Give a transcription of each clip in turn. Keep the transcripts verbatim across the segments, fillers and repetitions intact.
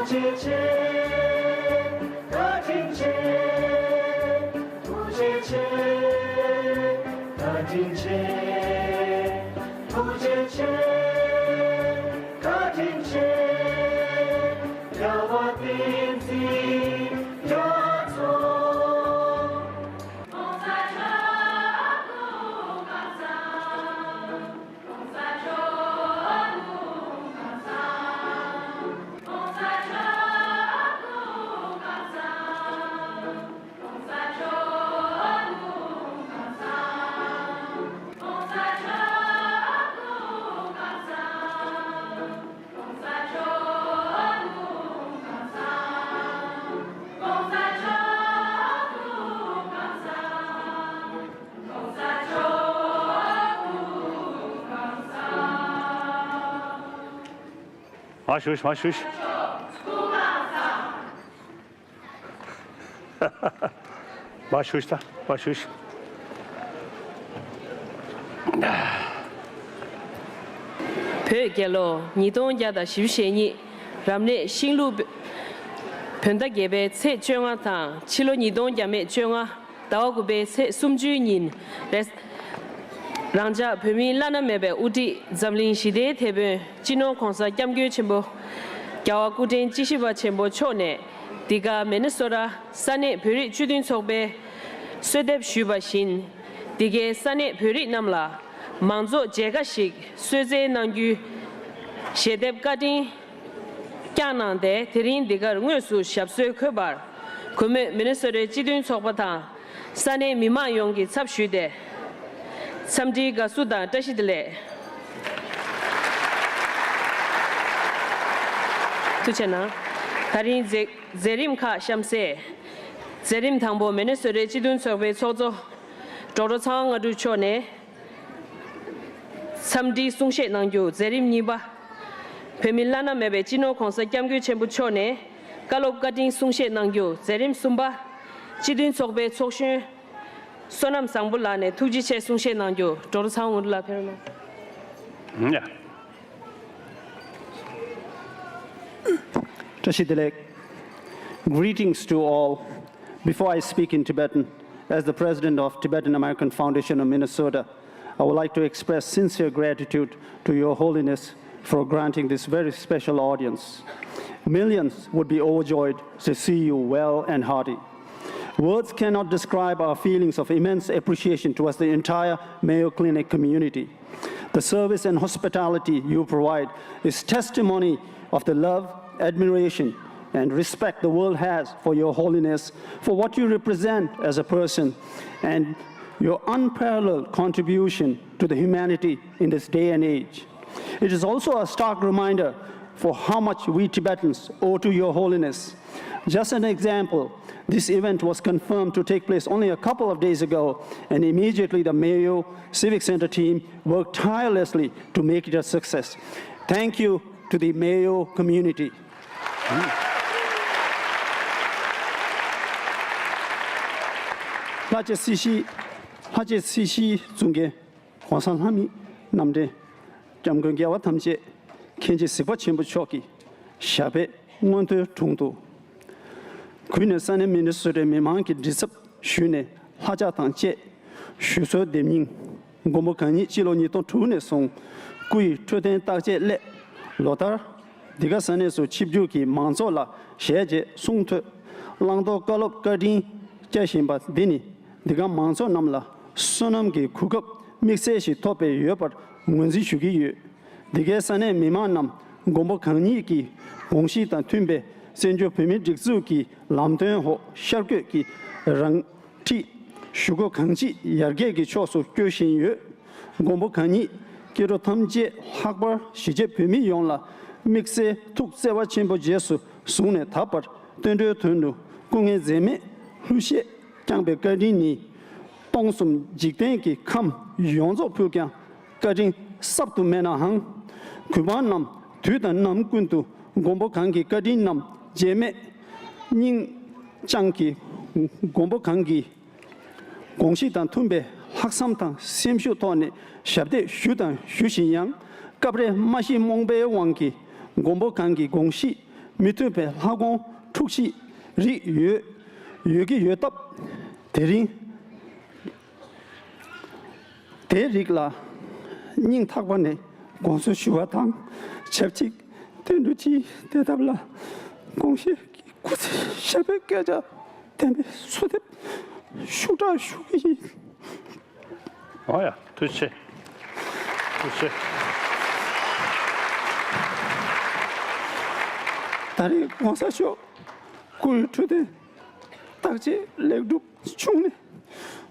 ཆེ་ཆེ། བཀའ་དྲིན་ཆེ། ཐུགས་རྗེ་ཆེ། བཀའ་དྲིན་ཆེ། ཐུགས་རྗེ་ཆེ། བཀའ་དྲིན་ཆེ། རྒྱལ་བ་བསྟན་འཛིན་རྒྱ་མཚོ། མར་བཞུགས། མར་བཞུགས། མར་བཞུགས་ད། མར་བཞུགས། བོད་རྒྱལ་ལོ་ཉིས་སྟོང་བརྒྱ་དང་བཞི་བཅུ་ཞེ་གཉིས། རབ་གནས་ཤིང་ལུག་བོད་ཟླ་བརྒྱད་པའི་ཚེས་བཅོ་ལྔ་དང་ཕྱི་ལོ་ཉིས་སྟོང་བརྒྱ་མེད་བཅོ་ལྔ། ཟླ་བ་དགུ་པའི་ཚེས་སུམ་ཅུའི་ཉིན་རེད། རང་ཅག་བོད་མིའི་བླ་ན་མེད་པའི་དབུ་ཁྲིད་འཛམ་གླིང་ཞི་བདེའི་དེད་དཔོན་སྤྱི་ནོར་༧གོང་ས་༧སྐྱབས་མགོན་ཆེན་པོ་རྒྱལ་བ་སྐུ་ཕྲེང་བཅུ་བཞི་པ་ཆེན་པོ་མཆོག་ནས་འདི་ག་མི་ནི་སོ་ཊ་ས་གནས་བོད་རིགས་སྤྱི་མཐུན་ཚོགས་པའི་གསོལ་འདེབས་ཞུས་པ་བཞིན། འདི་གའི་ས་གནས་བོད་རིགས་རྣམས་ལ་མང་ཚོགས་མཇལ་ཁ་ཞིག་གསོལ་སྩལ་གནང་རྒྱུའི་ཞལ་འདེབས་བཀའ་དྲིན་བསྐྱངས་གནང་སྟེ། དེ་རིང་འདི་གར་དངོས་སུ་ཞབས་སོར་འཁོད་པར་གུས་མོས་མི་ནི་སོ་ཊའི་སྤྱི་མཐུན་ཚོགས་པ་དང་ས་གནས་མི་མང་ཡོངས་ཀྱི་ཚབ་ཞུས་ཏེ་འཚམས་འདྲིའི་དགའ་བསུ་དང་བཀྲ་ཤིས་བདེ་ལེགས། ཐུགས་རྗེ་གནང་། ད་རིང་མཛད་མཛད་རིམ་ཁག་གཤམ་གསལ། མཛད་རིམ་དང་པོ། མི་ནི་སོ་ཊའི་སྤྱི་མཐུན་ཚོགས་པའི་ཚོགས་གཙོ་ཌོག་ཊར་ཚངས་དབང་དངོས་གྲུབ་མཆོག་ནས། འཚམས་འདྲིའི་གསུང་བཤད་གནང་རྒྱུ། མཛད་རིམ་གཉིས་པ། བོད་མི་བླ་ན་མེད་པའི་སྤྱི་ནོར་༧གོང་ས་༧སྐྱབས་མགོན་ཆེན་པོ་མཆོག་ནས་བཀའ་སློབ་བཀའ་དྲིན་གསུང་བཤད་གནང་རྒྱུ། མཛད་རིམ་གསུམ་པ། སྤྱི་མཐུན་ཚོགས་པའི་ཚོགས་གཞོན་བསོད་ནམས་བཟང་པོ་ལགས་ནས་ཐུགས་རྗེ་ཆེ་གསུང་བཤད་གནང་རྒྱུ། ཌོག་ཊར་ཚངས་དབང་དངོས་གྲུབ་ལགས་ཕེབས་རོགས་གནང་། ཡ། བཀྲ་ཤིས་བདེ་ལེགས། Greetings to all. Before I speak in Tibetan, as the president of Tibetan American Foundation of Minnesota, I would like to express sincere gratitude to Your Holiness for granting this very special audience. Millions would be overjoyed to see you well and hearty. Words cannot describe our feelings of immense appreciation towards the entire Mayo Clinic community. The service and hospitality you provide is testimony of the love, admiration, and respect the world has for Your Holiness, for what you represent as a person, and your unparalleled contribution to the humanity in this day and age. It is also a stark reminder for how much we Tibetans owe to Your Holiness. Just an example, this event was confirmed to take place only a couple of days ago, and immediately the Mayo Civic Center team worked tirelessly to make it a success. Thank you to the Mayo community. ལྷ་རྗེ་སྲིད་ཞིའི་ལྷ་རྗེ་སྲིད་ཞིའི་གཙུག་རྒྱན་༧གོང་ས་ལྷ་མིའི་རྣམ་འདྲེན་༧སྐྱབས་མགོན་རྒྱལ་བ་ཐམས་ཅད་མཁྱེན་ཅིང་གཟིགས་པ་ཆེན་པོ་མཆོག་གི་ཞབས་པད་མངོན་མཐོའི་དྲུང་དུ། གུས་ནས་ས་གནས་མི་ནི་སོ་ཊའི་མི་མང་གི་མགྲིན་ཚབ་ཞུས་ནས་ལྷ་ལྕགས་དང་བཅས་ཞུ་གསོལ་འདེབས་སྙིང་། མགོན་པོ་གང་ཉིད་སྤྱི་ལོ་ཉིས་སྟོང་དྲུག་ནས་བཟུང་སྐུ་ཡི་འཕྲོད་བསྟེན་བརྟག་དཔྱད་སླད་ལོ་ལྟར་འདི་ག་ས་གནས་སུ་ཆིབས་བསྒྱུར་གྱིས་མང་ཚོགས་ལ་ཞལ་མཇལ་གསུང་ཐོས་བླང་དོར་བཀའ་སློབ་བཀའ་དྲིན་བསྐྱངས་བཞིན་པ་འདི་ནི་འདི་ག་མང་ཚོགས་རྣམས་ལ་བསོད་ནམས་ཀྱི་གོ་སྐབས་དམིགས་བསལ་ཞིག་ཐོབ་པའི་ཡོད་པར་ངོས་འཛིན་ཞུ་གི་ཡོད། འདི་གའི་ས་གནས་མི་མང་རྣམས་མགོན་པོ་གང་ཉིད་ཀྱི་དགོངས་གཞི་དང་མཐུན་པའི་བཙན་བྱོལ་བོད་མིའི་སྒྲིག་འཛུགས་ཀྱི་ལམ་སྟོན་འོག་ཤར་བསྐྱོད་ཀྱི་རང་འཁྲིད་ཞུ་སྒོ་གང་ཅི་ཡར་རྒྱས་ཀྱི་ཕྱོགས་སུ་བསྐྱོད་བཞིན་ཡོད། མགོན་པོ་གང་ཉིད་སྐྱེ་འགྲོ་ཐམས་ཅད་ལྷག་པར་གཞིས་བྱེས་བོད་མི་ཡོངས་ལ་དམིགས་བསལ་ཐུགས་བརྩེ་བ་ཆེན་པོ་རྗེས་སུ་བཟུང་ནས་ད་བར་བསྟན་འགྲོའི་དོན་དུ་སྐུ་ངལ་འཛེམས་མེད་ལྷུར་བཞེས་བསྐྱངས་པའི་བཀའ་དྲིན་ནི། སྟོང་གསུམ་འཇིག་རྟེན་གྱི་ཁམས་ཡོངས་རྫོགས་ཕུལ་ཀྱང་བཀའ་དྲིན་གསབ་ཏུ་མེད་ནའང་། གུས་པ་རྣམས་དུས་དང་ནམ་ཀུན་ཏུ་མགོན་པོ་གང་གི་བཀའ་དྲིན་རྣམས་བརྗེད་མེད་སྙིང་བཅངས་ཀྱིས། མགོན་པོ་གང་གི་དགོངས་གཞི་དང་མཐུན་པའི་ལྷག་བསམ་དང་སེམས་ཤུགས་ཐོག་ནས་ཞབས་འདེགས་ཞུ་དང་ཞུ་བཞིན་ཡང་། སྐབས་རེ་སྨྲ་ཤེས་རྨོངས་པའི་དབང་གིས་མགོན་པོ་གང་གི་དགོངས་གཞི་ མི་མཐུན་པའི་ལྷ་ཁོང་འཁྲུག་གཞིའི་རིགས་ཡོད་ཡོད་ཀྱི་ཡོད་སྟབས། དེ་རིང་དེའི་རིགས་ལ་སྙིང་ཐག་པ་ནས་དགོངས་སེལ་ཞུ་བ་དང་ཆབས་ཅིག་བསྟན་འགྲོ་སྤྱིའི་བདེ་ཐབས་ལ་དགོངས་བཞེས་ཀྱི་སྐུ་ཚེ་ཞབས་པད་བསྐལ་བརྒྱར་བརྟན་པའི་གསོལ་འདེབས་ཤུགས་དྲག་ཞུ་གི་ཡིན། ཨོ་ཡ། ཐུགས་རྗེ་ཆེ། ཐུགས་རྗེ་ཆེ། ད་རེས་༸གོང་ས་མཆོག་སྐུའི་འཕྲོད་བསྟེན་བརྟག་དཔྱད་ལེགས་གྲུབ་བྱུང་ནས་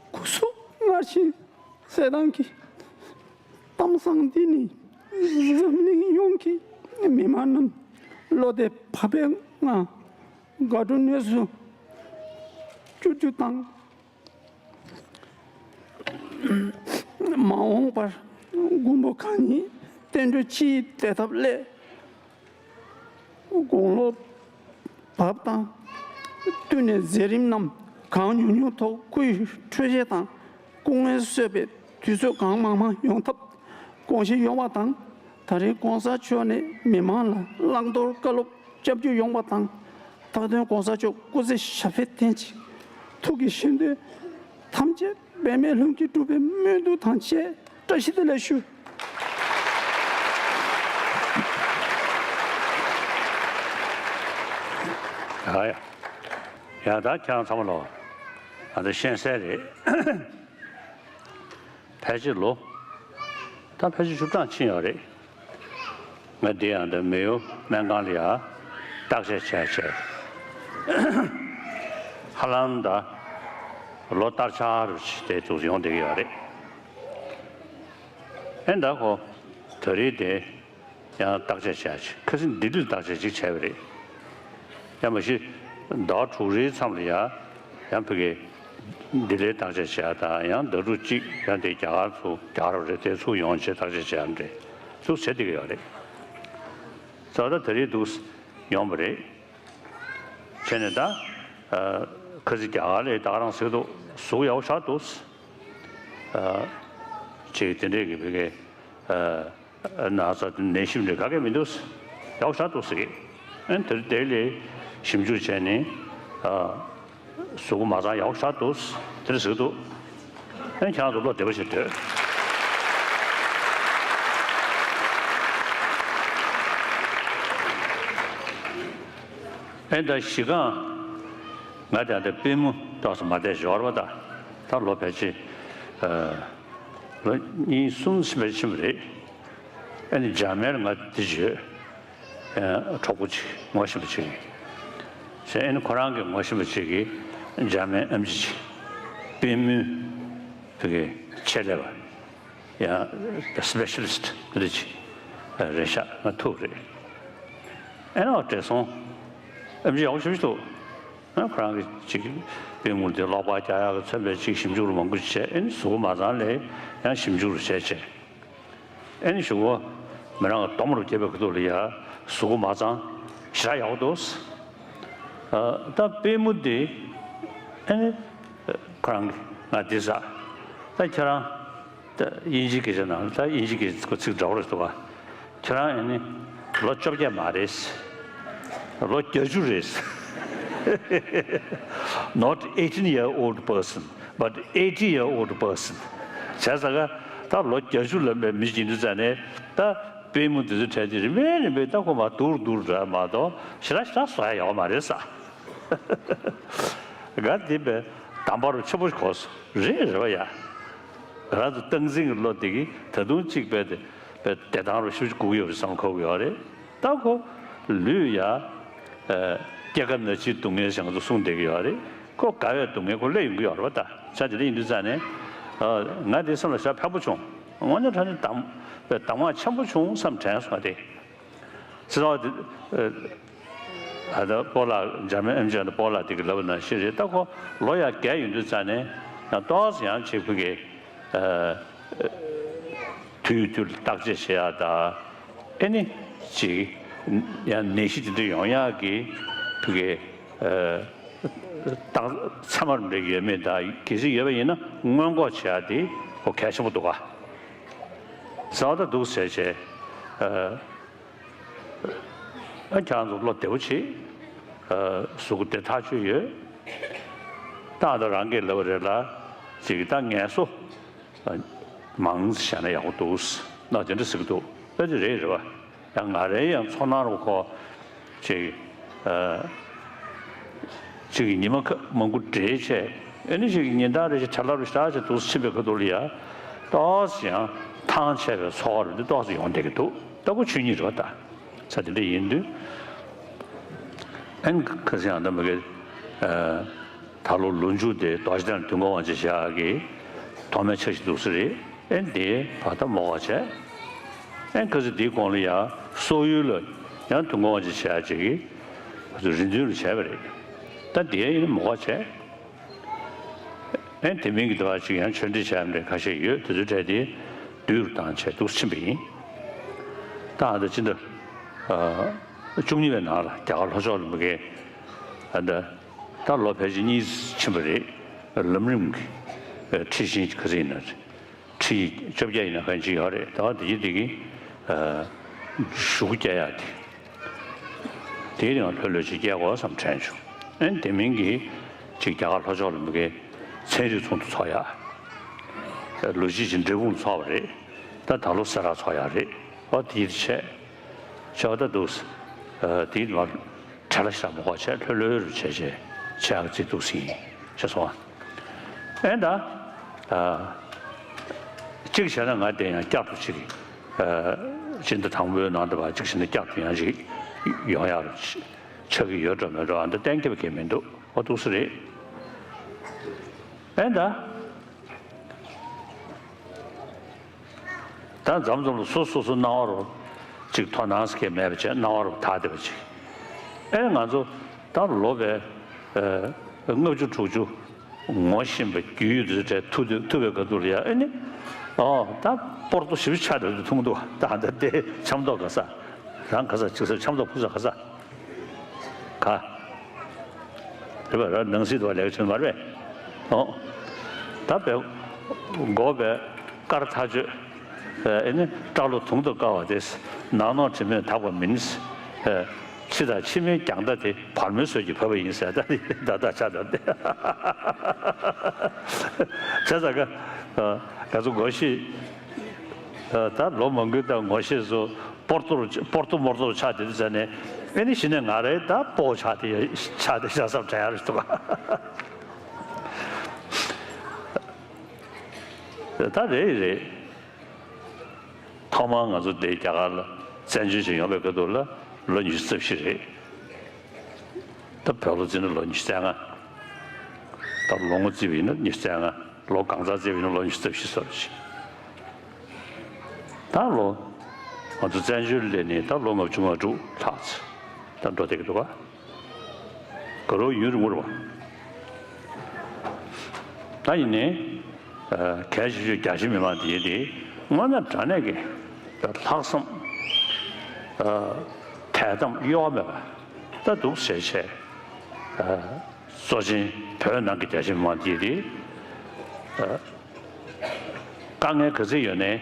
སྐུ་གཟུགས་སྔར་བཞིན་གསལ་ཐང་གིས་གཏམ་བཟང་འདི་ནི་འཛམ་གླིང་ཡོངས་ཀྱི་མི་མང་རྣམས་བློ་བདེ་བག་ཕེབས་ངང་དགའ་སྤྲོའི་གནས་སུ་འགྱུར་རྒྱུ་དང་། མ་འོངས་པར་མགོན་པོ་གང་ཉིད་བསྟན་འགྲོའི་སྤྱིའི་བདེ་ཐབས་སླད་དགུང་ལོ་བབ་དང་བསྟུན་ནས་མཛད་རིམ་རྣམས་གང་མྱུར་མྱུར་ཐོག་སྐུའི་འཕྲོད་བཞེས་དང་སྐུ་ངལ་གསོས་པའི་དུས་ཚོད་གང་མང་མང་ཡོང་ཐབས་དགོངས་བཞེས་ཡོང་བ་དང་། ད་རེས་༸གོང་ས་མཆོག་ནས་མི་མང་ལ་བླང་དོར་བཀའ་སློབ་སྐྱབས་འཇུག་ཡོང་བ་དང་། རྟག་བརྟན་༸གོང་ས་མཆོག་སྐུ་ཚེ་ཞབས་པད་བརྟན་ཅིང་ཐུགས་ཀྱི་བཞེད་དོན་ཐམས་ཅད་འབད་མེད་ལྷུན་གྱིས་གྲུབ་པའི་སྨོན་འདུན་དང་བཅས་བཀྲ་ཤིས་བདེ་ལེགས་ཞུ། ཡ་ཡ། ཡ་ད་ཁྱེད་རང་ཚང་མ་ལོ། ང་ཚོ་ཤེས་གསལ་རེད། ཕལ་ཆེར་ལོ། ད་ཕལ་ཆེར་བཅུ་གྲངས་ཕྱིན་ཡོད་རེད། ང་འདི་ཡང་ད་མེ་ཡོ་སྨན་ཁང་ལ་ཡ་བརྟག་དཔྱད་བྱས་བྱས། ཧ་ལམ་ད་ལོ་སྟར་ཆགས་རུ་དེ་ཚོ་ཡོང་བསྡད་ཀྱི་ཡོད་རེད། ཨེ་ད་ཁོ་ད་རེས་དེ། ཡང་བརྟག་དཔྱད་བྱས། ཁ་སང་ལྡི་ལིར་བརྟག་དཔྱད་ཅིག་བྱས་པ་རེད། ཡང་མ་གཞི་ཟླ་བ་དྲུག་རེའི་མཚམས་ལ་ཡང་ཡང་ཕ་གིར་ལྡི་ལིར་བརྟག་དཔྱད་བྱས་དང་། ཡང་ཟླ་དྲུག་གཅིག་ཡང་དེ་རྒྱ་གར་ཚུར་རྒྱ་གར་རེད། དེ་ཚུར་ཡོང་བྱས་བརྟག་དཔྱད་བྱས་ཡང་འདྲེ་ཚུར་བྱེད་བསྡད་ཀྱི་ཡོད་རེད། ད་ལྟ་ད་རེས་འདུག་ཡོང་བ་རེད། བྱས་ནས་ད་ཁ་སང་རྒྱ་གར་ལ་ད་ག་རང་ཟེར་གྱི་འདུག་གཟུགས་ཡག་པོ་ཆགས་འདུག་ཅིག་དེ་འདྲས་ཀྱི་ཕ་གིར། ན་ཚ་ནད་གཞི་འདྲ་ག་གེ་མི་འདུག་ཡག་ཤ་འདུག་ཟེར་གི། ཨན་དེར་དེ་ལས་ཞིབ་འཇུག་བྱས་ནས། གཟུགས་པོ་མ་ཚང་ཡག་ཤ་འདུག་དེར་ཟེར་འདུག་ཨན་ཁྱེད་རང་ཚོ་བློ་བདེ་པོ་ཞིག་སྡོད། ཨན་ད་གཞི་རྐང་ང་དང་དེ་པུས་མོ་ཏོག་ཙམ་མ་བདེ་ཞོར་བ་ད་ད་ལོ་ཕལ་ཆེར་ལོ་གཉིས་གསུམ་ཕལ་ཆེར་ཕྱིན་པ་རེད། ཨ་ནི་འཇར་མན་ལ་ང་འདི་བརྗོད། ཨ་གྲོགས་པོ་ཅིག་ངོ་ཤེས་པ་ཅིག་ཡིན། ཟེར་ཨ་ནི་ཁོ་རང་གི་ངོ་ཤེས་པ་ཅིག་གིས་འཇར་མན་ཨེམ་ཆི་ཅིག་པུས་མོའི་བུ་གའི་ཆེད་ལས་པ་ཡང་སི་པེ་ཤ་ལི་སི་ཊི་འདི་ཅིག་རེད་ཤག་ང་ཐུག་རེད། ཨ་ནི་བགྲེས་སོང་ཨེམ་ཆི་ཡག་པོ་ཞེ་པོ་ཅིག་འདུག་ཨ་ཁོ་རང་གི་ཅིག་པུས་མོ་དེ་གློག་པ་རྒྱག་ཡག་གི་མཚོན་པའི་ཅིག་ཞིབ་འཇུག་རུ་མང་པོ་ཅིག་བྱས། ཨ་ནི་གཟུགས་པོ་མ་ཚང་ལ་ཡང་ཞིབ་འཇུག་རུ་བྱས་བྱས། ཨེ་ནི་གཞུག་གུ་མི་རང་གི་གཏོར་མ་རུ་སྐྱེས་པའི་ཁ་ཐུག་ལ་ཡ་གཟུགས་པོ་མ་ཚང་ཞེ་དྲག་ཡག་པོ་འདུག་ཨ་ད་པུས་མོ་འདི་ཨེ་ནི་ཁོ་རང་གིས་ང་འདི་ཟ། ད་ཁྱེད་རང་ད་དབྱིན་ཇིའི་སྐད་ཆ་ནང་ད་དབྱིན་ཇིའི་སྐད་ཆ་ཁོ་ཚིག་འདྲ་པོ་རེད་འདུག་ག་ཁྱེད་རང་ཨེ་ནི་ལོ་བཅོ་བརྒྱད་མ་རེད། ལོ་བརྒྱད་ཅུ་རེད། Not eighteen year old person, but eighty year old person. བྱས་ཙང་ཀ་ད་ལོ་བརྒྱད་ཅུ་ལོན་པའི་མི་ཞིག་ཡིན་དུས་ཙང་ནས་ད་པུས་མོ་འདི་ཚོ་བྲལ་ཏེ་རིམ་པས་རིམ་པས་ད་ཁོ་མར་སྡུག་རུ་སྡུག་རུ་འགྲོ་ཡ་མ་གཏོགས་ཞེ་དྲག་ཞེ་དྲག་བཟོ་ཡ་ཡོད་མ་རེད་ས། ག་འདི་པའི་དམ་པ་རུ་ཆེན་པོ་གོ་སོང་རེད་རེད་བ་ཡ། ང་རང་ཚོ་སྟངས་འཛིན་གྱི་བློ་འདི་གིས་ད་དུང་གཅིག་པའི་དེ་པའི་བདེ་ཐང་རུ་ཤུགས་ཆེ་སྒུག་ཡོད་པའི་བསམ་བློ་འཁོར་གྱི་ཡོད་རེད། ད་ཁོ་ལུས་ཡ། སྐྱེ་རྒ་ན་འཆིའི་སྡུག་བསྔལ་ཞེས་ང་ཚོ་གསུངས་བསྡད་ཀྱི་ཡོད་རེད། ཁོ་རྒ་བའི་སྡུག་བསྔལ་ཁོ་སླེབས་ཡོང་གི་ཡོད་རེད་བ། ད་ཆ་དེ་འདྲ་ཡིན་དུས་ཙང་ནས་ང་དེ་སེམས་ལ་ཞེ་དྲག་ཕན་པོ་བྱུང་། དངོས་གནས་དྲང་གནས་གདམས་པའི་གདམས་ངག་ཆེན་པོ་བྱུང་བསམ་དྲན་སོང་ང་དེ། སྲིད་ཚོགས་དེ་ཨ་ད་སྤོ་ལགས་འཇར་མན་ཨེམ་ཆི་ཨེན་སྤོ་ལགས་དེ་གི་ལབ་པ་ནང་བཞིན་རེད། ད་ཁོ་ལོ་ཡ་བརྒྱད་ཡིན་དུས་ཙང་ནས་ཡང་ཏོག་ཙམ་ཡང་ཅིག་ཕ་གི་དུས་དུས་ལ་བརྟག་དཔྱད་བྱེད་ཡག་དང་། ཨེ་ནི་ཅིག་ཡང་ནད་གཞི་དེ་འདྲ་ཡོང་ཡག་གི་ཕ་གི་རྟགས་མཚན་མ་རེ་འདྲ་ཡོད་མེད་དང་། གལ་སྲིད་ཡོད་པ་ཡིན་ན་སྔོན་འགོག་བྱེད་ཡག་དེ་ཁོ་གལ་ཆེན་པོ་འདུག་ག་ཟེར་བ་ད་འདུག་ཟེར་བྱས། ཨ། ཁྱེད་རང་ཚོ་བློ་བདེ་པོ་བྱེད། ཨ། གཟུགས་པོ་བདེ་ཐག་ཆོད་ཡོད། ད་ད་རང་གིས་ལབ་པ་རེད་ལ། ཅིག་ད་ངལ་གསོ་མང་བྱས་ན་ཡག་པོ་འདུག་ན། དེ་འདྲ་ཟེར་གི་འདུག་ད་དེ་རེད་རེད་པ། ཡང་ང་རའི་ཡང་ཚོར་སྣང་རུ་ཁོ་ཅིག་ཨ། ཅིག་ཉི་མ་ཁ་མང་པོ་བསྡད་བྱས། ཨ་ནི་ཅིག་ཉིན་ལྟར་རེ་ཞིག་ཁྲ་ལབ་རེ་ཞིག་ད་ཅིག་འདུག་ཕྱིན་པའི་ཁ་ཐུག་ལ་ཡ། ཏོག་ཙམ་ཡང་ཐང་ཆད་པའི་ཚོར་བ་རེ་འདི་ཏོག་ཙམ་ཡོང་བསྡད་ཀྱི་འདུག་ད་ཁོ་ཆོས་ཉིད་རེད་པ། ད་ས་དེ་འདྲ་ཡིན་དུས། ཨན་ཁ་སང་ཡང་ད་མ་གི་ཨ། ད་ལོ་ལོ་མཇུག་དེ་རྡོ་རྗེ་གདན་དུས་འཁོར་དབང་ཆེན་ཞབས་ཀྱི་ཐོག་མའི་ཆ་ཞིག་འདུག་ས་རེད། ཨན་དེ་བར་ད་མོ་བ་བྱས། ཨན་ཁ་སང་དེའི་གོང་ལ་ཡང་སོག་ཡུལ་ལ་ཡང་དུས་འཁོར་དབང་ཆེན་ཞབས་ཀྱི་རེ་འདུན་རུ་བྱས་པ་རེད། ད་དེ་ཡིན་མོ་བ་བྱས། ཨེ། དེ་མིན་གྱི་འདུག་པ་ཅིག་ཡང་ཆོས་འབྲེལ་བྱས་མི་འདྲ་ཁ་ཤས་ཡོད། དེ་ཚོའི་གྲས་དེ་བསྡུས་རུ་བཏང་བྱས་འདུག་ཕྱིན་པ་ཡིན། ད་ཨ་ད་ཅི་འདྲ། ཨ། བཅུ་གཉིས་པའི་ནང་ལ་རྒྱ་གར་ལྷོ་ཕྱོགས་ལ་མ་གི་ཨ་ད་ད་ལོ་ཕལ་ཆེར་གཉིས་ཕྱིན་པ་རེད། ལམ་རིམ་གྱི་ཨ་ཁྲིད་ཤིང་ག་ཚོད་ཡིན་ན་རེད། ཁྲིད་བཅོ་བརྒྱད་ཡིན་ན་གང་ཅི་ཡོད་རེད། ད་དེ་དེ་གི་ཨ་གཞུག་གུ་སྐྱེལ་ཡག་དེ། དེའི་རིང་ལྷོད་ལྷོད་ཅིག་སྐྱེལ་དགོས་བསམ་དྲན་བྱུང་། ཨན་དེ་མིན་གྱི་ཅིག་རྒྱ་གར་ལྷོ་ཕྱོགས་ལ་མ་གི་ཚན་རིག་ཚོགས་འདུ་ཚོགས་ཡག་ལོ་གཅིག་ཅིག་འབྲས་སྤུངས་ཚོགས་པ་རེད། ད་ད་ལོ་སེ་ར་ཚོགས་ཡག་རེད། ཨོ་དེ་ཡིད་ཆེས་ཆེ་བ་ད་འདུག་ཨ། དེའི་མར་བྲེལ་བ་ཞེ་དྲག་མ་དགོས་བྱས་ལྷོད་ལྷོད་རུ་བྱས་བྱས་བྱས་ཡག་ཅིག་འདུག་ཟིན་ཤེས་སོང་ཨ། ཨན་ད་ཨ་གཅིག་བྱས་ན་ང་དེ་ཡང་བསྐྱར་དུ་ཅིག་ཨ། སྤྱི་ཟླ་དང་པོའི་ནང་དུ་བ་གཅིག་བྱས་ན་བསྐྱར་དུ་ཡང་ཅིག་ཡོང་ཡག་རུ་ཆགས་ཀྱི་ཡོད་འགྲོ་མེད་འགྲོ། ཨ་འདི་གཏན་འཁེལ་བ་གང་མི་འདུག་ཨོ་འདུག་སེ་རེད། ཨན་ད། ད་མཚམས་མཚམས་ལ་སོ་སོ་སོ་སྣང་བ་རུ་ཅིག་དོ་སྣང་སྐྱེ་མེད་པ་བྱས། སྣང་བ་རུ་དག་བསྡད་པ་ཅིག་ཨེ་ང་ཚོ་ད་ལོ་བའི་ཨ་ལྔ་བཅུ་དྲུག་ཅུ་ངོ་ཤེས་པའི་རྒྱུས་ཡོད་དུས་ཐུག་དུས་ཐུག་པའི་སྐབས་དུ་ལ་ཡ། ཨེ་ནི་ཨོ་ད་སྤོར་ཏོ་ཞིབ་ཆ་དུ་ཐུང་འདུག་ད་ད་དེ་འཆམ་ཏོག་ག་ས་རང་ག་ས་ཅིག་ས་འཆམ་ཏོག་ཕུག་ས་ག་ས། ག་རེད་པ། ར་ནང་སྲིད་དུ་ལས་ཀ་བྱེད་མ་རེད་པས། ཨོ། ད་བས་མགོ་བས་དཀར་ཐག་ཆོད། ཨེ་ནི་སྐྲ་ལོ་དུང་དུ་དཀར་བ་དེ། ནག་ནོག་དྲི་མས་དག་པ་མིན། ཨེ། ཕྱི་དང་ཕྱི་མའི་རྒྱང་ཐག་དེ་བར་མོའི་ཟོལ་གྱིས་བབས་པ་ཡིན་ཟེར། ད་ད་ད་ཆ་ད་དེ་བྱས་ཙང་ཀ་ང་ཚོ་མགོ་ཤེས། ད་ལོ་མང་པོའི་ད་ངོ་ཤེས་སུ་སྤོར་ཏོ་རུ་སྤོར་ཏོ་མོར་ཏོ་རུ་ཆགས་བསྡད་དུས་ཙ་ནས། ཨེ་ནི་གཞི་ནས་ང་རའི་ད་སྤོ་བོ་ཆགས་བསྡད་ཆགས་བསྡད་ཤག་བསམ་དྲན་ཡག་རེད་འདུག་ག་ད་རེད་རེད། ཐོག་མར་ང་ཚོ་འདི་རྒྱ་གར་ལ་བཙན་བྱོལ་ཞིག་ཡོང་བའི་སྐབས་དུ་ལ་ལོ་ཉི་ཤུ་རྩ་བཞི་རེད། ད་བོད་ལོ་བརྩིས་ན་ལོ་ཉི་ཤུ་རྩ་ལྔ། ད་ལོ་ངོ་བརྩིས་པ་ཡིན་ན་ཉི་ཤུ་རྩ་ལྔ། ལོ་གང་ཚང་བརྩིས་པ་ཡིན་ན་ལོ་ཉི་ཤུ་རྩ་བཞི་སོ་རེ་བཞིན། ད་ལོ་ང་ཚོ་བཙན་བྱོལ་སླེབས་ནས་ད་ལོ་ལྔ་བཅུ་ང་དྲུག་ལྷག་ཙམ་ད་འགྲོ་བསྡད་ཀྱི་འདུག་ག་ག་རུ་ཡུན་རིང་པོ་རེད་པ། ད་ཡིན་ནའི་གལ་ཆེ་ཤོས་རྒྱ་ཆེ་མི་མང་དེ་དེ་དངོས་གནས་དྲང་གནས་ཀྱི་ལྷག་བསམ་དད་དམ་གཡོ་བ་མེད་པ་ད་འདུག་ཟེར་བྱས། གཙོ་ཆེན་བོད་ནང་གི་རྒྱ་ཆེ་མི་མང་དེ་དེ་དཀའ་ངལ་ག་ཚོད་ཡོད་ནའི་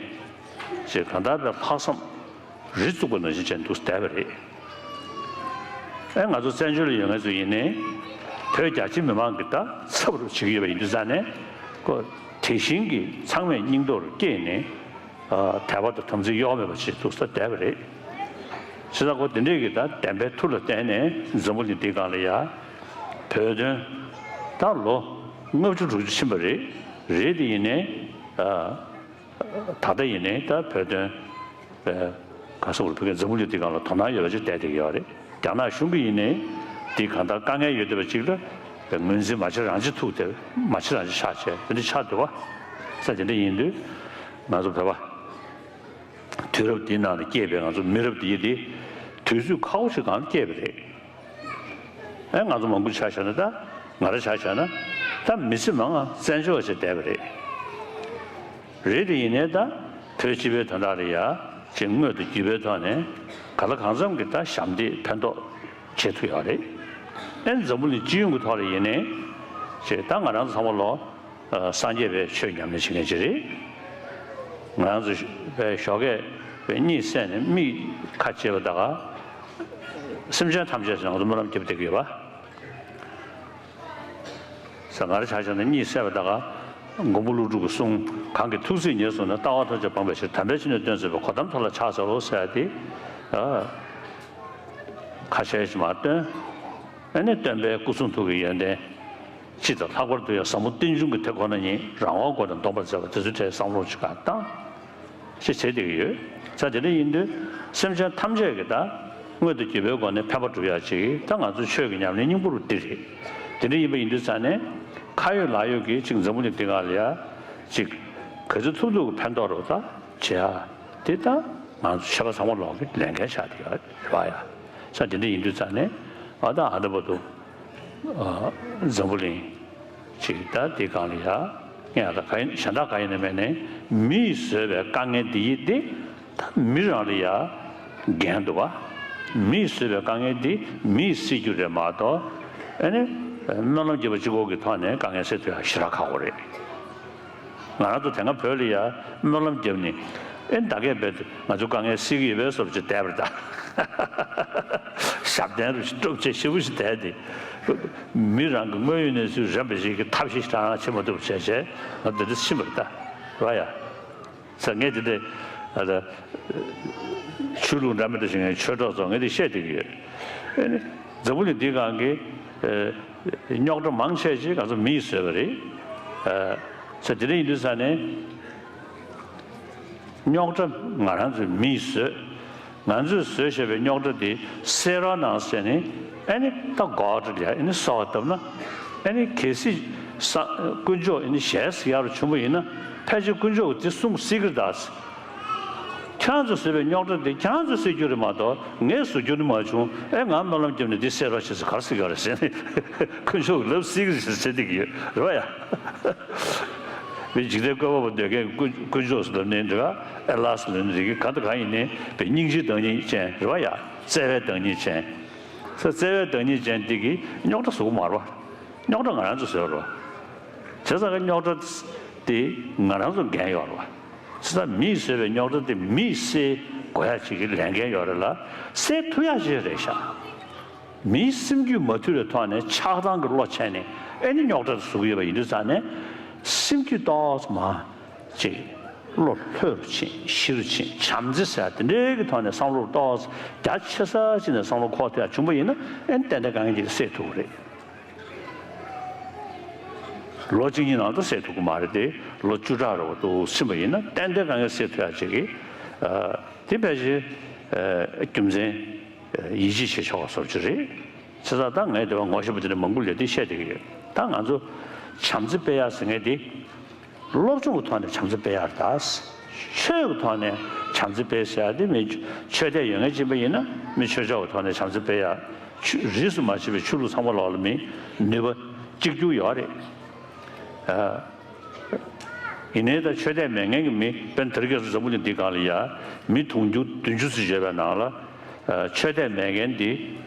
ཅེས་གང་ལྟར་པའི་ལྷག་བསམ་རི་བཙུགས་པ་ནང་བཞིན་བྱས་འདུག་བསྡད་པ་རེད། ཨེ་ང་ཚོ་བཙན་བྱོལ་ལ་ཡོད་མཁན་ཚོ་ཡིན་ནའི་བོད་རྒྱ་ཆེ་མི་མང་གི་ད་ཚབ་རུ་བྱེད་ཀྱི་ཡོད་པ་ཡིན་དུས་ཙང་ནས་ཁོ་དེ་བཞིན་གྱི་ཚང་མས་སྙིང་སྟོབས་སྐྱེས་ནས་དད་པ་དང་དམ་ཚིག་གཡོ་མེད་པ་བྱེད་ཐུབ་ས་བསྡད་པ་རེད། བྱས་ཙང་ཁོ་དེ་འདྲས་ཀྱི་ད་བདེན་པའི་མཐུ་ལ་བརྟེན་ནས་འཛམ་བུ་གླིང་འདིའི་སྒང་ལ་ཡ་བོད་དོན་ད་ལོ་ལྔ་བཅུ་དྲུག་ཅུ་ཕྱིན་པ་རེད། རེད་དེ་ཡིན་ནའི་ད་ལྟ་ཡིན་ནའི་ད་བོད་དོན་ག་ས་བར་བོད་ཀྱི་འཛམ་བུ་གླིང་འདིའི་སྒང་ལ་དོ་སྣང་ཡོད་པ་ཅིག་བསྡད་བསྡད་ཀྱི་ཡོད་རེད། རྒྱ་ནག་གཞུང་གིས་ཡིན་ནའི་འདི་གང་ལྟར་དཀའ་ངལ་ཡོད་བསྡད་པ་ཅིག་ལ་ངོས་འཛིན་མ་བྱེད་རང་བྱེད་ཐུག་དེ་མ་བྱེད་རང་བྱེད་ཆགས་བྱས་དེ་འདྲ་ཆགས་འདུག་བ། ས་དེ་འདྲ་ཡིན་དུས་ང་ཚོ་བོད་པ་དུས་རབས་འདིའི་ནང་ལ་སྐྱེས་པའི་ང་ཚོ་མི་རབས་འདི་ཡི་དེ་དུས་ཚོད་ཁག་པོ་ཞིག་སྒང་ལ་སྐྱེས་པ་རེད། ཨེ་ང་ཚོ་མང་པོ་ཆ་བཞག་ན་ད་ང་རང་ཆ་བཞག་ན་ད་མི་ཚེ་མང་ང་བཙན་བྱོལ་བ་ཞིག་བསྡད་པ་རེད། རེད་དེ་ཡིན་ནའི་ད་བོད་སྤྱི་པའི་དོན་དག་ལ་ཡ་ཅིག་དངོས་དང་བརྒྱུད་པའི་ཐོག་ནས་གང་ལ་གང་འཚམ་གྱི་ད་ཞབས་འདེགས་ཕན་ཐོགས་བྱེད་ཐུབ་ཡོད་རེད། ཨེ་འཛམ་བུ་གླིང་སྤྱི་ཡོངས་ཀྱི་ཐོག་ལ་ཡིན་ནའི་ཅིག་ད་ང་རང་ཚོ་ཚང་མ་ལོ་སངས་རྒྱས་པའི་ཆོས་ཉམས་ལེན་བྱེད་མཁན་ཅིག་རེད། ང་རང་ཚོ་བའི་ཞོགས་ཀས་བའི་གཉིད་སད་ནས་མིག་ཁ་ཕྱེ་བ་ད་ག་སེམས་ཅན་ཐམས་ཅད་ཀྱི་ནང་དུ་སྨོན་ལམ་བརྒྱབ་བསྡད་ཀྱི་ཡོད་པ། ས་ང་རེ་ཆ་བཞག་ན་གཉིད་སད་པ་ད་ག་མགོན་པོ་ཀླུ་སྒྲུབ་ཀྱི་གསུང་གང་གི་ཐུགས་སྲས་ཉེར་བཟུང་ནས་ལྟ་བ་ཐམས་ཅད་སྤངས་པའི་ཕྱིར་དམ་པའི་ཆོས་ནི་སྟོན་མཛད་པའི་གོ་ཏམ་མཐའ་ལ་ཕྱག་འཚལ་ལོ་ཟེར་ཏེ། ཁ་ཤས་ཤིག་མར་བཏོན། ཨ་ནི་སྟོན་པའི་སྐུ་གསུང་ཐུགས་ཀྱི་ཡོན་ཏན་སྤྱི་དང་ལྷག་པར་དུ་ཡང་ཟབ་མོ་རྟེན་འབྱུང་གི་དེ་ཁོ་ན་ཉིད་རང་དབང་སྒོ་ནས་འདོམས་པར་མཛད་པ་དེ་ཚོའི་གྲས་བསམ་བློ་ཅིག་ག་བཏང་། ཞེས་བྱས་བསྡད་ཀྱི་ཡོད། ས་དེ་འདྲ་ཡིན་དུས་སེམས་ཅན་ཐམས་ཅད་ཀྱི་ད་མངོན་དུ་གྱུར་པའི་སྒོ་ནས་ཕན་པ་སྒྲུབ་ཡག་ཅིག་ད་ང་ཚོའི་ཆོས་ཀྱི་ཉམས་ལེན་སྙིང་པོ་རུ་འདི་རེད། དེ་འདྲ་ཡིན་པ་ཡིན་དུས་ས་ནས་ཁ་ཡོད་ལག་ཡོད་ཀྱིས་ཅིག་འཛམ་བུ་གླིང་འདི་སྒང་ལ་ཡ་ཅིག་ག་ཚོད་ཐུབ་ཐུབ་ཀྱི་ཕན་ཐོགས་རུ་ད་བྱེད་ཡག་དེ་ད་ང་ཚོ་ཆོལ་ཁ་ཚང་མ་ལོག་གི་ལས་འགན་ཆགས་བསྡད་ཡོད་རེད་བ་ཡ། ས་དེ་འདྲ་ཡིན་དུས་ས་ནས་ཨ་ད་ཨ་ད་བར་དུ། འཛམ་བུ་གླིང་ཅིག་ད་འདི་སྒང་ལ་ཡ་ངས་ད་ག་ཡིན་གཞན་དག་ག་ཡིན་ན་མེད་ནས་མིས་བཟོས་པའི་དཀའ་ངལ་འདི་ཡིས་ཏེ་ད་མི་རང་ལ་ཡ་འགན་འདུག་བ། མིས་བཟོས་པའི་དཀའ་ངལ་འདི་མིས་སེལ་རྒྱུ་རེད་མ་གཏོགས་ཨ་ནི་སྨོན་ལམ་རྒྱབ་པ་གཅིག་པོ་གི་ཐོག་ནས་དཀའ་ངལ་སེལ་ཐུབ་ཡ་ཞེ་དྲག་ཁག་པོ་རེད། ང་རང་ཚོ་དེ་སྔ་བོད་ལ་ཡ་སྨོན་ལམ་བརྒྱབ་ནས་ཨེ་ད་གས་བས་ང་ཚོ་དཀའ་ངལ་སེལ་གྱི་ཡོད་པའི་བཟོ་ཅིག་བསྡད་པ་རེད་ད། ཞབས་བརྟན་རུ་ཞིག་སྟོབས་ཆེ་ཞེ་པོ་ཞིག་བསྡད་དེ། མི་རང་གི་དངོས་ཡོད་གནས་ཚུལ་རན་པ་ཞིག་གི་ཐབས་ཤེས་ཤིག་རང་རང་བྱེད་མ་ཐུབ་བྱས་བྱས་ང་འདི་འདྲ་ཕྱིན་པ་རེད་ད། རེད་བ་ཡ། ས་ངས་འདི་འདྲ་ཨ་ད། ཆོས་ལུགས་འདྲ་མི་འདྲ་ཞིག་ངའི་ཆོས་གྲོགས་ཚོ་ངས་འདི་བཤད་བསྡད་ཀྱི་ཡོད། ཨེ་ནི་འཛམ་བུ་གླིང་འདིའི་སྒང་གི་རྙོག་དྲ་མང་ཆེ་ཅིག་ང་ཚོ་མིས་བཟོས་པ་རེད། ས་དེ་འདྲ་ཡིན་དུས་ས་ནས་རྙོག་དྲ་ང་རང་ཚོས་མིས་བཟོས། ང་ཚོས་བཟོས་བཞག་པའི་རྙོག་དྲ་དེ་སེལ་རོགས་གནང་ཟེར་ནས་ཨ་ནི་ད་གོ་ཨ་ཀྲི་ལ་ཨ་ནི་གསོལ་བ་བཏབ་ན་ཨ་ནི་གལ་སྲིད་ས་དཀོན་མཆོག་ཨ་ནི་ཞལ་གཟིགས་ཡག་རུ་བྱུང་བ་ཡིན་ན་ཕལ་ཆེར་དཀོན་མཆོག་གིས་དེ་གསུང་སྲིད་ཀྱི་རེད་ད། ཁྱེད་རང་ཚོས་བཟོས་པའི་རྙོག་དྲ་དེ་ཁྱེད་རང་ཚོས་སེལ་རྒྱུ་རེད་མ་གཏོགས་ངས་བཟོ་རྒྱུ་ནི་མ་བྱུང་། ཨེ་ང་སྨོན་ལམ་བརྒྱབ་ནས་འདི་སེལ་རོགས་བྱེད་ཟེར་ག་རེ་ཟེར་གྱི་ཡོད་རེད་ཟེར་ནས་དཀོན་མཆོག་གིས་ལབ་སྲིད་ཀྱི་རེད་ཟེར་བསྡད་ཀྱི་ཡོད་རེད་བ་ཡ། མི་འཇིག་རྟེན་བཀོད་པ་པོ་འདོད་མཁན་དཀོན་དཀོན་མཆོག་ཟེར་ལབ་ནས་འདྲ་ག་ཨེ་ལ་ཟེར་ལབ་ནས་འདྲ་གི་ག་དང་ག་ཡིན་ནའི་བའི་སྙིང་རྗེའི་བདག་ཉིད་ཅན་རེད་བ་ཡ། བརྩེ་བའི་བདག་ཉིད་ཅན། ས་བརྩེ་བའི་བདག་ཉིད་ཅན་འདི་གིས་རྙོག་དྲ་བཟོ་གི་མ་རེད་བ། རྙོག་དྲ་ང་རང་ཚོས་བཟོས་རེད་བ། བྱས་ཙང་གི་རྙོག་དྲ་དེ་ང་རང་ཚོ་འགན་ཡོད་རེད་བ། བྱས་ཙང་མིས་བཟོས་པའི་རྙོག་དྲ་དེ་མིས་སེལ་དགོས་ཡ་ཅིག་གི་ལས་འགན་ཡོད་རེད་ལ་སེལ་ཐུབ་ཡ་ཅིག་རེད་ཤག་མིའི་སེམས་རྒྱུད་མ་ཐུལ་བའི་ཐོག་ནས་ཆགས་སྡང་གི་བློ་ཆད་ནས་ཨེ་ནི་རྙོག་དྲ་དེ་བཟོ་གི་ཡོད་པ་ཡིན་དུས་ཙང་ནས་སེམས་རྒྱུད་ཏོག་ཙམ་ཅིག་བློ་ལྷོད་རུ་ཕྱིན་ཞི་རུ་ཕྱིན་བྱམས་བརྩེ་ཟེར་དེ་འདྲའི་གི་ཐོག་ནས་བསམ་བློ་ཏོག་ཙམ་རྒྱ་ཆེ་ས་ཅིག་ནས་བསམ་བློ་འཁོར་ཐུབ་ཡ་བྱུང་པ་ཡིན་ན་ཨེ་ནི་ཏན་ཏན་དཀའ་ངལ་འདི་སེལ་ཐུབ་ཀྱི་རེད། ལོ་གཅིག་གཉིས་ནང་དུ་སེལ་ཐུབ་ཀྱི་མ་རེད་དེ་ལོ་བཅུ་ཕྲག་རེ་བ་དུ་ཕྱིན་པ་ཡིན་ན་ཏན་ཏན་དཀའ་ངལ་སེལ་ཐུབ་ཡ་ཅིག་གི་དེ་ཕལ་ཆེར་རྒྱུ་མཚན་ཡིད་ཆེས་བྱེད་ཆོག་པ་བཟོ་ཅིག་རེད། བྱས་ཙང་ད་ངས་དེ་བ་ངོ་ཤེས་པ་དེ་འདྲ་མང་པོ་ལས་དེ་བཤད་བསྡད་ཀྱི་ཡོད། ད་ང་ཚོ་བྱམས་བརྩེ་སྤེལ་ཡག་ཟེར་མཁན་དེ་སློབ་སྦྱོང་གི་ཐོག་ནས་བྱམས་བརྩེ་སྤེལ་ཡག་རེད་ད། ཆོས་ཀྱི་ཐོག་ནས་བྱམས་བརྩེ་སྤེལ་ཟེར་ཡག་དེ་མི་ཆོས་དད་ཡོད་མཁན་ཅིག་ཡིན་པ་ཡིན་ན་མི་ཆོས་ཕྱོགས་ཀྱི་ཐོག་ནས་བྱམས་བརྩེ་སྤེལ་ཡག་ཆོས་རིས་སུ་མ་ཆད་པའི་ཆོས་ལུགས་ཚང་མ་ལོག་ལ་མི་ནུས་པ་གཅིག་གྱུར་ཡོད་རེད། ཡིན་ནའི་ད་ཆོས་དད་མེད་མཁན་གྱི་མི་དཔེར་ན་དེ་རིང་ཁ་སང་འཛམ་བུ་གླིང་འདི་སྒང་ལ་ཡ་མི་དུང་ཕྱུར་བདུན་ཅུ་ཙམ་ཡོད་པའི་ནང་ལ་ཆོས་དད་མེད་མཁན་འདི་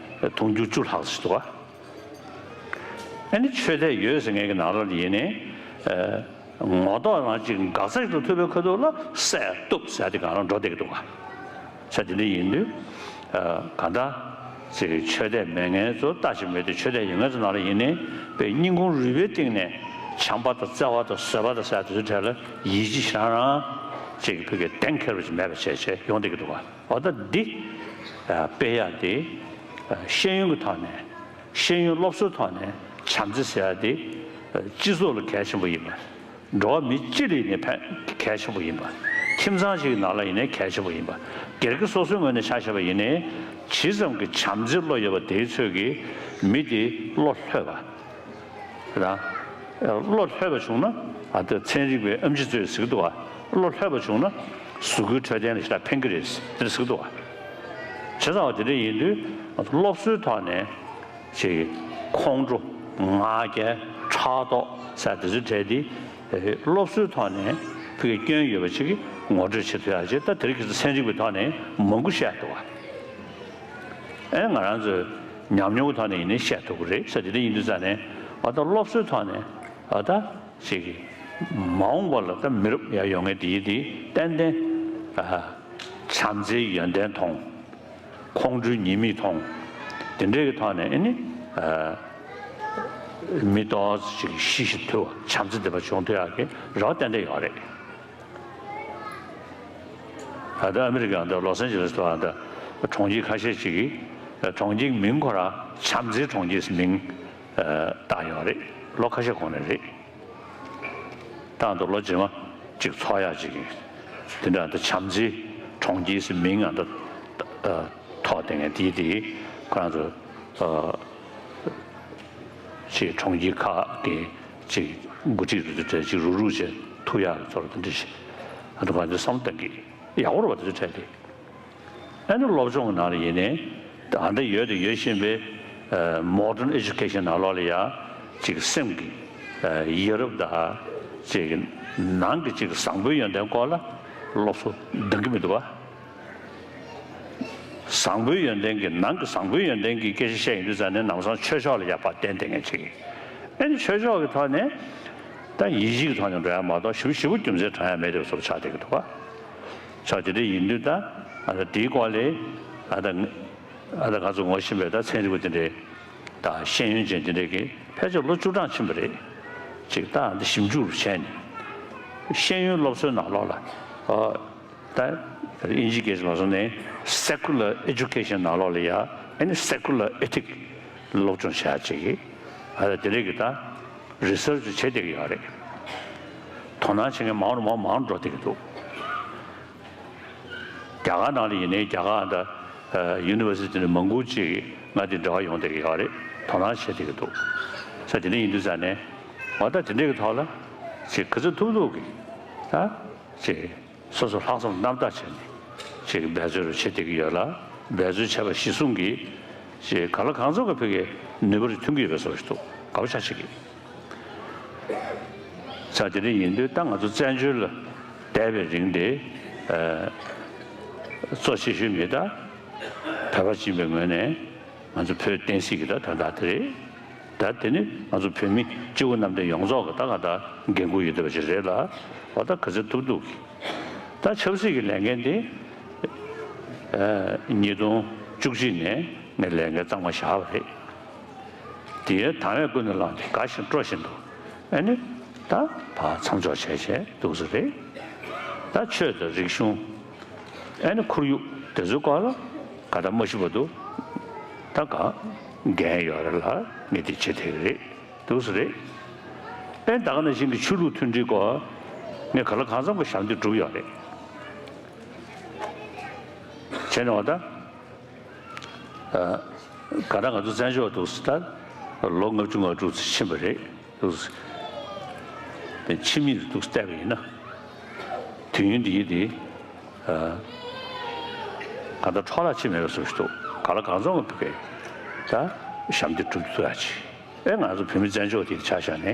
དུང་ཕྱུར་བཅུ་ལྷག་ཙམ་འདུག་ག་ཨ་ནི་ཆོས་དད་ཡོད་ཟེར་མཁན་གྱི་ནང་ལོགས་ལ་ཡིན་ནའི་ངོ་ཐོག་རང་གཅིག་འགག་རྩ་ཞིག་ཏུ་ཐུག་པའི་ཁ་ཐུག་ལ་བསད་གཏུབ་ཟེར་དེ་སྒང་ལ་འགྲོ་བསྡད་ཀྱི་འདུག་ག་ས་དེ་འདྲ་ཡིན་དུས། གང་ལྟར་ཅིག་ཆོས་དད་མེད་མཁན་ཚོ་ལྟ་ཞིག་མེད་དུས་ཆོས་དད་ཡོད་མཁན་ཚོ་ནང་ལ་ཡིན་ནའི་དཔེ་སྙིང་ཁོང་རུས་པའི་གཏིང་ནས་བྱམས་པ་དང་བརྩེ་བ་དང་བཟོད་པ་དང་ཟེར་དེ་ཚོའི་གྲས་ལ་ཡིད་ཆེས་རང་རང་ཅིག་ཕ་གིའི་གདེང་འཁེལ་བ་ཞིག་མེད་པ་བྱས་བྱས་ཡོང་བསྡད་ཀྱི་འདུག་ག་འོ་ད་འདི་སྤེལ་ཡག་དེ་ཤེས་ཡོན་གྱི་ཐོག་ནས་ཤེས་ཡོན་སློབ་གསོའི་ཐོག་ནས་བྱམས་བརྩེ་ཟེར་ཡག་དེ་སྤྱི་ཚོགས་ལ་གལ་ཆེན་པོ་ཡིན་པ། འགྲོ་བ་མི་སྤྱི་ལ་ཡིན་ནའི་ཕན་གལ་ཆེན་པོ་ཡིན་པ། ཁྱིམ་ཚང་ཞིག་གི་ནང་ལ་ཡིན་ནའི་གལ་ཆེན་པོ་ཡིན་པ། སྒེར་གྱི་སོ་སོའི་ངོས་ནས་ཆ་བཞག་པ་ཡིན་ནའི་ཇི་ཙམ་གྱི་བྱམས་བརྩེའི་བློ་ཡོད་པ་དེའི་ཚོད་ཀྱིས་མི་དེ་བློ་ལྷོད་པ། རེད་དང་། བློ་ལྷོད་པ་བྱུང་ན་ཨ་ད་ཚན་རིག་པའི་ཨེམ་ཆི་ཚོས་ཟེར་གྱི་འདུག་བ། བློ་ལྷོད་པ་བྱུང་ན་གཟུགས་པོའི་འཕྲོད་བསྟེན་ལ་ཞེ་དྲག་ཕན་གྱི་རེད་དེ་འདྲ་ཟེར་གྱི་འདུག་བ། བྱས་ཙང་བ་དེ་འདྲ་ཡིན་དུས་སློབ་གསོའི་ཐོག་ནས། ཅིག་ཁོང་ཁྲོ། ང་རྒྱལ། ཕྲག་དོག་ཟེར་དེ་ཚོའི་གྲས་དེ་སློབ་གསོའི་ཐོག་ནས་ཕ་གིའི་སྐྱོན་ཡོད་པ་ཅིག་ངོ་སྤྲོད་བྱེད་ཐུབ་ཡག་ཅིག་ད་དེ་རིང་ཁ་སང་ཚན་རིག་པའི་ཐོག་ནས་མང་པོ་བཤད་འདུག་བ། ཨེ་ང་རང་ཚོའི་ཉམས་མྱོང་གི་ཐོག་ནས་ཡིན་ནའི་བཤད་ཐུབ་ཀྱི་རེད་ཟེར་དེ་འདྲ་ཡིན་དུས་ཙང་ནས་ཨ་ད་སློབ་གསོའི་ཐོག་ནས་ཨ་ད་ཅིག་མ་འོངས་པ་ལ་ད་མི་རབས་ཡར་ཡོང་མཁན་དེ་ཡིན་དེ་ཏན་ཏན་ཨ་བྱམས་བརྩེའི་ཡོན་ཏན་མཐོང་། ཁོང་ཁྲོའི་ཉེས་དམིགས་མཐོང་། དེ་འདྲའི་གི་ཐོག་ནས་ཨེ་ནི་ཨ་མི་ཏོག་ཙམ་ཅིག་ཤི་ཤི་ཐུབ་པ། བྱམས་བརྩེ་ལྡན་པ་བྱུང་ཐུབ་ཡག་གི་རེ་བ་ཏན་ཏན་ཡོད་རེད། ད་ལྟ་ཨ་མི་རི་ཀའི་ཨ་ད་ལོ་སན་ཇི་ལེས་དུ་ཨ་ད་གྲོང་ཁྱེར་ཁ་ཤས་ཅིག་གིས་གྲོང་ཁྱེར་མིང་ཁོ་རང་བྱམས་བརྩེའི་གྲོང་ཁྱེར་ཟེར་མིང་བཏགས་ཡོད་རེད། ལོ་ཁ་ཤས་གོང་ནས་རེད། ད་ཨ་ད་ལོ་རྗེས་མ་ཅིག་ཚོགས་ཡག་ཅིག་ཡིན། དེ་འདྲ་ཨ་ད་བྱམས་བརྩེའི་གྲོང་ཁྱེར་ཟེར་མིང་ཨ་ད་ཐོགས་བསྡད་མཁན་དེའི་དེ་ཁོ་རང་ཚོ་ཅིག་གྲོང་ཁྱེར་ཁག་གི་ཅིག་འགོ་ཁྲིད་རུ་དེ་འདྲ་ཅིག་རུག་རུག་བྱས་ཐུབ་ཡག་གི་ཚོར་དེ་འདྲ་ཞིག་ཨ་ད་ཁོ་རང་ཚོ་བསམ་བཏང་གི་ཡག་པོ་རེད་པ། དེ་ཚོ་འཕྲད་དེ། ཨ་ནི་སློབ་སྦྱོང་གི་ནང་ལ་ཡིན་ནའི་ད་ལྟ་ཡོད་དང་ཡོད་བཞིན་པའི་ཨ་modern education ནང་ལོགས་ལ་ཡ་ཅིག་སེམས་ཀྱི་ཨ་ཡ་རབས་དང་ཅིག་ནང་གི་ཅིག་བཟང་པོའི་ཡོན་ཏན་སྐོར་ལ་སློབ་གསོ་འདང་གི་མི་འདུག་པ། བཟང་པོའི་ཡོན་ཏན་གྱི་ནང་གི་བཟང་པོའི་ཡོན་ཏན་གྱི་སྐད་ཆ་བཤད་ཡོང་དུས་ཙང་ནས་ནམ་སང་ཆོས་ཕྱོགས་ལ་ཡ་ཕར་བརྟེན་བསྡད་མཁན་ཅིག་ཨ་ནི་ཆོས་ཕྱོགས་ཀྱི་ཐོག་ནས་ད་ཡིད་ཆེས་ཀྱི་ཐོག་ནས་འགྲོ་ཡ་མ་གཏོགས་ཞེ་པོ་ཞེ་པོ་རྒྱུ་མཚན་དྲང་ཡ་མེད་དེ་བཟོ་འདྲ་ཆགས་བསྡད་ཀྱི་འདུག་པ། ཆོག་དེ་འདྲ་ཡིན་དུས་ད་ཨ་ད་དེའི་སྐོར་ལས་ཨ་ད་ཨ་ད་ང་ཚོ་ངོ་ཤེས་པའི་ད་ཚན་རིག་པ་དེ་འདྲས་དང་ཤེས་ཡོན་ཅན་དེ་འདྲས་ཀྱིས་ཕལ་ཆེར་ལོ་བཅུ་གྲངས་ཕྱིན་པ་རེད། ཅིག་ད་ཨ་ད་ཞིབ་འཇུག་བྱས་ནས་ཤེས་ཡོན་སློབ་གསོའི་ནང་ལོགས་ལ་ཨ་ད་དབྱིན་ཇིའི་སྐད་ཆ་ལ་སོང་ནས་secular education ནང་ལོགས་ལ་ཡ་ཨ་ནི་secular ethic སློབ་སྦྱོང་བྱས་ཅིག་ཨ་ད་དེ་འདྲས་ཀྱི་ད་research བྱེད་བསྡད་ཀྱི་ཡོད་རེད། དོ་སྣང་བྱེད་མཁན་མང་རུ་མང་མང་རུ་འགྲོ་བསྡད་ཀྱི་འདུག་རྒྱ་གར་ནང་ལ་ཡིན་ནའི་རྒྱ་གར་ད་ཡུ་ནི་ཝར་སི་ཊི་ནས་མང་པོ་ཅིག་ང་དེ་འབྲེལ་བ་ཡོང་བསྡད་ཀྱི་ཡོད་རེད། དོ་སྣང་བྱེད་བསྡད་ཀྱི་འདུག་ས། དེ་འདྲ་ཡིན་དུས་ཙང་ནས་འོ་ད་དེ་འདྲའི་གི་ཐོག་ལ་ཅིག་ག་ཚོད་ཐུབ་ཐུབ་ཀྱི་ད་ཅིག་སོ་སོ་ལྷག་བསམ་རྣམ་དག་བྱས་ནས་ཅིག་འབད་རྩོལ་རུ་བྱེད་བསྡད་ཀྱི་ཡོད་ལ། འབད་རྩོལ་བྱས་པ་གཞི་བཟུང་གིས་ཅིག་གང་ལ་གང་འཚམ་གྱི་ཕ་གིའི་ནུས་པ་རེ་ཐོན་གྱི་ཡོད་པའི་བཟོ་ཞིག་འདུག་དགའ་པོ་ཆགས་བྱེད་ཀྱི། ས་དེ་འདྲ་ཡིན་དུས་ད་ང་ཚོ་བཙན་བྱོལ་ལ་བསྡད་པའི་རིང་དེ་ཨ་གཙོ་ཆེ་ཤོས་མི་ད་བོད་པ་ཡིན་པའི་ངོས་ནས་ང་ཚོ་བོད་བསྟན་སྲིད་ཀྱི་ད་དོན་དག་དེ་རེད། ད་དེ་ནི་ང་ཚོ་བོད་མི་སྤྱི་བོ་གནམ་བསྟན་ཡོངས་རྫོགས་ཀྱི་ད་ག་ད་འགན་ཁུར་ཡོད་བསྡད་པ་ཞིག་རེད་ལ། འོ་ད་ག་ཚོད་ཐུབ་ཐུབ་ཀྱི་ད་ཆབ་སྲིད་ཀྱི་ལས་འགན་དེ་ཨ་ཉིས་སྟོང་བཅུ་གཅིག་ནས་ངས་ལས་འགན་གཙང་མ་བཞག་པ་རེད། དེའི་དང་བས་ཀུན་ནས་བསླངས་ཏེ་དགའ་བཞིན་སྤྲོ་བཞིན་དུ་ཨ་ནི་ད་ཕར་མཚམས་འཇོག་བྱས་བྱས་འདུག་ས་རེད། ད་ཆོས་དང་རིག་གཞུང་ཨ་ནི་ཁོར་ཡུག་དེ་ཚོའི་སྐོར་ལ་ག་ད་མ་ཤི་བར་དུ་ད་ག་འགན་ཡོད་རེད་ལ་ངས་དེ་བྱེད་བསྡད་ཀྱི་རེད་འདུག་ས་རེད། ཨེ་ད་ག་ནང་བཞིན་གྱི་ཆོས་ལུགས་མཐུན་སྒྲིལ་སྐོར་ངས་གང་ལ་གང་འཚམ་གྱི་ཞབས་འདེགས་བསྒྲུབས་ཡོད་རེད། བྱས་ནས་འོ་ད། ཨ་ག་ད་ང་ཚོ་བཙན་བྱོལ་འདུག་སེ་ད་ལོ་ལྔ་བཅུ་ང་དྲུག་ཙམ་ཕྱིན་པ་རེད་འདུག་སེ། དེ་ཕྱི་མིག་ཏུ་འདུག་སེ་བལྟས་པ་ཡིན་ན། དུས་ཡུན་འདི་ཡི་དེ་ཨ་ག་ད་འཕྲོ་བརླག་ཕྱིན་མེད་པ་བཟོ་ཞིག་འདུག་ག་ལ་གང་འཚམ་གྱི་ཕ་གིའི་ད་ཞབས་འདེགས་བསྒྲུབ་ཐུབ་ཡག་ཅིག་ཨེ་ང་ཚོ་བོད་མི་བཙན་བྱོལ་དེ་ཆ་བཞག་ནས་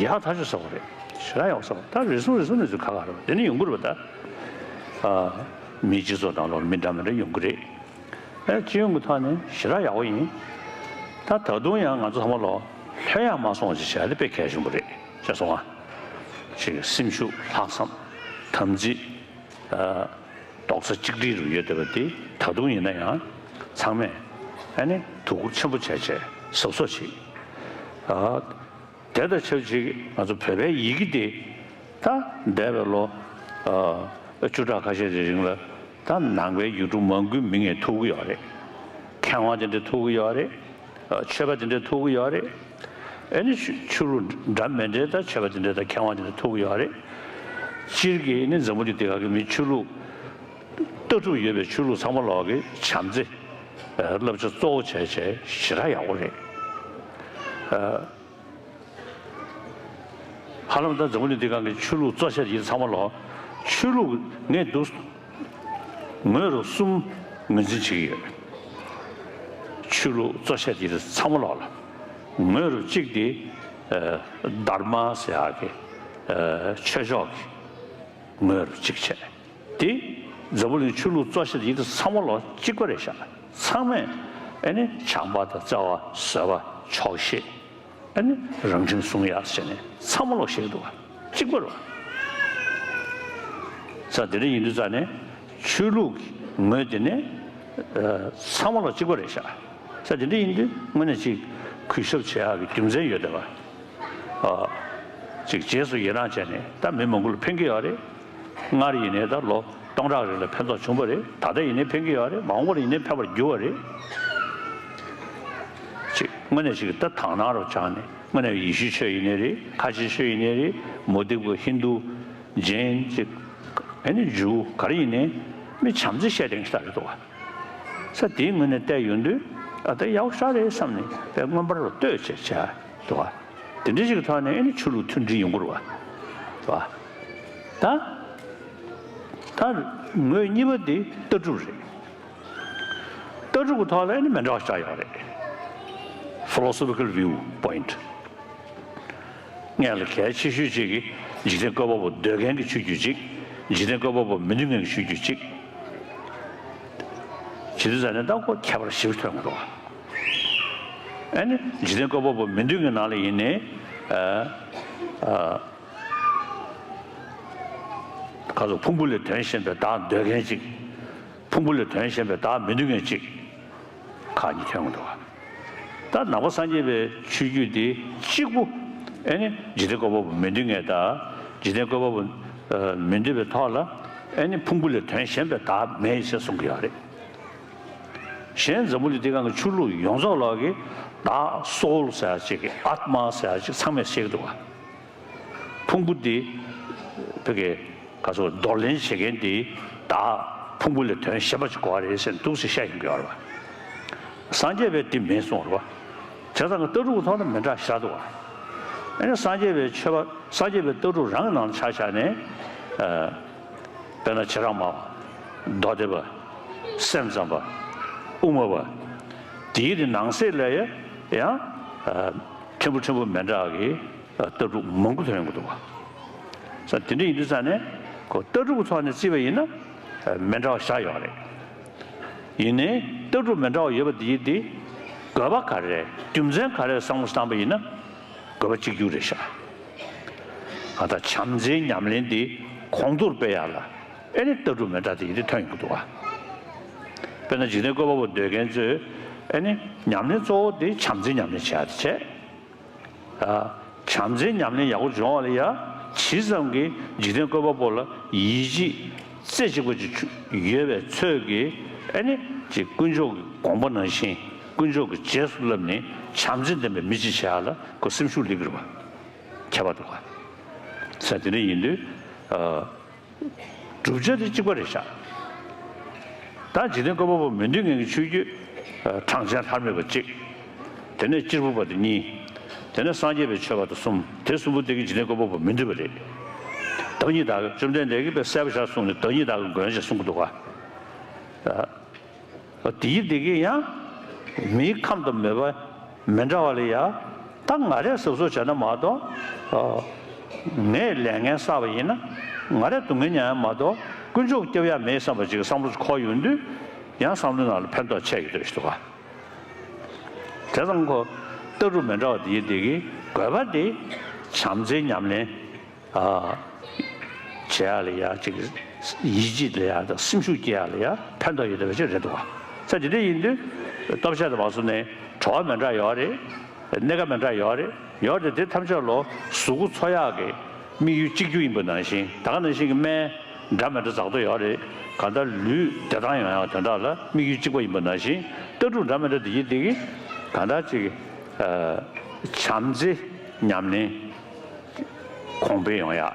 ཡག་ཐག་ཆོད་ཟེར་བ་རེད། ཞེ་དྲག་ཡག་པོ་ཟེར་བ། ད་རེ་ཟུང་རེ་ཟུང་ནས་ཚུར་ཁ་ཁ་རེད་པ། དེ་ནི་ཡོང་གི་རེད་པ། ད་ཨ་མིའི་སྤྱི་ཚོགས་ནང་ལོགས་ལ་མི་འདྲ་མི་འདྲ་ཡོང་གི་རེད། ཨེ་སྤྱི་ཡོངས་ཀྱི་ཐོག་ནས་ཞེ་དྲག་ཡག་པོ་ཡིན། ད་ད་དུང་ཡང་ང་ཚོ་ཚང་མ་ལོ་ལྷོད་ཡག་མ་སོང་བ་ཅིག་བྱས་ཏེ་དཔེ་གལ་ཆེན་པོ་རེད་ཤག་སོང་ང་། ཅིག་སེམས་ཤུགས་ལྷག་བསམ་དམ་ཚིག་ཨ་རྡོག་རྩ་གཅིག་སྒྲིལ་རུ་ཡོད་བསྡད་པ་འདི་ད་དུང་ཡིན་ན་ཡང་ཚང་མས་ཨ་ནི་དོ་ཁུར་ཆེན་པོ་བྱས་བྱས་གཟབ་གཟབ་བྱེད། ཨ་དེ་དང་ཆབས་ཅིག་ང་ཚོ་བོད་པའི་ཡི་གེ་འདི་ད་འདས་པའི་ལོ་ཨ་བཅུ་ཕྲག་ཁ་ཤས་ཀྱི་རིང་ལ་ད་ནང་པའི་ཡུལ་གྲུ་མང་པོའི་མི་ངས་ཐུག་གི་ཡོད་རེད། མཁས་དབང་དེ་འདྲ་ཐུག་གི་ཡོད་རེད། ཨ་ཆོས་པ་དེ་འདྲ་ཐུག་གི་ཡོད་རེད། ཨ་ནི་ཆོས་ཆོས་ལུགས་འདྲ་མི་འདྲའི་ད་ཆོས་པ་དེ་འདྲ་དང་མཁས་དབང་དེ་འདྲ་ཐུག་གི་ཡོད་རེད། སྤྱིར་གྱིས་ནི་འཛམ་བུ་གླིང་འདི་ག་གི་མི་ཆོས་ལུགས་ལྟ་གྲུབ་ཡོད་པའི་ཆོས་ལུགས་ཚང་མ་ལོག་གི་བྱམས་བརྩེ་ཨ་བསླབ་བྱ་གཙོ་བོ་བྱས་བྱས་ཞེ་དྲག་ཡག་པོ་རེད། ཨ་ཧ་ལམ་ད་འཛམ་བུ་གླིང་འདི་ག་གི་ཆོས་ལུགས་གཙོ་ཆེ་ཡིན་ཚང་མ་ལོག་ཆོས་ལུགས་ངས་འདུག་ངོས་རུ་གསུམ་ངོས་འཛིན་བྱེད་ཀྱི་ཡོད། ཆོས་ལུགས་གཙོ་ཆེ་དེ་ཚང་མ་ལོག་ལ་ངོས་རུ་གཅིག་དེ་ཨ་དྷརྨ་ཟེར་ཡག་གི་ཨ་ཆོས་ཕྱོགས་ཀྱི་ངོས་རུ་གཅིག་བྱས། དེ་འཛམ་བུ་གླིང་ཆོས་ལུགས་གཙོ་ཆེ་དེ་ཚང་མ་ལོག་གཅིག་པ་རེད་ཤག་ཚང་མས་ཨ་ནི་བྱམས་པ་དང་བརྩེ་བ་བཟོད་པ་ཆོག་ཤེས། ཨ་ནི་རང་ཁྲིམས་སྲུང་ཡག་བྱས་ནས་ཚང་མ་ལོག་བཤད་ཀྱི་འདུག་བ། གཅིག་པ་རེད་བ། ས་དེ་འདྲ་ཡིན་དུས་ཙང་ནས་ཆོས་ལུགས་ཀྱི་ངོས་དེ་ནས་ཨ་ཚང་མ་ལོག་གཅིག་པ་རེད་ཤག་ས་དེ་འདྲ་ཡིན་དུས་དངོས་གནས་ཅིག་གུས་ཞབས་བྱེད་ཡག་གི་རྒྱུ་མཚན་ཡོད་བསྡད་པ། ཨ། ཅིག་རྗེས་སུ་ཡི་རང་བྱས་ནས་ད་མི་མང་པོ་ལ་ཕན་གྱི་ཡོད་རེད། སྔར་ཡིན་ནའི་ད་ལོ་སྟོང་ཕྲག་རིང་ལ་ཕན་ཐོགས་བྱུང་བ་རེད། ད་ལྟ་ཡིན་ནའི་ཕན་གྱི་ཡོད་རེད། མ་འོངས་པར་ཡིན་ནའི་ཕན་པར་འགྱུར་བ་རེད། ཅིག་དངོས་གནས་ཅིག་ད་དག་སྣང་རུ་སྦྱངས་ནས་དངོས་གནས་ཡེ་ཤུའི་ཆོས་ཡིན་ནའི་རེད། ཁ་ཆེའི་ཆོས་ཡིན་ནའི་རེད། མུ་སྟེགས་པ། ཧིན་རྡུ། ཇེན། ཅིག་ཨ་ནི་ཇུའུ། ག་རེ་ཡིན་ནའི་མི་བྱམས་བརྩེ་བཤད་བསྡད་མཁན་ཞིག་རེད་འདུག་བ། ས་དེའི་ངོས་ནས་བལྟས་ཡོང་དུས། ཨ། ད་ཡག་པོ་ཞེ་དྲག་རེད་བསམ་ནས་དཔེ་མངོན་པར་བསྟོད་བྱས་བྱས་འདུག་བ། དེ་འདྲ་ཞིག་གི་ཐོག་ནས་ཨ་ནི་ཆོས་ལུགས་མཐུན་སྒྲིལ་ཡོང་གི་རེད་བ། འདུག་བ། ད་ད་ངོས་གཉིས་པ་དེ་ལྟ་གྲུབ་རེད། ལྟ་གྲུབ་ཀྱི་ཐོག་ལ་ཨ་ནི་མི་འདྲ་བ་ཞེ་དྲག་ཡོད་རེད། Philosophical view point། སྔོན་ལ་གལ་ཆེ་ཤོས་གཅིག་གིས་འཇིག་རྟེན་བཀོད་པ་པོ་འདོད་མཁན་གྱི་ཆོས་བརྒྱུད་གཅིག་འཇིག་རྟེན་བཀོད་པ་པོ་མི་འདོད་མཁན་གྱི་ཆོས་བརྒྱུད་གཅིག་བྱེད་དུས་ཙང་ནས་ད་ཁོ་ཁྱད་པར་ཞེ་པོ་ཐོན་གྱི་འདུག་ཨ་ནི་འཇིག་རྟེན་བཀོད་པ་པོ་མི་འདོད་མཁན་ནང་ལ་ཡིན་ནའི། ཨ། ཨ། ག་ཚོད་ཕུང་པོ་ལས་དོན་གཞན་པའི་བདག་འདོད་མཁན་གཅིག་ཕུང་པོ་ལས་དོན་གཞན་པའི་བདག་མི་འདོད་མཁན་གཅིག་ཁག་གཉིས་ཐོན་གྱི་འདུག་ད་ནང་པ་སངས་རྒྱས་པའི་ཆོས་བརྒྱུད་འདི་གཅིག་པུ་ཨེ་ནི་འཇིག་རྟེན་བཀོད་པ་པོ་མི་འདོད་མཁན་དང་། འཇིག་རྟེན་བཀོད་པ་པོ་མི་འདོད་པའི་ཐོག་ལ་ཨེ་ནི་ཕུང་པོ་ལས་དོན་གཞན་པའི་བདག་མེད་ཟེར་གསུང་གི་ཡོད་རེད། གཞན་འཛམ་བུ་གླིང་འདི་སྒང་གི་ཆོས་ལུགས་ཡོངས་རྫོགས་ལོག་གི་བདག་སོལ་ཟེར་ཡ་ཅིག་གི་ཨཱཏྨ་ཟེར་ཡ་ཅིག་ཚང་མས་བཤད་ཀྱི་འདུག་བ། ཕུང་པོ་འདི་བོད་ཀྱི་ག་ཚོད་འདོར་ལེན་བྱེད་མཁན་འདི་བདག་ཕུང་པོ་ལས་དོན་གཞན་པ་ཅིག་དགོས་པ་རེད་ཟེར་འདུག་ཟེར་བཤད་ཡོང་གི་ཡོད་རེད་བ། སངས་རྒྱས་པས་འདི་མེད་གསུངས་རེད་བ། བྱས་ཙང་ལྟ་གྲུབ་ཀྱི་ཐོག་ནས་མི་འདྲ་ཞེ་དྲག་འདུག་བ། ཨ་ནི་སངས་རྒྱས་པའི་ཆོས་པ། སངས་རྒྱས་པའི་ལྟ་གྲུབ་རང་གི་ནང་ལ་ཆ་བཞག་ནས། ཨ། དཔེར་ན་བྱེ་བྲག་སྨྲ་བ། མདོ་སྡེ་པ། སེམས་ཙམ་པ། དབུ་མ་པ། དེའི་དེ་ནང་གསེས་ལ་ཡང་། ཨ། ཕྲན་བུ་ཕྲན་བུ་མི་འདྲ་བ་གི་ལྟ་གྲུབ་མང་པོ་ཐོན་ཡོང་གི་འདུག་བ། ས་དེ་འདྲ་ཡིན་དུས་ཙང་ནས་ཁོ་ལྟ་གྲུབ་ཀྱི་ཐོག་ནས་བརྩིས་པ་ཡིན་ན་མི་འདྲ་བ་ཞེ་དྲག་ཡོད་རེད། ཡིན་ནའི་ལྟ་གྲུབ་མི་འདྲ་བ་ཡོད་པ་དེ་ཡིན་དེ་དགོས་པ་ག་རེ་རེད། རྒྱུ་མཚན་ག་རེ་རེད་བསམ་བློ་བཏང་པ་ཡིན་ན་དགོས་པ་གཅིག་གྱུར་རེད་ཤག་ང་ད་བྱམས་བརྩེའི་ཉམས་ལེན་དེ་གོང་མཐོར་སྤེལ་ཡག་ལ་ཨེ་ནི་ལྟ་གྲུབ་མི་འདྲ་དེ་ཡིན་དེ་ཐོན་ཡོང་གི་འདུག་བ། དཔེར་ན་འཇིག་རྟེན་བཀོད་པ་པོ་འདོད་མཁན་ཚོས་ཨེ་ནི་ཉམས་ལེན་གཙོ་བོ་དེ་བྱམས་བརྩེའི་ཉམས་ལེན་བྱེད་ཡག་དེ་བྱས། ཨ། བྱམས་བརྩེའི་ཉམས་ལེན་ཡག་པོ་སྦྱོང་བ་ལ་ཡ། ཇི་ཙམ་གྱིས་འཇིག་རྟེན་བཀོད་པ་པོ་ལ་ཡིད་ཆེས་རྩེ་གཅིག་པ་ཅིག་ཡོད་པའི་ཚོད་ཀྱིས་ཨེ་ནི་ཅིག་དཀོན་མཆོག་གི་དགོངས་པ་ནང་བཞིན་དཀོན་མཆོག་གི་རྗེས་སུ་བསླབས་ནས་བྱམས་བརྩེ་ལྡན་པའི་མི་ཅིག་བྱེད་ཡག་ལ་ཁོ་སེམས་ཤུགས་སླེབས་ཀྱི་རེད་བ། ཁྱད་པར་འདུག་བ། ས་དེ་འདྲ་ཡིན་དུས། ཨ། བསྒྲུབ་བྱ་དེ་གཅིག་པ་རེད་ཤག་ད་འཇིག་རྟེན་བཀོད་པ་པོ་མི་འདོད་མཁན་གྱི་ཆོས་བརྒྱུད། ཨ། གྲངས་ཅན་ཐ་མལ་པ་གཅིག་དེ་ནས་གཅེར་བུ་པ་དེ་གཉིས། དེ་ནས་སངས་རྒྱས་པའི་ཆོས་པ་དེ་གསུམ། དེ་གསུམ་པོ་དེ་གིས་འཇིག་རྟེན་བཀོད་པ་པོ་མི་འདོད་པ་རེད། བདག་ཉིད་བདག་གི་བཅོམ་ལྡན་འདས་ཀྱིས་དཔེ་གསལ་པོ་ཞིག་གསུངས་ནས་བདག་ཉིད་བདག་གི་མགོན་ཞེས་གསུང་གི་འདུག་ག་ཨ། དེའི་དེ་གིས་ཡང་མིའི་ཁམས་དང་མོས་པ་མི་འདྲ་བ་ལ་ཡང་། ད་ང་རས་གཟབ་གཟབ་བྱས་ན་མ་གཏོགས། ཨ། ངས་ལས་ངན་བསགས་པ་ཡིན་ན་ང་རས་སྡུག་བསྔལ་མྱངས་ཡ་མ་གཏོགས་དཀོན་མཆོག་གི་སྐྱོབ་ཡ་མེད་བསམ་པ་ཅིག་གི་བསམ་བློ་ཅིག་འཁོར་ཡོང་དུས། ཡང་བསམ་བློའི་ནང་ལ་ཕན་ཐོགས་ཆེ་ཡོད་འདོད་ཞིག་འདུག་ག་བྱས་ཙང་ཁོ་ལྟ་གྲུབ་མི་འདྲ་བ་དེའི་དེ་གིས་དགོས་པ་དེ་བྱམས་བརྩེའི་ཉམས་ལེན། ཨ། བྱེད་ཡག་ལ་ཡ་ཅིག་ཡིད་ཆེས་ལ་ཡ་དང་སེམས་ཤུགས་སྐྱེ་ཡག་ལ་ཡ་ཕན་ཐོགས་ཡོད་བསྡད་པ་ཅིག་རེད་འདུག་བ། ས་དེ་འདྲ་ཡིན་དུས་སྟོབས་ཆེ་དང་མ་སོང་ནས་བྲོ་བ་མི་འདྲ་ཡོད་རེད། གནས་སྐབས་མི་འདྲ་ཡོད་རེད། ཡོད་རེད་དེ་ཐམས་ཅད་ལོ་གཟུགས་པོ་འཚོ་ཡག་གི་དམིགས་ཡུལ་གཅིག་གྱུར་ཡིན་པ་ནང་བཞིན། ད་ག་ནང་བཞིན་གྱི་སྨན་འདྲ་མི་འདྲ་འཛག་འདོད་ཡོད་རེད། གང་ལྟར་ལུས་བདེ་ཐང་ཡོང་ཡག་དོན་དག་ལ་དམིགས་ཡུལ་གཅིག་པ་ཡིན་པ་ནང་བཞིན། ལྟ་གྲུབ་འདྲ་མི་འདྲ་དེ་ཡིན་དེ་གིས་གང་ལྟར་ཅིག་ཨ། བྱམས་བརྩེ་ཉམས་ལེན། གོང་འཕེལ་ཡོང་ཡག་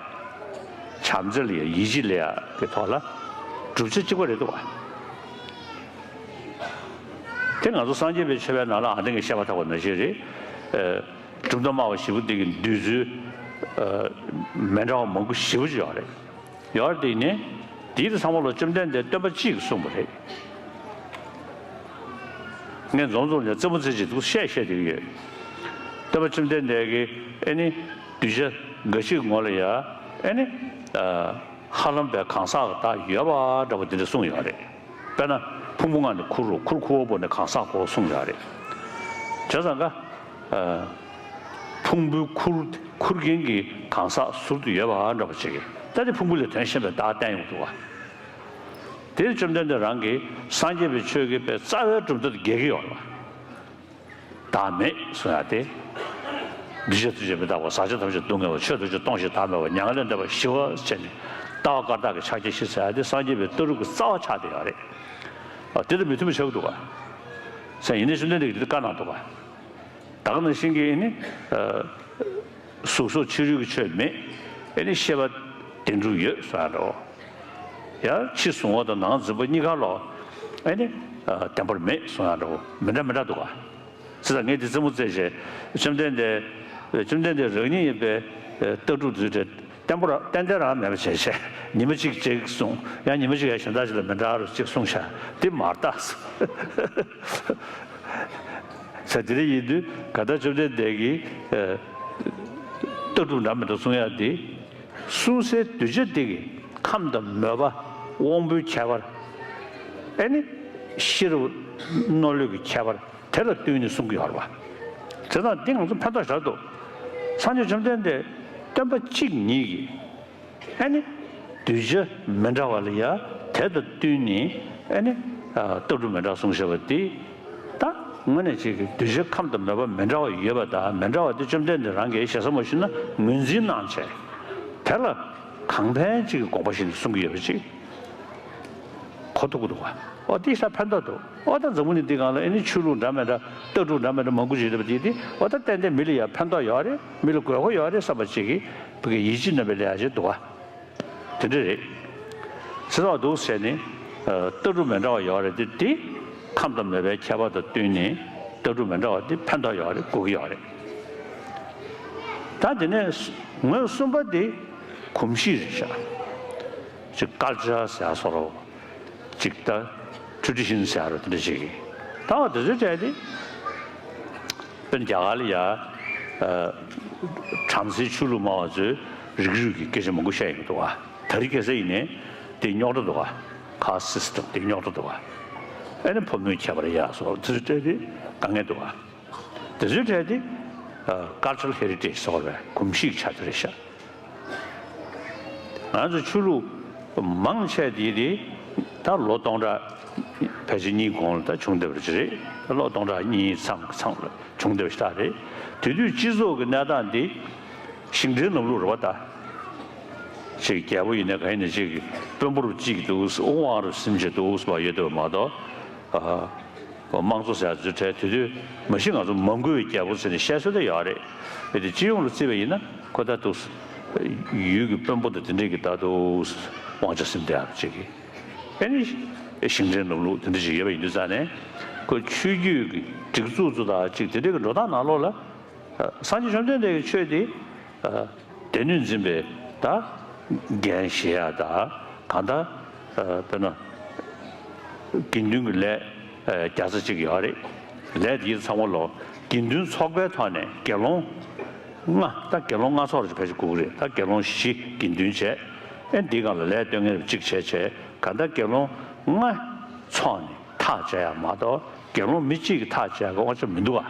བྱམས་བརྩེ་ལ་ཡ་ཡིད་ཆེས་ལ་ཡ་གི་ཐོག་ལ་བསྒྲུབ་བྱ་གཅིག་པ་རེད་འདུག་བ། དེ་ང་ཚོ་སངས་རྒྱས་པའི་ཆོས་པའི་ནང་ལ་ཨ་ནི་ངས་བཤད་པ་ཐག་པ་ནང་བཞིན་རེད། ཨ། གྲུབ་མཐའ་སྨྲ་བ་བཞི་པོ་འདི་གི་འདོད་ཚུལ། ཨ། མི་འདྲ་བ་མང་པོ་ཞེ་པོ་ཅིག་ཡོད་རེད། ཡོད་རེད་དེ་ནི། དེའི་དེ་ཚང་མ་ལ་བཅོམ་ལྡན་འདས་སྟོན་པ་གཅིག་གིས་གསུངས་པ་རེད། ངས་འཛོམས་འཛོམས་ནས་རྩེད་མོ་རྩེ་བྱེད་འདུག་བཤད་བཤད་བསྡད་ཀྱི་ཡོད། སྟོན་པ་བཅོམ་ལྡན་འདས་ཀྱིས་ཨེ་ནི་གདུལ་བྱ་འགའ་ཞིག་གི་ངོ་ལ་ཡ་ཨེ་ནི། ཨ། ཧ་ལམ་པའི་གང་ཟག་གི་བདག་ཡོད་པ་འདྲ་པོ་དེ་འདྲ་གསུངས་ཡོད་རེད། དཔེར་ན་ཕུང་པོ་ལྔ་ནི་ཁུར་རོ། ཁུར་ཁུར་བ་པོ་ནི་གང་ཟག་གོ་གསུངས་ཡོད་རེད། བྱས་ཙང་ཀ་ཨ། ཕུང་པོའི་ཁུར་ཁུར་མཁན་གྱི་གང་ཟག་ཟུར་དུ་ཡོད་པ་འདྲ་པོ་ཅིག་གིས་ད་དེ་ཕུང་པོ་ལས་དོན་གཞན་པའི་བདག་བསྟན་ཡོང་འདུག་བ། དེ་བཅོམ་ལྡན་འདས་རང་གིས་སངས་རྒྱས་པའི་ཆོས་ཀྱི་དཔེ་རྩ་བའི་གྲུབ་མཐའ་དང་འགལ་གྱི་ཡོད་རེད་བ། བདག་མེད་གསུང་ཡ་དེ། འདུས་བྱས་ཐམས་ཅད་མི་རྟག་པ། ཟག་བཅས་ཐམས་ཅད་སྡུག་བསྔལ་བ། ཆོས་ཐམས་ཅད་སྟོང་ཞིང་བདག་མེད་པ། མྱ་ངན་ལས་འདས་པ་ཞི་བ་བྱས་ནས་ལྟ་བ་བཀའ་རྟགས་ཀྱི་ཕྱག་རྒྱ་བཞི་ཟེར་ཡ་དེ་སངས་རྒྱས་པའི་ལྟ་གྲུབ་ཀྱི་རྩ་བ་ཆགས་བསྡད་ཡོད་རེད། ཨ་དེ་དང་མི་མཐུན་པ་ཆགས་ཀྱི་འདུག་ག་ཟེར། ཡིན་ནའི་བཅོམ་ལྡན་འདས་ཀྱིས་དེ་བཀའ་གནང་འདུག་ག་ད་ག་ནང་བཞིན་གྱི་ནི། གཟུགས་སོགས་ཕྱི་རོལ་གྱི་ཆོས་མེད། ཨེ་ནི་ཤེས་པ་བདེན་གྲུབ་ཡོད་གསུང་ཡ་འདྲ་བོ། ཡང་ཕྱི་གཟུང་བ་དང་ནང་འཛིན་པ་གཉིས་ཀ་ལོ། ཨེ་ནི་བདེན་པར་མེད་གསུང་ཡ་འདྲ་བོ་མི་འདྲ་མི་འདྲ་འདུག་ག་ཟེར་ད་ངས་འདི་རྩེད་མོ་རྩེ་བྱས། བཅོམ་ལྡན་འདས། བཅོམ་ལྡན་འདས་རང་ཉིད་ཡིན་པའི་ལྟ་གྲུབ་འདི་གྲས་བརྟན་པོ་ར་ཏན་ཏན་རང་མེད་པ་བྱས་བྱས། ཉི་མ་གཅིག་གཅིག་གསུངས། ཡང་ཉི་མ་གཅིག་ཡང་གཞན་དག་ཅིག་ལ་མི་འདྲ་རུ་གཅིག་གསུངས་ཤག་འདི་མ་རེད་ད། ས་དེ་འདྲ་ཡིན་དུས་ག་ད་བཅོམ་ལྡན་འདས་ཀྱིས་ལྟ་གྲུབ་འདྲ་མི་འདྲ་གསུང་ཡ་འདི། གསུང་སའི་གདུལ་བྱ་འདི་གི་ཁམས་དང་མོས་པ། དབང་པོའི་ཁྱད་པར། ཨེ་ནི་ཤེས་རབ་རྣོ་ལུས་ཀྱི་ཁྱད་པར། དེ་ལ་བསྟུན་ནས་གསུང་གི་ཡོད་རེད་པ། དེ་དང་འདི་ང་ཚོ་ཕན་ཐོགས་ཞེ་དྲག་འདུག་སངས་རྒྱས་བཅོམ་ལྡན་འདས་སྟོན་པ་གཅིག་ཉིད་ཀྱིས། ཨ་ནི། གདུལ་བྱ་མི་འདྲ་བ་ལ་ཡ་དེ་དང་བསྟུན་ནས་ཨ་ནི། ལྟ་གྲུབ་མི་འདྲ་གསུངས་བཞག་པ་དེ། ད་དངོས་གནས་ཅིག་གི་གདུལ་བྱའི་ཁམས་དང་མོས་པ་མི་འདྲ་བ་ཡོད་པ་དང་མི་འདྲ་བ་དེ་བཅོམ་ལྡན་འདས་རང་གིས་ཞེ་ས་མ་ཞུས་ན་ངོས་འཛིན་གནང་བྱས། དེ་ལ་གང་ཕན་ཅིག་གི་དགོངས་པ་བཞེས་ནས་གསུང་གི་ཡོད་པ་ཅིག་གོ་ཐུབ་ཀྱི་འདུག་བ། ཨོ་དེ་ཤ་ཕན་ཐོགས་འདུག་ཨོ་ད་འཛམ་བུ་གླིང་འདི་སྒང་ལ་ཨེ་ནི་ཆོས་ལུགས་འདྲ་མི་འདྲ་ལྟ་གྲུབ་འདྲ་མི་འདྲ་མང་པོ་ཅིག་ཡོད་པ་དེ་དེ་ཨོ་ད་ཏན་ཏན་མི་ལ་ཡ་ཕན་ཐོགས་ཡོད་རེད། མི་ལ་དགོས་མཁོ་ཡོད་རེད་བསམ་པ་ཅིག་གིས་བོད་ཀྱི་ཡིད་ཆེས་རྣམ་པའི་ལས་ཡ་ཅིག་འདུག་བ། དེ་འདྲ་རེད། ཚེ་ཐོག་འདུག་ཟེར་ནས། ལྟ་གྲུབ་མི་འདྲ་བ་ཡོད་རེད་དེ་དེ། ཁམས་དང་མོས་པའི་ཁྱད་པར་དང་བསྟུན་ནས་ལྟ་གྲུབ་མི་འདྲ་བ་དེ་ཕན་ཐོགས་ཡོད་རེད་དགོས་ཀྱི་ཡོད་རེད། ད་དེ་ནས་ངོས་གསུམ་པ་དེ་གོམས་གཤིས་རེད་ཤག་ཅིག་ཀལ་ཅར་ཟེར་ཡ་སོགས་རོ། ཅིག་ད་ཊེ་རེ་ཌི་ཤན་ཟེར་ཡ་རོ་དེ་འདྲ་ཅིག་གི། ད་བ་དེ་ཚོའི་གྲས་དེ། དཔེར་ན་རྒྱ་གར་ལ་ཡ། བྲམ་ཟེའི་ཆོས་ལུགས་སྨྲ་བ་ཚོས་རིགས་རུས་ཀྱི་སྐད་ཆ་མང་པོ་བཤད་ཡོང་གི་འདུག་ག་ད་རེས་ཁ་སང་ཡིན་ནའི་དེ་རྙོག་དྲ་འདུག་ག་ཁཱསི་སི་ཊམ་དེ་རྙོག་དྲ་འདུག་ག་ཨེ་ནི་ཕོ་མོའི་ཁྱད་པར་ཡ་སོགས་དེ་ཚོའི་གྲས་དེ་དཀའ་ངལ་འདུག་ག་དེ་ཚོའི་གྲས་དེ་ཀལ་ཅར་ཧེ་རི་ཊེ་ཇི་ཟེར་བའི་གོམས་གཤིས་ཆགས་ཀྱི་རེད་ཤག་ང་ཚོ་ཆོས་ལུགས་མང་ཆེ་དེ་དེ་ད་ལོ་སྟོང་ཕྲག་ཕལ་ཆེར་གཉིས་གོང་ལ་ད་བྱུང་བསྡད་པ་ཅིག་རེད། ད་ལོ་སྟོང་ཕྲག་གཉིས་མཚམས་མཚམས་ལ་བྱུང་བསྡད་པ་ཞིག་ད་རེད། དེ་དུས་སྤྱི་ཚོགས་ཀྱི་གནས་སྟངས་འདི་ཞིང་བྲན་ལམ་ལུགས་རེད་བ་ད། ཅིག་རྒྱལ་པོ་ཡིན་ན་གང་ཡིན་ན་ཅིག་དཔོན་པོར་གཅིག་འདུག་དབང་རུ་སེམས་ཅན་འདུག་བ་ཡོད་དེ་བ་མ་གཏོགས། དམངས་གཙོ་ཟེར་ཡ་ཚོའི་གྲས་དེ་དུས་མ་གཞི་ང་ཚོ་མ་མགུ་བའི་རྒྱལ་པོ་ཟེར་ནས་བཤད་སྲོལ་དེ་ཡོད་རེད། དེ་སྤྱི་ཡོངས་ལ་བརྩིས་པ་ཡིན་ན་ཁོ་ད་འདུག་ཡུལ་གྱི་དཔོན་པོ་དང་དེ་འདྲས་ཀྱི་ད་འདུག་དབང་ཆ་ཟིན་བསྡད་ཡ་ཅིག་གི་ཨེ་ནི་ཞིང་བྲན་ལམ་ལུགས་དེ་འདྲ་ཞིག་ཡོད་པ་ཡིན་དུས་ཙང་ནས་ཁོ་ཆོས་བརྒྱུད་ཀྱི་སྒྲིག་འཛུགས་ཚོ་དང་ཅིག་དེ་འདྲས་ཀྱི་འགྲོ་སྟངས་ནང་ལོགས་ལ། སངས་རྒྱས་བཅོམ་ལྡན་འདས་ཀྱི་ཆོས་དེ། སྡེ་སྣོད་འཛིན་པའི་ད་འགན་བཞེས་ཡ་ད་གང་ལྟར། དཔེར་ན། དགེ་འདུན་གྱི་ལས་བརྒྱ་རྩ་གཅིག་ཡོད་རེད། ལས་དེ་ཚང་མ་ལོ་དགེ་འདུན་ཚོགས་པའི་ཐོག་ནས་དགེ་སློང་ལྔ་ད་དགེ་སློང་ལྔ་ཚོགས་རེ་ཕལ་ཆེར་དགོས་ཀྱི་རེད། ད་དགེ་སློང་བཞི་དགེ་འདུན་བྱས། ཨེ་འདིའི་སྒང་ལ་ལས་སྟོན་མཁན་རེ་གཅིག་བྱས་བྱས་གང་ལྟར་དགེ་སློང་ལྔ་ཚོགས་ནས་ཐག་བཅད་ཡ་མ་གཏོགས་དགེ་སློང་མི་གཅིག་གིས་ཐག་བཅད་ཡ་གི་དབང་ཆ་མི་འདུག་ག་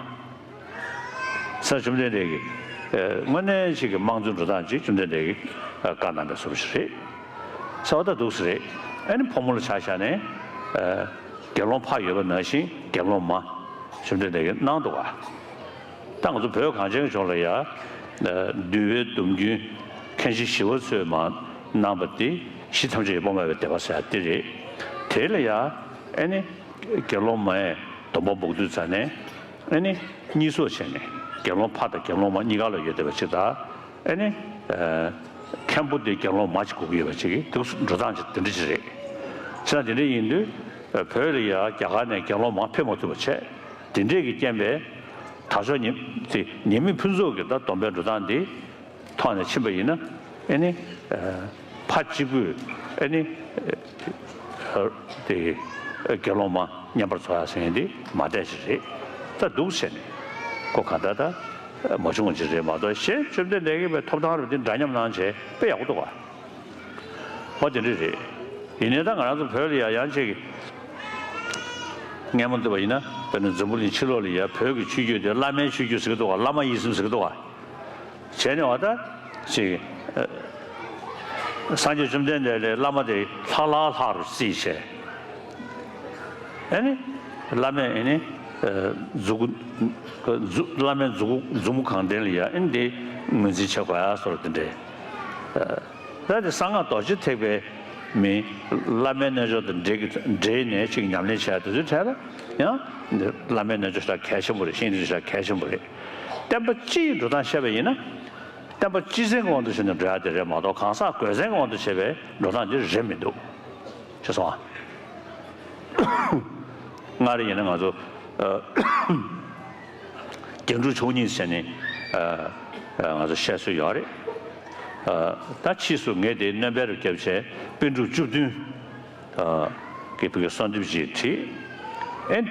ས་བཅོམ་ལྡན་འདས་ཀྱིས་དངོས་གནས་ཅིག་གི་དམངས་གཙོའི་འགྲོ་སྟངས་ཅིག་བཅོམ་ལྡན་འདས་ཀྱིས་བཀའ་གནང་པའི་བཟོ་འདྲ་ཞིག་རེད། ས་བ་ད་འདུག་སེ་རེད། ཨ་ནི་ཕོ་མོ་ལ་ཆ་བཞག་ནས་དགེ་སློང་ཕ་ཡོད་པ་ནང་བཞིན་དགེ་སློང་མ་བཅོམ་ལྡན་འདས་ཀྱིས་གནང་འདུག་ག་ད་ང་ཚོ་བོད་གངས་ཅན་ལྗོངས་ལ་ཡ། འདུལ་བའི་སྡོམ་རྒྱུན་མཁན་ཆེན་ཞི་བ་འཚོས་མར་གནང་པ་དེ་གཞི་ཐམས་ཅད་ཀྱི་དཔག་མེད་པའི་བདེ་བ་ཟེར་ཡ་དེ་རེད། དེ་ལ་ཡ་ཨ་ནི་དགེ་སློང་མའི་སྡོམ་པ་འབོག་དུས་ཙ་ནས་ཨ་ནི་གཉིས་སོ་བྱས་ནས་དགེ་སློང་ཕ་དང་དགེ་སློང་མ་གཉིས་ཀ་ལ་ཡོད་བསྡད་པ་ཅིག་དང་ཨ་ནི་མཁན་པོ་དེ་དགེ་སློང་མ་ཅིག་དགོས་ཀྱི་ཡོད་པ་ཅིག་གི་འདུག་འགྲོ་སྟངས་ཅིག་དེ་འདྲ་ཅིག་རེད། བྱས་ཙང་དེ་འདྲ་ཡིན་དུས་བོད་ལ་ཡ་རྒྱ་གར་ནས་དགེ་སློང་མ་ཕེབས་མ་ཐུབ་པ་བྱས། དེ་འདྲས་ཀྱི་རྐྱེན་པས་དར་ལྕོག་ཉི་དེ་ཉི་མའི་ཕུན་ཚོགས་ཀྱི་ད་སྡོམ་པའི་འགྲོ་སྟངས་འདི་ཐོག་ནས་ཕྱིན་པ་ཡིན་ན་ཨེ་ནི་ཕ་གཅིག་པུས་ཨེ་ནི་དེ་དགེ་སློང་མ་བསྙེན་པར་འཚོ་ཡ་ཟེར་མཁན་འདི་མ་བསྡད་ཅིག་རེད། ད་འདུག་བྱས་ནས་ཁོ་ག་ད་ད་མ་བྱུང་བ་ཅིག་རེད་མ་གཏོགས་གཞན་བཅོམ་ལྡན་འདས་ཀྱིས་པའི་ཐོབ་ཐང་རུ་འདི་འདྲ་མཉམ་གནང་བྱས་དཔེ་ཡག་པོ་འདུག་ག་ཨོ་དེ་འདྲ་རེད། ཡིན་ནའི་ད་ང་རང་ཚོ་བོད་ལ་ཡ་ཡང་ཅིག་སྔས་མ་འདུག་པ་ཡིན་ན་དཔེར་ན་འཛམ་བུ་གླིང་ཕྱི་ལོགས་ལ་ཡ་བོད་ཀྱི་ཆོས་བརྒྱུད་དེ་བླ་མའི་ཆོས་བརྒྱུད་ཟེར་གི་འདུག་ག་བླ་མ་ཡིན་སེམས་ཟེར་གི་འདུག་ག་བྱས་ནས་བ་ད་ཅིག་སངས་རྒྱས་བཅོམ་ལྡན་འདས་ལས་བླ་མ་དེ་ལྷག་ལྷག་ལྷག་རུ་བརྩིས་བྱས། ཨ་ནི། བླ་མས་ཨེ་ནི་མཛུག་གུ་མཛུ་བླ་མའི་མཛུག་གུ་མཛུབ་མོ་གང་བསྟན་ལ་ཡ་ཨེ་ནི་དེ་ངོས་འཛིན་བྱེད་དགོས་ཡ་སོགས་དེ་འདྲས། ད་དེ་གསང་སྔགས་རྡོ་རྗེ་ཐེག་པའི་མི་བླ་མའི་རྣལ་འབྱོར་དང་འབྲེལ་གྱི་འབྲེལ་ནས་ཅིག་ཉམས་ལེན་བྱས་དེ་ཚོའི་གྲས་ལ་ཡང་བླ་མའི་རྣལ་འབྱོར་ཞེ་དྲག་གལ་ཆེན་པོ་རེད། ཤེས་རིག་ཞེ་དྲག་གལ་ཆེན་པོ་རེད། བསྟན་པ་སྤྱི་ཡི་འགྲོ་སྟངས་བཤད་པ་ཡིན་ན། བསྟན་པ་སྤྱི་མཚན་གྱི་དབང་དུ་བྱས་ནས་འགྲོ་ཡ་དེ་རེད་མ་གཏོགས་གང་ཟག་གོས་མཚན་གྱི་དབང་དུ་བྱས་པའི་འགྲོ་སྟངས་དེ་རེད་མི་འདུག་ཅེས་གསུངས་པ། སྔར་ཡིན་ན་ང་ཚོ་ཨ་རྒྱན་དྲུག་མཆོག་གཉིས་བྱས་ནས་ཨ་ཨ་ང་ཚོ་བཤད་སྲོལ་ཡོད་རེད། ཨ་ད་ཕྱིས་སུ་ངས་དེ་སྣོན་པ་རུ་བརྒྱབ་བྱས་པཎ་གྲུབ་བཅུ་བདུན། ཨ་གི་བོད་ཀྱི་གསོལ་འདེབས་ཅིག་བྲིས། ཨེ་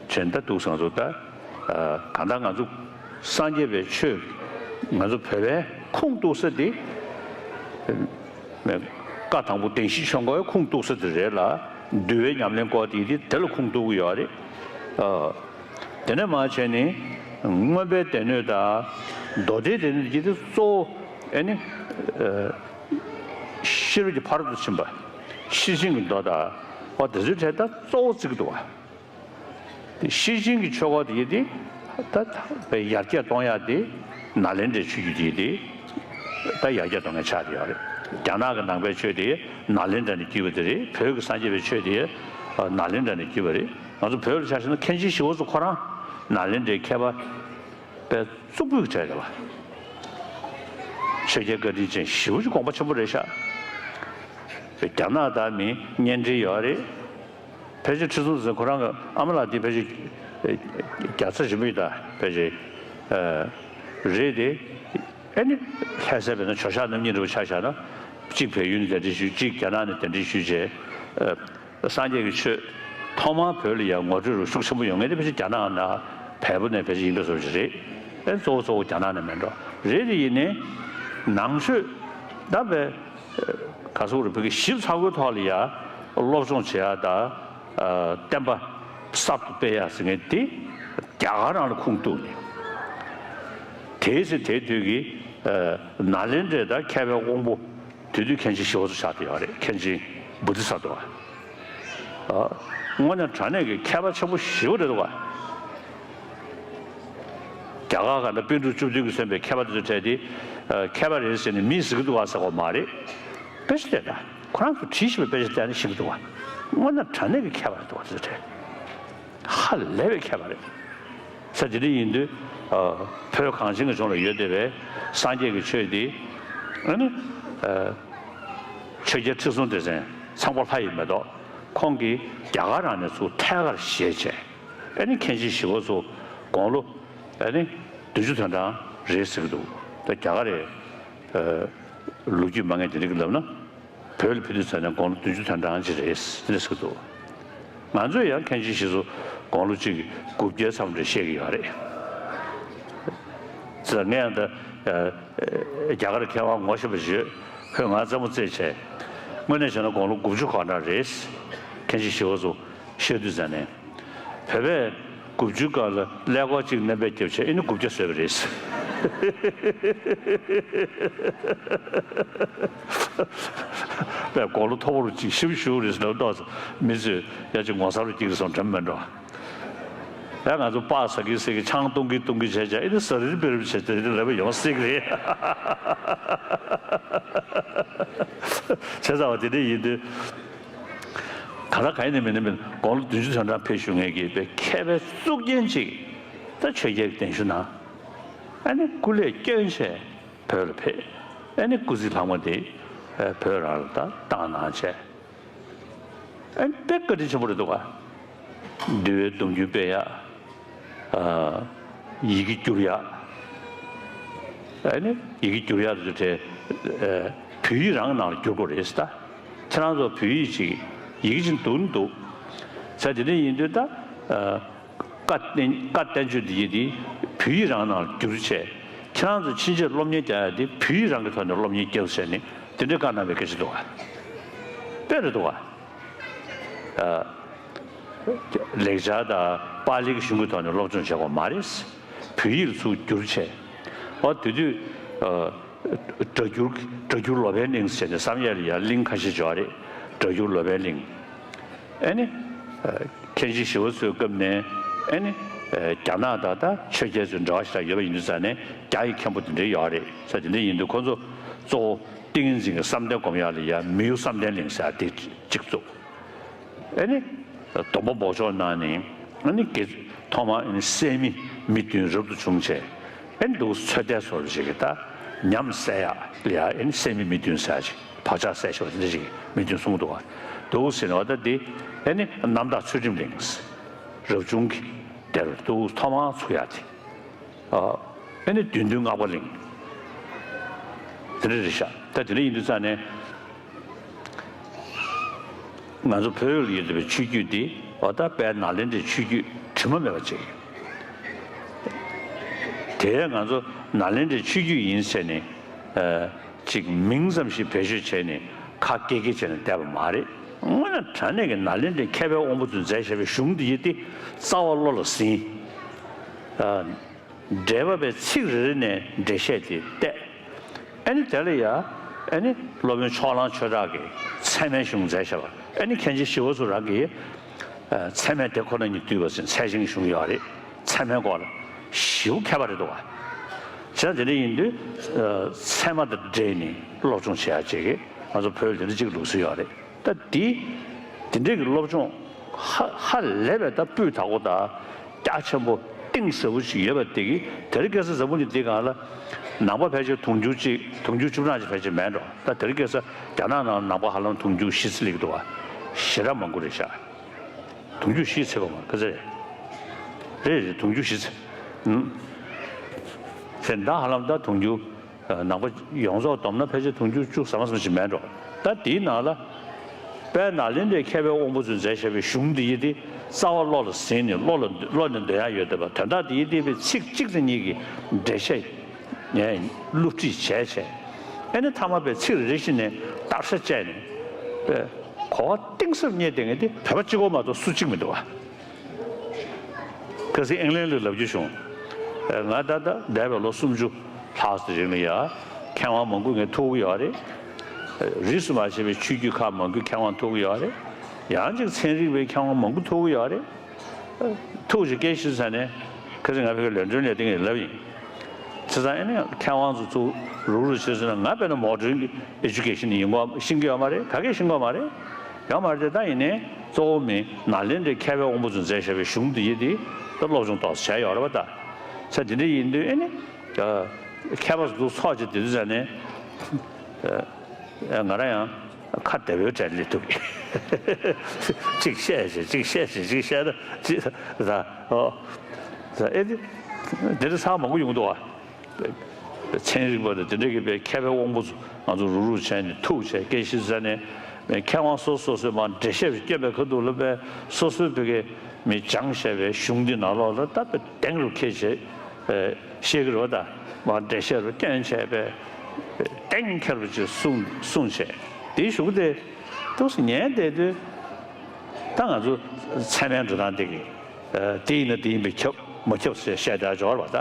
བྱས་ད་འདུག་སེ་ང་ཚོ་ད་ཨ་གང་ལྟར་ང་ཚོ་སངས་རྒྱས་པའི་ཆོས་ང་ཚོ་བོད་པའི་ཁུངས་གཏུགས་ས་དེ་བཀའ་དང་པོ་བདེན་བཞིའི་ཆོས་འཁོར་ཁུངས་གཏུགས་ས་དེ་རེད་ལ། འདུལ་བའི་ཉམས་ལེན་སྐོར་དེ་དེ་དེ་ལ་ཁུངས་གཏུགས་ཀྱི་ཡོད་རེད། ཨ་དེ་ནས་མར་བྱས་ནས་མངོན་པའི་སྡེ་སྣོད་དང་མདོ་སྡེའི་སྡེ་སྣོད་ཀྱི་དེ་གཙོ་བོ་ཨེ་ནི་ཨ། ཤེས་རབ་ཀྱི་ཕ་རོལ་ཏུ་ཕྱིན་པ། ཤེར་ཕྱིན་གྱི་མདོ་དང་། འོ་དེ་ཚོའི་གྲས་ད་གཙོ་བོ་བརྩི་གི་འདུག་བ། དེ་ཤེར་ཕྱིན་གྱི་ཆོས་སྐོར་དེ་ཡིན་ཏེ། ད་བའི་ཡར་རྒྱས་གཏོང་ཡག་དེ་ནཱ་ལེནྡྲའི་ཆོས་བརྒྱུད་དེ་ཡིན་ཏེ། ད་ཡར་རྒྱས་གཏོང་མཁན་ཆགས་བསྡད་ཡོད་རེད། རྒྱ་ནག་གི་ནང་པའི་ཆོས་དེ་ནཱ་ལེནྡྲ་ནས་བརྒྱུད་པ་དེ་རེད། བོད་ཀྱི་སངས་རྒྱས་པའི་ཆོས་དེ་ནཱ་ལེནྡྲ་ནས་བརྒྱུད་པ་རེད། ང་ཚོ་བོད་ལ་ཆ་བཞག་ན་མཁན་ཆེན་ཞི་བ་འཚོ་ཁོ་རང་ནཱ་ལེནྡྲའི་མཁས་པ། པའི་གཙུག་ཕུད་ཀྱི་གྲས་རེད་བ། ཆོས་རྒྱལ་བཀའ་དྲིན་ཅན་ཞེ་པོ་ཅིག་དགོངས་པ་ཆེན་པོ་རེད་ཤག་རྒྱ་ནག་དང་མི་གཉེན་འབྲེལ་ཡོད་རེད། ཕལ་ཆེར་ཁྲི་སྲོང་ལྡེ་བཙན་ཁོ་རང་གི་ཨ་མ་ལགས་དེ་ཕལ་ཆེར་རྒྱལ་ཚ་ཆེན་པོ་ཡིན་ད་ཕལ་ཆེར་རེད་དེ། ཨེ་ནི་ལྷ་སའི་བོད་ནང་ཇོ་ཤཱཀ་རྣམ་གཉིས་འདྲ་པོ་ཆ་བཞག་ན། གཅིག་བལ་ཡུལ་ནས་གདན་འདྲེན་ཞུས། གཅིག་རྒྱ་ནག་ནས་གདན་འདྲེན་ཞུས་བྱས། སངས་རྒྱས་ཀྱི་ཆོས་ཐོག་མར་བོད་ལ་ཡང་ངོ་སྤྲོད་རུ་ཤུགས་ཆེན་པོ་ཡོང་མཁན་དེ་ཕལ་ཆེར་རྒྱ་ནག་ནས་བལ་པོ་ནས་ཕལ་ཆེར་ཡིན་པའི་བཟོ་ཞིག་རེད། ཨེ་གཙོ་བོ་གཙོ་བོ་རྒྱ་ནག་ནས་མེད་འགྲོ་རེད། དེ་ཡིན་ནའི་ནང་ཆོས་ད་བས་ག་ཚོད་རེད། བོད་ཀྱི་ཞིབ་ཚགས་པོའི་ཐོག་ལ་ཡ་སློབ་སྦྱོང་བྱེད་ཡ་ད་བསྟན་པ་གསར་དུ་སྤེལ་ཡ་ཟེར་མཁན་དེ་རྒྱ་གར་རང་ལ་ཁུངས་གཏུགས་ནས། དེའི་ཚེ་དེའི་དུས་ཀྱི་ནཱ་ལེནྡྲའི་ད་མཁས་པའི་དབང་པོ། དེ་དུས་མཁན་ཆེན་ཞི་བ་འཚོ་ཆགས་བསྡད་ཡོད་རེད། མཁན་ཆེན་བོ་དྷི་ས་ཏྭ། ཨ་དངོས་གནས་དྲང་གནས་ཀྱི་མཁས་པ་ཆེན་པོ་ཞེ་པོ་རེད་འདུག་བ། རྒྱ་གར་ག་འདྲ་པཎ་གྲུབ་བཅུ་བདུན་གྱིས་མཚོན་པའི་མཁས་པ་དེ་ཚོ་གྲས་དེ་ཨ་མཁས་པ་རེད་ཟེར་ནས་མིས་ཟེར་གྱི་འདུག་བ་ཟེར་དགོས་མ་རེད། དཔེ་ཆ་བལྟས་ད་ཁོ་རང་ཚོ་བྲིས་ཤེས་པའི་དཔེ་ཆ་བལྟས་ནས་ཤེས་ཀྱི་འདུག་བ། དངོས་གནས་དྲང་གནས་ཀྱི་མཁས་པ་རེད་འདུག་བ་དེ་ཚོ་གྲས། ཧ་ལས་པའི་མཁས་པ་རེད། ས་དེ་འདྲ་ཡིན་དུས་ཨ་བོད་གངས་ཅན་གྱི་ལྗོངས་ལ་ཡོད་བསྡད་པའི་སངས་རྒྱས་ཀྱི་ཆོས་འདི་ཨ་ནི་ཨ་ཆོས་རྒྱལ་ཁྲི་སྲོང་ལྡེ་བཙན་ཚངས་པ་ལྷ་ཡིས་མ་གཏོགས་ཁོང་གིས་རྒྱ་གར་རང་ནས་ཚུར་ཐད་ཀར་བཞེས་བྱས། ཨ་ནི་མཁན་ཆེན་ཞི་བ་འཚོ་དགུང་ལོ་ཨ་ནི་བདུན་ཅུ་དོན་གྲངས་རེད་ཟེར་གྱི་འདུག་ད་རྒྱ་གར་རེད། ཨ་ལོ་རྒྱུས་མང་ངེས་དེ་འདྲ་གི་ལབ་ན། བོད་ལ་ཕེབས་དུས་ཙམ་ནས་དགུང་ལོ་བདུན་ཅུ་དོན་གྲངས་ཅིག་རེད་དེ་འདྲ་ཟེར་གྱི་འདུག་ང་ཚོས་ཡང་མཁན་ཆེན་ཞི་བ་འཚོ་དགུང་ལོ་གཅིག་དགུ་བརྒྱའི་མཚམས་རེ་བཤད་ཀྱི་ཡོད་རེད། ཙང་ངས་ཡང་ད་རྒྱ་གར་མཁས་དབང་ངོ་ཤེས་པ་ཞིག་ཡོད། ཁོས་ང་རྩེད་མོ་རྩེས་བྱས། དངོས་གནས་བྱས་ན་དགུང་ལོ་དགུ་བཅུ་གང་འདྲ་རེད། མཁན་ཆེན་ཞི་བ་འཚོ་བཤད་དུས་ཙམ་ནས། བོད་པས་དགུ་བཅུའི་སྐབས་ལ་ཀླད་ཀོར་གཅིག་སྣོན་པ་བརྒྱབ་བྱས་ཨེ་ནི་དགུ་བརྒྱ་བཟོས་པ་རེད། པས་དགུང་ལོ་མཐོ་པོ་རུ་གཅིག་ཞིབ་ཞུ་རེད་ཟེར་ལབ་ཏོག་ཙམ་མི་ཚོས་ཡ་གཅིག་ངོ་ཚ་རུ་སྐྱེ་གི་སོང་དྲན་མི་འགྲོ། ཡ་ང་ཚོ་སྤགས་ཟ་གི་ཟ་གི་ཆང་བཏུང་གི་བཏུང་གི་བྱས་བྱས་ཨེ་ནི་ཟ་རིལ་པི་རིལ་བྱས་བྱས་ཨེ་ནི་ལབ་པ་ཡོང་སྲིད་གི་རེད། བྱས་ཙང་བ་དེ་འདྲ་ཡིན་དུས། ག་ལ་ག་ཡིན་ནི་མིན་ནི་མིན་དགུང་ལོ་བདུན་ཅུ་དོན་གྲངས་ཕེབས་བཞུགས་མཁན་གྱི་དཔེ་མཁས་པའི་གཙུག་རྒྱན་ཅིག་ད་ཆོས་རྒྱལ་གྱི་གདན་ཞུ་གནང་། ཨ་ནི་སྐུ་ལས་བསྐྱོན་བྱས་བོད་ལ་ཕེབས། ཨ་ནི་སྐུ་ཚེ་ལྷག་མ་དེ་བོད་རང་ལ་ད་བཏང་གནང་བྱས། ཨ་ནི་དཔེ་བཀའ་དྲིན་ཆེན་པོ་རེད་འདུག་ག་འདུལ་བའི་སྡོམ་རྒྱུན་སྤེལ་ཡག་ཨ་ཡི་གེ་བསྒྱུར་ཡག་ཨ་ནི་ཡི་གེ་བསྒྱུར་ཡག་དེ་ཚོ་གྲས་ཨ་བོད་ཡིག་རང་གི་ནང་ལ་བསྒྱུར་དགོས་རེད་ཟེར། ད་ཁྱེད་རང་ཚོ་བོད་ཡིག་ཅིག་ཡི་གེ་ཅིག་འདུག་ནི་འདུག་ཟེར། དེ་འདྲ་ཡིན་དུས་ད་ཨ་བཀའ་བསྟན་བཀའ་བསྟན་བཅོས་འདི་ཡི་དེ་བོད་ཡིག་རང་ནང་ལ་བསྒྱུར་བྱས། ཁྱེད་རང་ཚོ་ཕྱིན་ཆད་སློབ་གཉེར་རྒྱག་ཡག་དེ་བོད་ཡིག་རང་གི་ཐོག་ནས་སློབ་གཉེར་རྒྱག་ཟེར་ནས་དེ་འདྲའི་བཀའ་གནང་བའི་སྐད་ཆ་འདུག་ག་དཔེ་རེད་འདུག་ག་ཨ། ལེགས་སྦྱར་དང་པཱ་ལིའི་གཞུང་གི་ཐོག་ནས་སློབ་སྦྱོང་བྱེད་དགོས་མ་རེད། བོད་ཡིག་ལ་ཚུར་བསྒྱུར་བྱས། ཨོ་དེ་དུས་ཨ། སྒྲ་སྒྱུར་སྒྲ་སྒྱུར་ལོ་པཎ་གླིང་ཟེར་ནས་བསམ་ཡས་ལ་ཡང་གླིང་ཁ་ཤས་ཡོད་རེད། སྒྲ་སྒྱུར་ལོ་པཎ་གླིང་། ཨ་ནི་ཨ། མཁས་ མཁན་ཆེན་ཞི་བ་འཚོའི་སྐབས་ནས་ཨེ་ནི་རྒྱ་ནག་དང་ད་ཆོས་རྒྱལ་ཚོའི་འབྲེལ་བ་ཞེ་དྲག་ཡོད་པ་ཡིན་དུས་ཙང་ནས་རྒྱ་ཡི་མཁན་པོ་དེ་འདྲའི་ཡོད་རེད་ཟེར། དེ་འདྲ་ཡིན་དུས་ཁོ་ཚོ་གཙོ་བོ་ཏིང་ངེ་འཛིན་གྱི་བསམ་གཏན་སྒོམ་ཡག་ལ་ཡ་མི་གཡོ་བསམ་གཏན་གླིང་ཟེར་ཡག་དེ་གཅིག་བཙུགས། ཨེ་ནི་སྡོམ་པ་འབོགས་ཆོག་གནང་ནས་ཨེ་ནི་དགེ་ཐོག་མར་ཨེ་ནི་སད་མི་མི་བདུན་རབ་ཏུ་བྱུང་བྱས། ཨེ་ནི་འདུག་ཚོད་ལྟའི་བཟོ་འདྲ་ཞིག་གི་ད་ཉམས་སད་ཡག་ལ་ཡ་ཨེ་ནི་སད་མི་མི་བདུན་ཟེར་ཡག་ཅིག་བག་ཆགས་སད་ཤོག་འདི་འདྲ་ཞིག་མི་བདུན་གསུངས་འདུག་ག་འདུག་ཟེར་ནས་བ་ད་འདི་ཨེ་ནི་རྣམ་དག་ཚུལ་ཁྲིམས་གླིང་། རབ་བྱུང་གི་དེར་འདུག་ཐོག་མར་ཚུགས་ཡག་དེ། ཨ་ཨེ་ནི་བདུད་འདུལ་སྔགས་པ་གླིང་། དེ་འདྲ་རེད་ཤག་ད་དེ་འདྲ་ཡིན་དུས་ཙང་ནས། ང་ཚོ་བོད་ལ་ཡོད་པའི་ཆོས་བརྒྱུད་འདི་འོ་ད་དཔལ་ནཱ་ལེནྡྲའི་ཆོས་བརྒྱུད་དྲི་མ་མེད་པ་ཅིག་དེ་ང་ཚོ་ནཱ་ལེནྡྲའི་ཆོས་བརྒྱུད་ཡིན་ཟེར་ནས་ཨ་ཅིག་མིང་ཙམ་ཞིག་བེད་སྤྱོད་བྱས་ནས་ཁ་སྐད་སྐད་བྱས་ནས་བསྡད་པ་མ་རེད། དངོས་གནས་དྲང་གནས་ཀྱི་ནཱ་ལེནྡྲའི་མཁས་པའི་དབང་པོ་ཚོས་མཛད་བཞག་པའི་གཞུང་འདི་ཡི་སྟེ་རྩ་བ་བློ་ལ་ཟིན། ཨ། འགྲེལ་པ་པའི་ཚིག་རེ་རེ་ནས་འགྲེལ་བཤད་དེ་བལྟས། ཨ་ནི་དེ་ལ་ཡ། ཨ་ནི་སློབ་དཔོན་ཕྱོགས་གླང་ཆོས་གྲགས་ཀྱིས་ཚད་མའི་གཞུང་མཛད་བཞག་པ། ཨ་ནི་མཁན་ཆེན་ཞི་བ་འཚོ་རང་གིས། ཨ་ཚད་མས་དེ་ཁོ་ན་ཉིད་བསྡུས་པ་ཟེར་ཚད་ཆེན་གྱི་གཞུང་ཡོད་རེད། ཚད་མའི་སྐོར་ལ་ཞེ་པོ་མཁས་པ་རེད་འདུག་བ། བྱས་ཙང་དེ་འདྲ་ཡིན་དུས། ཨ་ཚད་མ་དང་འབྲེལ་ནས་སློབ་སྦྱོང་བྱེད་ཡག་ཅིག་གིས་ང་ཚོ་བོད་ལ་དེ་འདྲ་ཅིག་ལུགས་སྲོལ་ཡོད་རེད། ད་འདི། འདི་འདྲའི་གི་སློབ་སྦྱོང་ཧ་ཧ་ལས་པའི་ད་སྤུས་དག་པོ་དང་རྒྱ་ཆེན་པོ་གཏིང་ཟབ་པོ་ཞིག་ཡོད་པ་དེ་གི་དེ་རིང་ཁ་སང་འཛམ་བུ་གླིང་འདི་སྒང་ལ་ནང་པ་ཕལ་ཆེར་དུང་ཕྱུར་གཅིག་དུང་ཕྱུར་བཅུ་གྲངས་ཅིག་ཕལ་ཆེར་མེད་འགྲོ། ད་དེ་རིང་ཁ་སང་རྒྱ་ནག་ནང་ནང་པ་ཧ་ལམ་དུང་ཕྱུར་བཞི་ཙམ་སླེབས་འདུག་བ། ཞེ་དྲག་མང་པོ་རེད་ཤག་དུང་ཕྱུར་བཞི་ཙམ་པ་མ་ག་ཚད་རེད། རེད་རེད་དུང་ཕྱུར་བཞི་ཙམ། ཨུམ། དེ་ད་ཧ་ལམ་ད་དུང་ཕྱུར། ནང་པ་ཡོངས་རྫོགས་བསྡོམས་ན་ཕལ་ཆེར་དུང་ཕྱུར་བཅུ་ཙམ་ཙམ་ཞིག་མེད་འགྲོ། ད་དེའི་ནང་ལ། དཔལ་ནཱ་ལེནྡྲའི་མཁས་པའི་དབང་པོ་ཚོས་མཛད་བཞག་པའི་གཞུང་འདི་ཡི་དེ་རྩ་བ་བློ་ལ་ཟིན་ནས་བློ་ལ་བློ་ནས་འདོན་ཡག་ཡོད་བསྡད་པ་དོན་དག་དེ་ཡི་དེ་བའི་ཚིག་གཅིག་དང་གཉིས་ཀྱི་འགྲེལ་བཤད་ངས་བསླུ་བྲིད་བྱས་བྱས། ཨེ་ནི་མཐའ་མ་པའི་ཚིག་རེ་རེ་བཞིན་ནས་བརྟག་ཤ་བཅད་ནས་པའི་གོ་བ་གཏིང་ཟབ་རྙེད་བསྡད་མཁན་དེ་བོད་པ་གཅིག་པོ་མ་གཏོགས་སུ་གཅིག་མི་འདུག་བ། ཁ་སང་ཨིང་ལན་ལ་ལབ་རྒྱུ་བྱུང་། ང་ད་ལྟ་འདས་པའི་ལོ་སུམ་ཅུ་ལྷག་ཙམ་རིང་ལ་ཡ། མཁས་དབང་མང་པོ་ངས་ཐུག་གི་ཡོད་རེད། རིས་སུ་མ་ཆད་པའི་ཆོས་བརྒྱུད་ཁག་མང་པོའི་མཁས་དབང་ཐུག་གི་ཡོད་རེད། ཡང་ཅིག་ཚན་རིག་པའི་མཁས་དབང་མང་པོ་ཐུག་གི་ཡོད་རེད། ཐུག་ཅིག་སྐད་ཆ་ཟ་ནས་ཁ་སང་ང་ཕ་གི་ལོན་ཌོན་ལ་ཡ་དེ་ངས་ལབ་ཡིན། བྱས་ཙང་ཨ་ནི་མཁས་དབང་ཚོ་ཚུར་རུག་རུག་བྱས་ཟེར་ན་ང་དཔེར་ན་མོ་ཌེན་གྱི་ཨེ་ཇུ་ཀེ་ཤན་ཡིན་གོ་ཤེས་ཀྱི་ཡོད་མ་རེད། ག་གེ་ཤེས་ཀྱི་ཡོད་མ་རེད། ཡོད་མ་རེད་དེ་ད་ཡིན་ནའི་གཙོ་བོ་མི་ནཱ་ལེནྡྲའི་མཁས་པའི་དབང་པོ་ཚོས་མཛད་བཞག་པའི་གཞུང་འདི་ཡི་དེ་ད་སློབ་སྦྱོང་ཏོག་ཙམ་བྱས་ཡོད་རེད་པ་ད། ས་དེ་འདྲ་ཡིན་དུས་ཨེ་ནི། མཁས་པ་ཚོ་ཚོགས་བྱས་དེ་དུས་ཙ་ནས། ང་རང་ཡང་ཁ་བདེ་བོའི་གྲས་སླེབས་ཐུབ་ཀྱི། གཅིག་བཤད་བྱས་གཅིག་བཤད་བྱས་གཅིག་བཤད་ད་གཅིག་ད་ཨོ། ད་ཨེ་དེ་འདི་འདྲ་ཚང་མང་པོ་ཡོང་འདུག་ཨ། ཚན་རིག་པ་དང་དེ་འདྲ་གི་པའི་མཁས་པའི་དབང་པོ་ཚོ་ང་ཚོ་རུག་རུག་བྱས་ནས་ཐུག་བྱས་སྐད་ཆ་ཟ་ནས་མཁས་དབང་སོ་སོ་སོས་མ་འགྲེལ་བཤད་སྐྱོན་པའི་ཁ་ཐུག་ལ་པའི་སོ་སོའི་བོད་སྐད་མི་སྦྱངས་བྱས་པའི་གཞུང་འདི་ནང་ལོགས་ལ་ད་པའི་གདེང་རུ་འཁེལ་བྱས་བཤད་ཀྱི་རེད་བ། ད་མ་འགྲེལ་བཤད་རུ་སྐྱོན་བྱས་པའི་གདེང་འཁེལ་བ་ཅིག་གསུངས་གསུངས་བྱས་དེའི་གཞུག་གུ་དེ་ཏོག་ཙམ་ཉན་བསྡད་དུས་ད་ང་ཚོ་ཚད་མའི་འགྲོ་སྟངས་དེ་གི་དེ་ཡིན་ན་དེ་ཡིན་པས་ཁྱབ་མ་ཁྱབ་ཟེར་བཤད་བསྡད་འཇོག་པ་ད།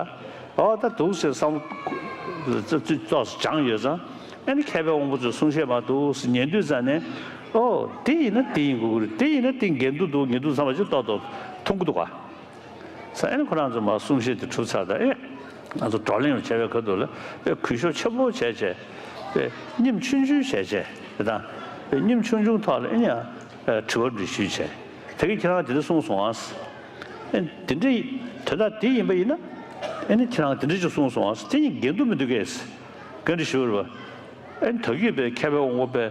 ཨོ་ད་འདུག་ཟེར་བསམ་བློ་ཏོག་ཙམ་སྦྱངས་ཡོད་ཙང་ཨ་ནི་མཁས་པའི་དབང་པོ་ཚོས་གསུང་བཤད་མ་འདུག་ཟེར་ཉན་དུས་ཙང་ནས་ཨོ་དེ་ཡིན་ན་དེ་ཡིན་དགོས་ཀྱི་རེད། དེ་ཡིན་ན་དེ་འགལ་འདུ་འདུག་ངེས་འདུག་བསམ་པ་ཅིག་ཏོག་ཏོག་མཐོང་གི་འདུག་ག་ས་ཨེ་ནི་ཁོ་རང་ཚོ་མ་གསུང་བཤད་དེ་གྲུབ་ཚར་ད་ཨེ། ང་ཚོ་བགྲོ་གླེང་བྱས་པའི་ཁ་ཐུག་ལ་དཔེ་གུས་ཞབས་ཆེན་པོ་བྱས་བྱས་དཔེ་སྙེམས་ཆུང་ཆུང་བྱས་བྱས་དེ་དང་དཔེ་སྙེམས་ཆུང་ཆུང་ཐོག་ལ་ཨེ་ནི་ཡང་དྲི་བ་འདྲི་ཞུས་བྱས་དེ་གི་ཁྱེད་རང་དེ་འདྲ་གསུངས་སོང་ཨ། ཨེ་དེ་འདྲ་དོན་དག་དེ་ཡིན་པ་ཡིན་ན་ཨེ་ནི་ཁྱེད་རང་དེ་འདྲ་ཅིག་གསུངས་སོང་ཨ། དེ་གཉིས་འགལ་འདུ་མི་འདུག་གས་བཀའ་འདྲི་ཞུ་རེད་པ། ཨེ་ད་གིན་པའི་མཁས་པའི་དབང་པོ་པས་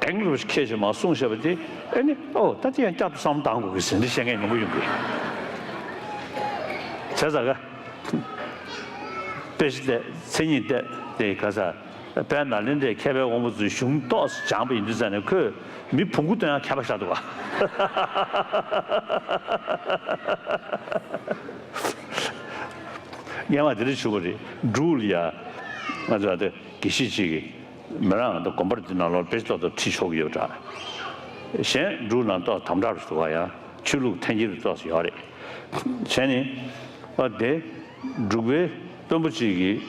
གདེང་རུ་ཁྱེད་ཀྱིས་མ་གསུངས་བཞག་པ་དེ་ཨེ་ནི་ཨོ་ད་དེ་ཡང་བསྐྱར་དུ་བསམ་བློ་བཏང་དགོས་ཀྱི་ཟིན་བྲིས་བཤད་མཁན་མང་པོ་ཡོང་གི། བྱས་ཙང་ག་དཔེ་ཆ་བལྟས་མཚན་ཉིད་བལྟས་དེ་ག་ས་དཔལ་ནཱ་ལེནྡྲའི་མཁས་པའི་དབང་པོ་ཚོའི་གཞུང་ཏོག་ཙམ་སྦྱངས་པ་ཡིན་དུས་ཙང་ནས་ཁོས་མི་བོང་གུ་སྟོན་ཡང་མཁས་པ་ཤར་འདུག་ག་སྔན་མ་དེ་འདྲ་བྱུང་བ་རེད། འབྲུག་ལ་ཡ་ང་ཚོ་ཨ་དེ་དགེ་བཤེས་གཅིག་གིས། མི་རང་ད་དགོན་པར་འདི་ནང་ལོགས་དཔེ་ཆ་ཏོག་ཏོག་ཁྲིད་ཆོག་གི་ཡོད་འདྲ། གཞན་འབྲུག་ནང་ཏོག་དམ་དྲག་རུ་འདུག་ག་ཡང་ཆོས་ལུགས་འཐེན་འཁྱེར་རུ་ཏོག་ཙམ་ཡོད་རེད། བྱས་ནས་ཨ་དེ་འབྲུག་པའི་དཔོན་པོ་གཅིག་གིས་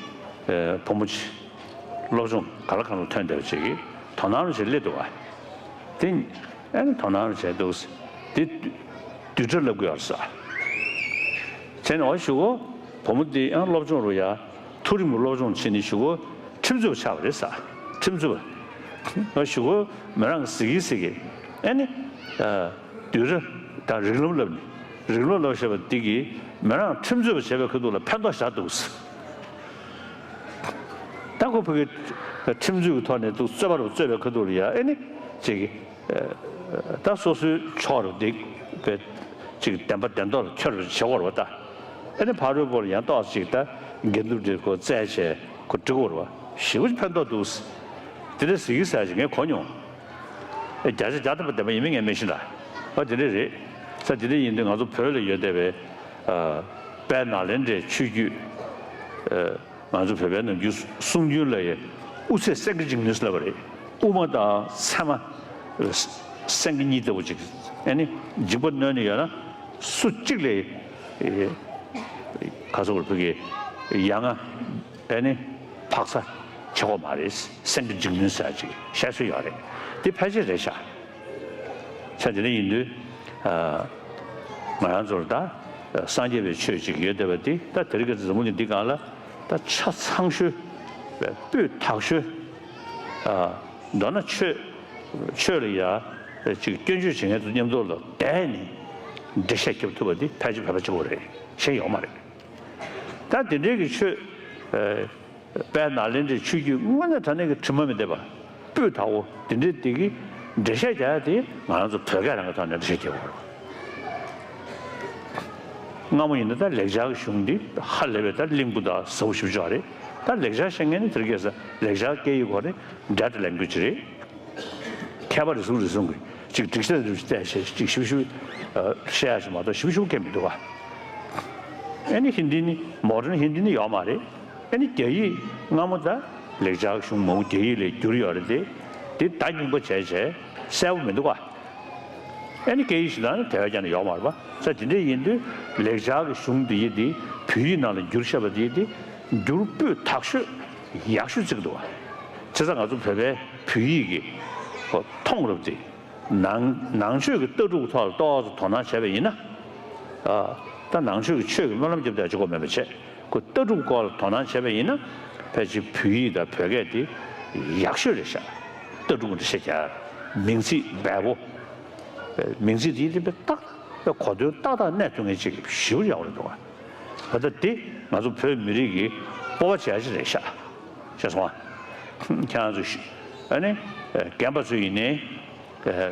བུ་མོ་གཅིག་སློབ་སྦྱོང་ག་ལ་གང་ལ་ཐོན་བསྡད་པ་གཅིག་གིས་དོ་སྣང་རུ་བྱས་སླེབས་འདུག་ག་དེ་ཨ་ནི་དོ་སྣང་རུ་བྱས་འདུག་དེ། བསྡུས་གྲྭ་ལབ་དགོས་ཡོད་རེད་ས། བྱས་ནས་འོ་ཞུ་གོ། བུ་མོ་འདི་ཡང་སློབ་སྦྱོང་རུ་ཡ། མཐོ་རིམ་གྱི་སློབ་སྦྱོང་བྱས་ནས་ཞུ་གོ། ཁྲིམས་རྩོད་པ་ཆགས་པ་རེད་ས། ཁྲིམས་རྩོད་པ། འོ་ཞུ་གོ། མི་རང་གི་ཟི་གི་ཟི་གི། ཨེ་ནི། བསྡུས་གྲྭ་དང་རིགས་ལམ་བསླབ་ནས། རིགས་ལམ་བསླབ་བྱས་པ་འདི་གིས་མི་རང་ཁྲིམས་རྩོད་པ་བྱས་པའི་ཁ་ཐུག་ལ་ཕན་ཐོགས་བཞག་འདུག་ས། ད་ཁོ་ཕ་གི་ཁྲིམས་རྩོད་ཀྱི་ཐོག་ནས་འདུག་རྩོད་པ་རུ་རྩོད་པའི་ཁ་ཐུག་ལ་ཡ་ཨེ་ནི་ཅིག་ད་སོ་སོའི་ཕྱོགས་རུ་འདེགས་པའི་ཅིག་བདེན་པ་བདེན་མདོག་ལ་འཁྱོལ་བར་བྱེད་དགོས་རེད་བ་ད། ཨེ་ནི་ཕ་རོལ་པོ་ལ་ཡང་ཏོག་ཅིག་ད་འགལ་འདུ་འདྲེ་ཁོ་བཙལ་བྱས་ཁོ་འགྲིག་གོ་རེད་བ། ཞེ་པོ་ཅིག་ཕན་ཐོགས་འདུག་དེ་འདྲ་ཟེར་གི་ཟེར་ཅིག་ངས་གོ་མྱོང་། ཨེ་བརྒྱ་ཆ་བརྒྱ་ཐམ་པ་བདེན་པ་ཡིན་མིན་ངས་མི་ཤེས་ད། ཨ་དེ་འདྲ་རེད། ས་དེ་འདྲ་ཡིན་དུས་ང་ཚོ་བོད་ལ་ཡོད་བསྡད་པའི་དཔལ་ནཱ་ལེནྡྲའི་ཆོས་བརྒྱུད། ང་ཚོ་བོད་པའི་ནམ་རྒྱུན་གསུང་རྒྱུན་ལ་ཡི་དབུ་ཚད་སེང་གེ་འཇིགས་ནུས་ལབ་པ་རེད། དབུ་མ་དང་ཚད་མ་སེང་གེ་གཉིས་ལྟ་བུ་ཅིག་ཨེ་ནི་འཇིགས་པ་གནོན་ནས་ཡོད་ན་སུ་གཅིག་ལས་ག་ཚོད་བར་ཕུག་གི་ཡ་ང་ཨེ་ནི་འཕག་ཚ་བྱེད་དགོས་མ་རེད། སེང་གེ་འཇིགས་ནུས་ཟེར་ཅིག་བཤད་སྲོལ་ཡོད་རེད། དེ་ཕལ་ཆེར་རེད་ཤག་ཆ་དེ་འདྲ་ཡིན་དུས། ང་རང་ཚོར་ད་སངས་རྒྱས་པའི་ཆོས་ཅིག་ཡོད་བསྡད་པ་འདི་ད་དེ་རིང་ཁ་སང་འཛམ་བུ་གླིང་འདི་སྒང་ལ་ད་ཆ་ཚང་ཤོས་སྤུས་དག་ཤོས། མདོར་ན་ཆོས་ཆོས་ལ་ཡ་ཅིག་སྐྱོན་བརྗོད་བྱེད་མཁན་ཚོ་མཉམ་དུ་ལ་བསྡད་ནས་འགྲེལ་བཤད་རྒྱབ་ཐུབ་པ་འདི་ཕལ་ཆེར་བོད་པ་གཅིག་པོ་རེད། གཞན་ཡོད་མ་རེད། ད་དེ་འདྲའི་གི་ཆོས། དཔལ་ནཱ་ལེནྡྲའི་ཆོས་བརྒྱུད་དངོས་གནས་དྲང་གནས་ཀྱི་དྲི་མ་མི་བདེ་བ། སྤུས་དག་པོ་དེ་འདྲའི་དེ་གི་འགྲེལ་བཤད་རྒྱག་ཡ་དེ་ང་རང་ཚོ་བོད་སྐད་རང་གི་ཐོག་ནས་འགྲེལ་བཤད་རྒྱག་དགོས་རེད། སྔ་མོ་ཡིན་ན་ད་ལེགས་སྦྱར་གྱི་གཞུང་འདི་ཧ་ལས་པའི་ད་བརླིང་པོ་དང་ཟབ་པོ་ཞེ་པོ་ཅིག་རེད། ད་ལེགས་སྦྱར་ཤེས་མཁན་ནི་དེ་རིང་ཁ་སང་ལེགས་སྦྱར་སྐད་ཡིག་གོ་རེད། འདྲ་འདྲ་ལེན་དགོས་ཀྱི་རེད། མཁས་པ་རེ་ཟུང་རེ་ཟུང་གིས་ཅིག་སྒྲིག་གཞི་ལ་བལྟས་བྱས་ཅིག་ཞིབ་ཞིབ་བཤད་ཡ་ཞིག་མ་གཏོགས་ཞིབ་ཞིབ་མཁན་མི་འདུག་ག་ཨེ་ནི་ཧིན་དི་ནི་མོ་ཌན་ཧིན་དི་ནི་ཡོད་མ་རེད། ཨེ་ནི་རྒྱ་ཡིག་སྔ་མོ་ད་ལེགས་སྦྱར་གཞུང་མང་པོ་རྒྱ་ཡིག་ལས་བསྒྱུར་ཡོད་རེད་དེ། དེ་ད་རྙིང་པ་བྱས་བྱས་གསལ་པོ་མི་འདུག་ག་ཨེ་ནི་སྐད་ཡིག་ཞིག་ལ་ནི་དེ་བས་ཀྱང་ཡོད་མ་རེད་པ། ས་དེ་འདྲ་ཡིན་དུས་ལེགས་སྦྱར་གྱི་གཞུང་འདི་ཡི་དེ་བོད་ཡིག་ནང་ལ་བསྒྱུར་བཞག་པ་དེ་དེ་བསྒྱུར་སྤུས་དག་ཤོས་ཡག་ཤོས་བརྩི་གི་འདུག་ག་བྱས་ཙང་ང་ཚོ་བོད་པའི་བོད་ཡིག་གི་མཐོང་རབས་དེ། ནང་ནང་ཆོས་ཀྱི་ལྟ་གྲུབ་ཐོག་ལ་ཏོག་ཙམ་དོ་སྣང་བྱས་པ་ཡིན་ན། ཨ། ད་ནང་ཆོས་ཀྱི་ཆོས་ཀྱི་སྨོན་ལམ་རྒྱབ་བསྡད་ཅིག་གོ་མེད་པ་བྱས། ཁོ་ལྟ་གྲུབ་སྐོར་ལ་དོ་སྣང་བྱས་པ་ཡིན་ན། ཕལ་ཆེར་བོད་ཡིག་དང་བོད་སྐད་དེ་ཡག་ཤོས་རེད་ཤག་ལྟ་གྲུབ་འདྲ་བཤད་ཀྱང་། མིང་ཚིག་འབེལ་པོ། མིང་ཚིག་དེ་དེ་དཔེ་ཏག་ཏག་གོ་དོན་ཏག་ཏག་གནས་ཐུབ་མཁན་ཅིག་ཞེ་པོ་ཡག་པོ་རེད་འདུག་ག་ད་ལྟ་དེ་ང་ཚོ་བོད་མི་རིགས་ཀྱི་སྤོབས་པ་བྱེད་ཡ་ཅིག་རེད་ཤག་ཤེས་སོང་ང་། ཁྱེད་རང་ཚོ་ཨ་ནི་རྒན་པ་ཚོ་ཡིན་ནའི།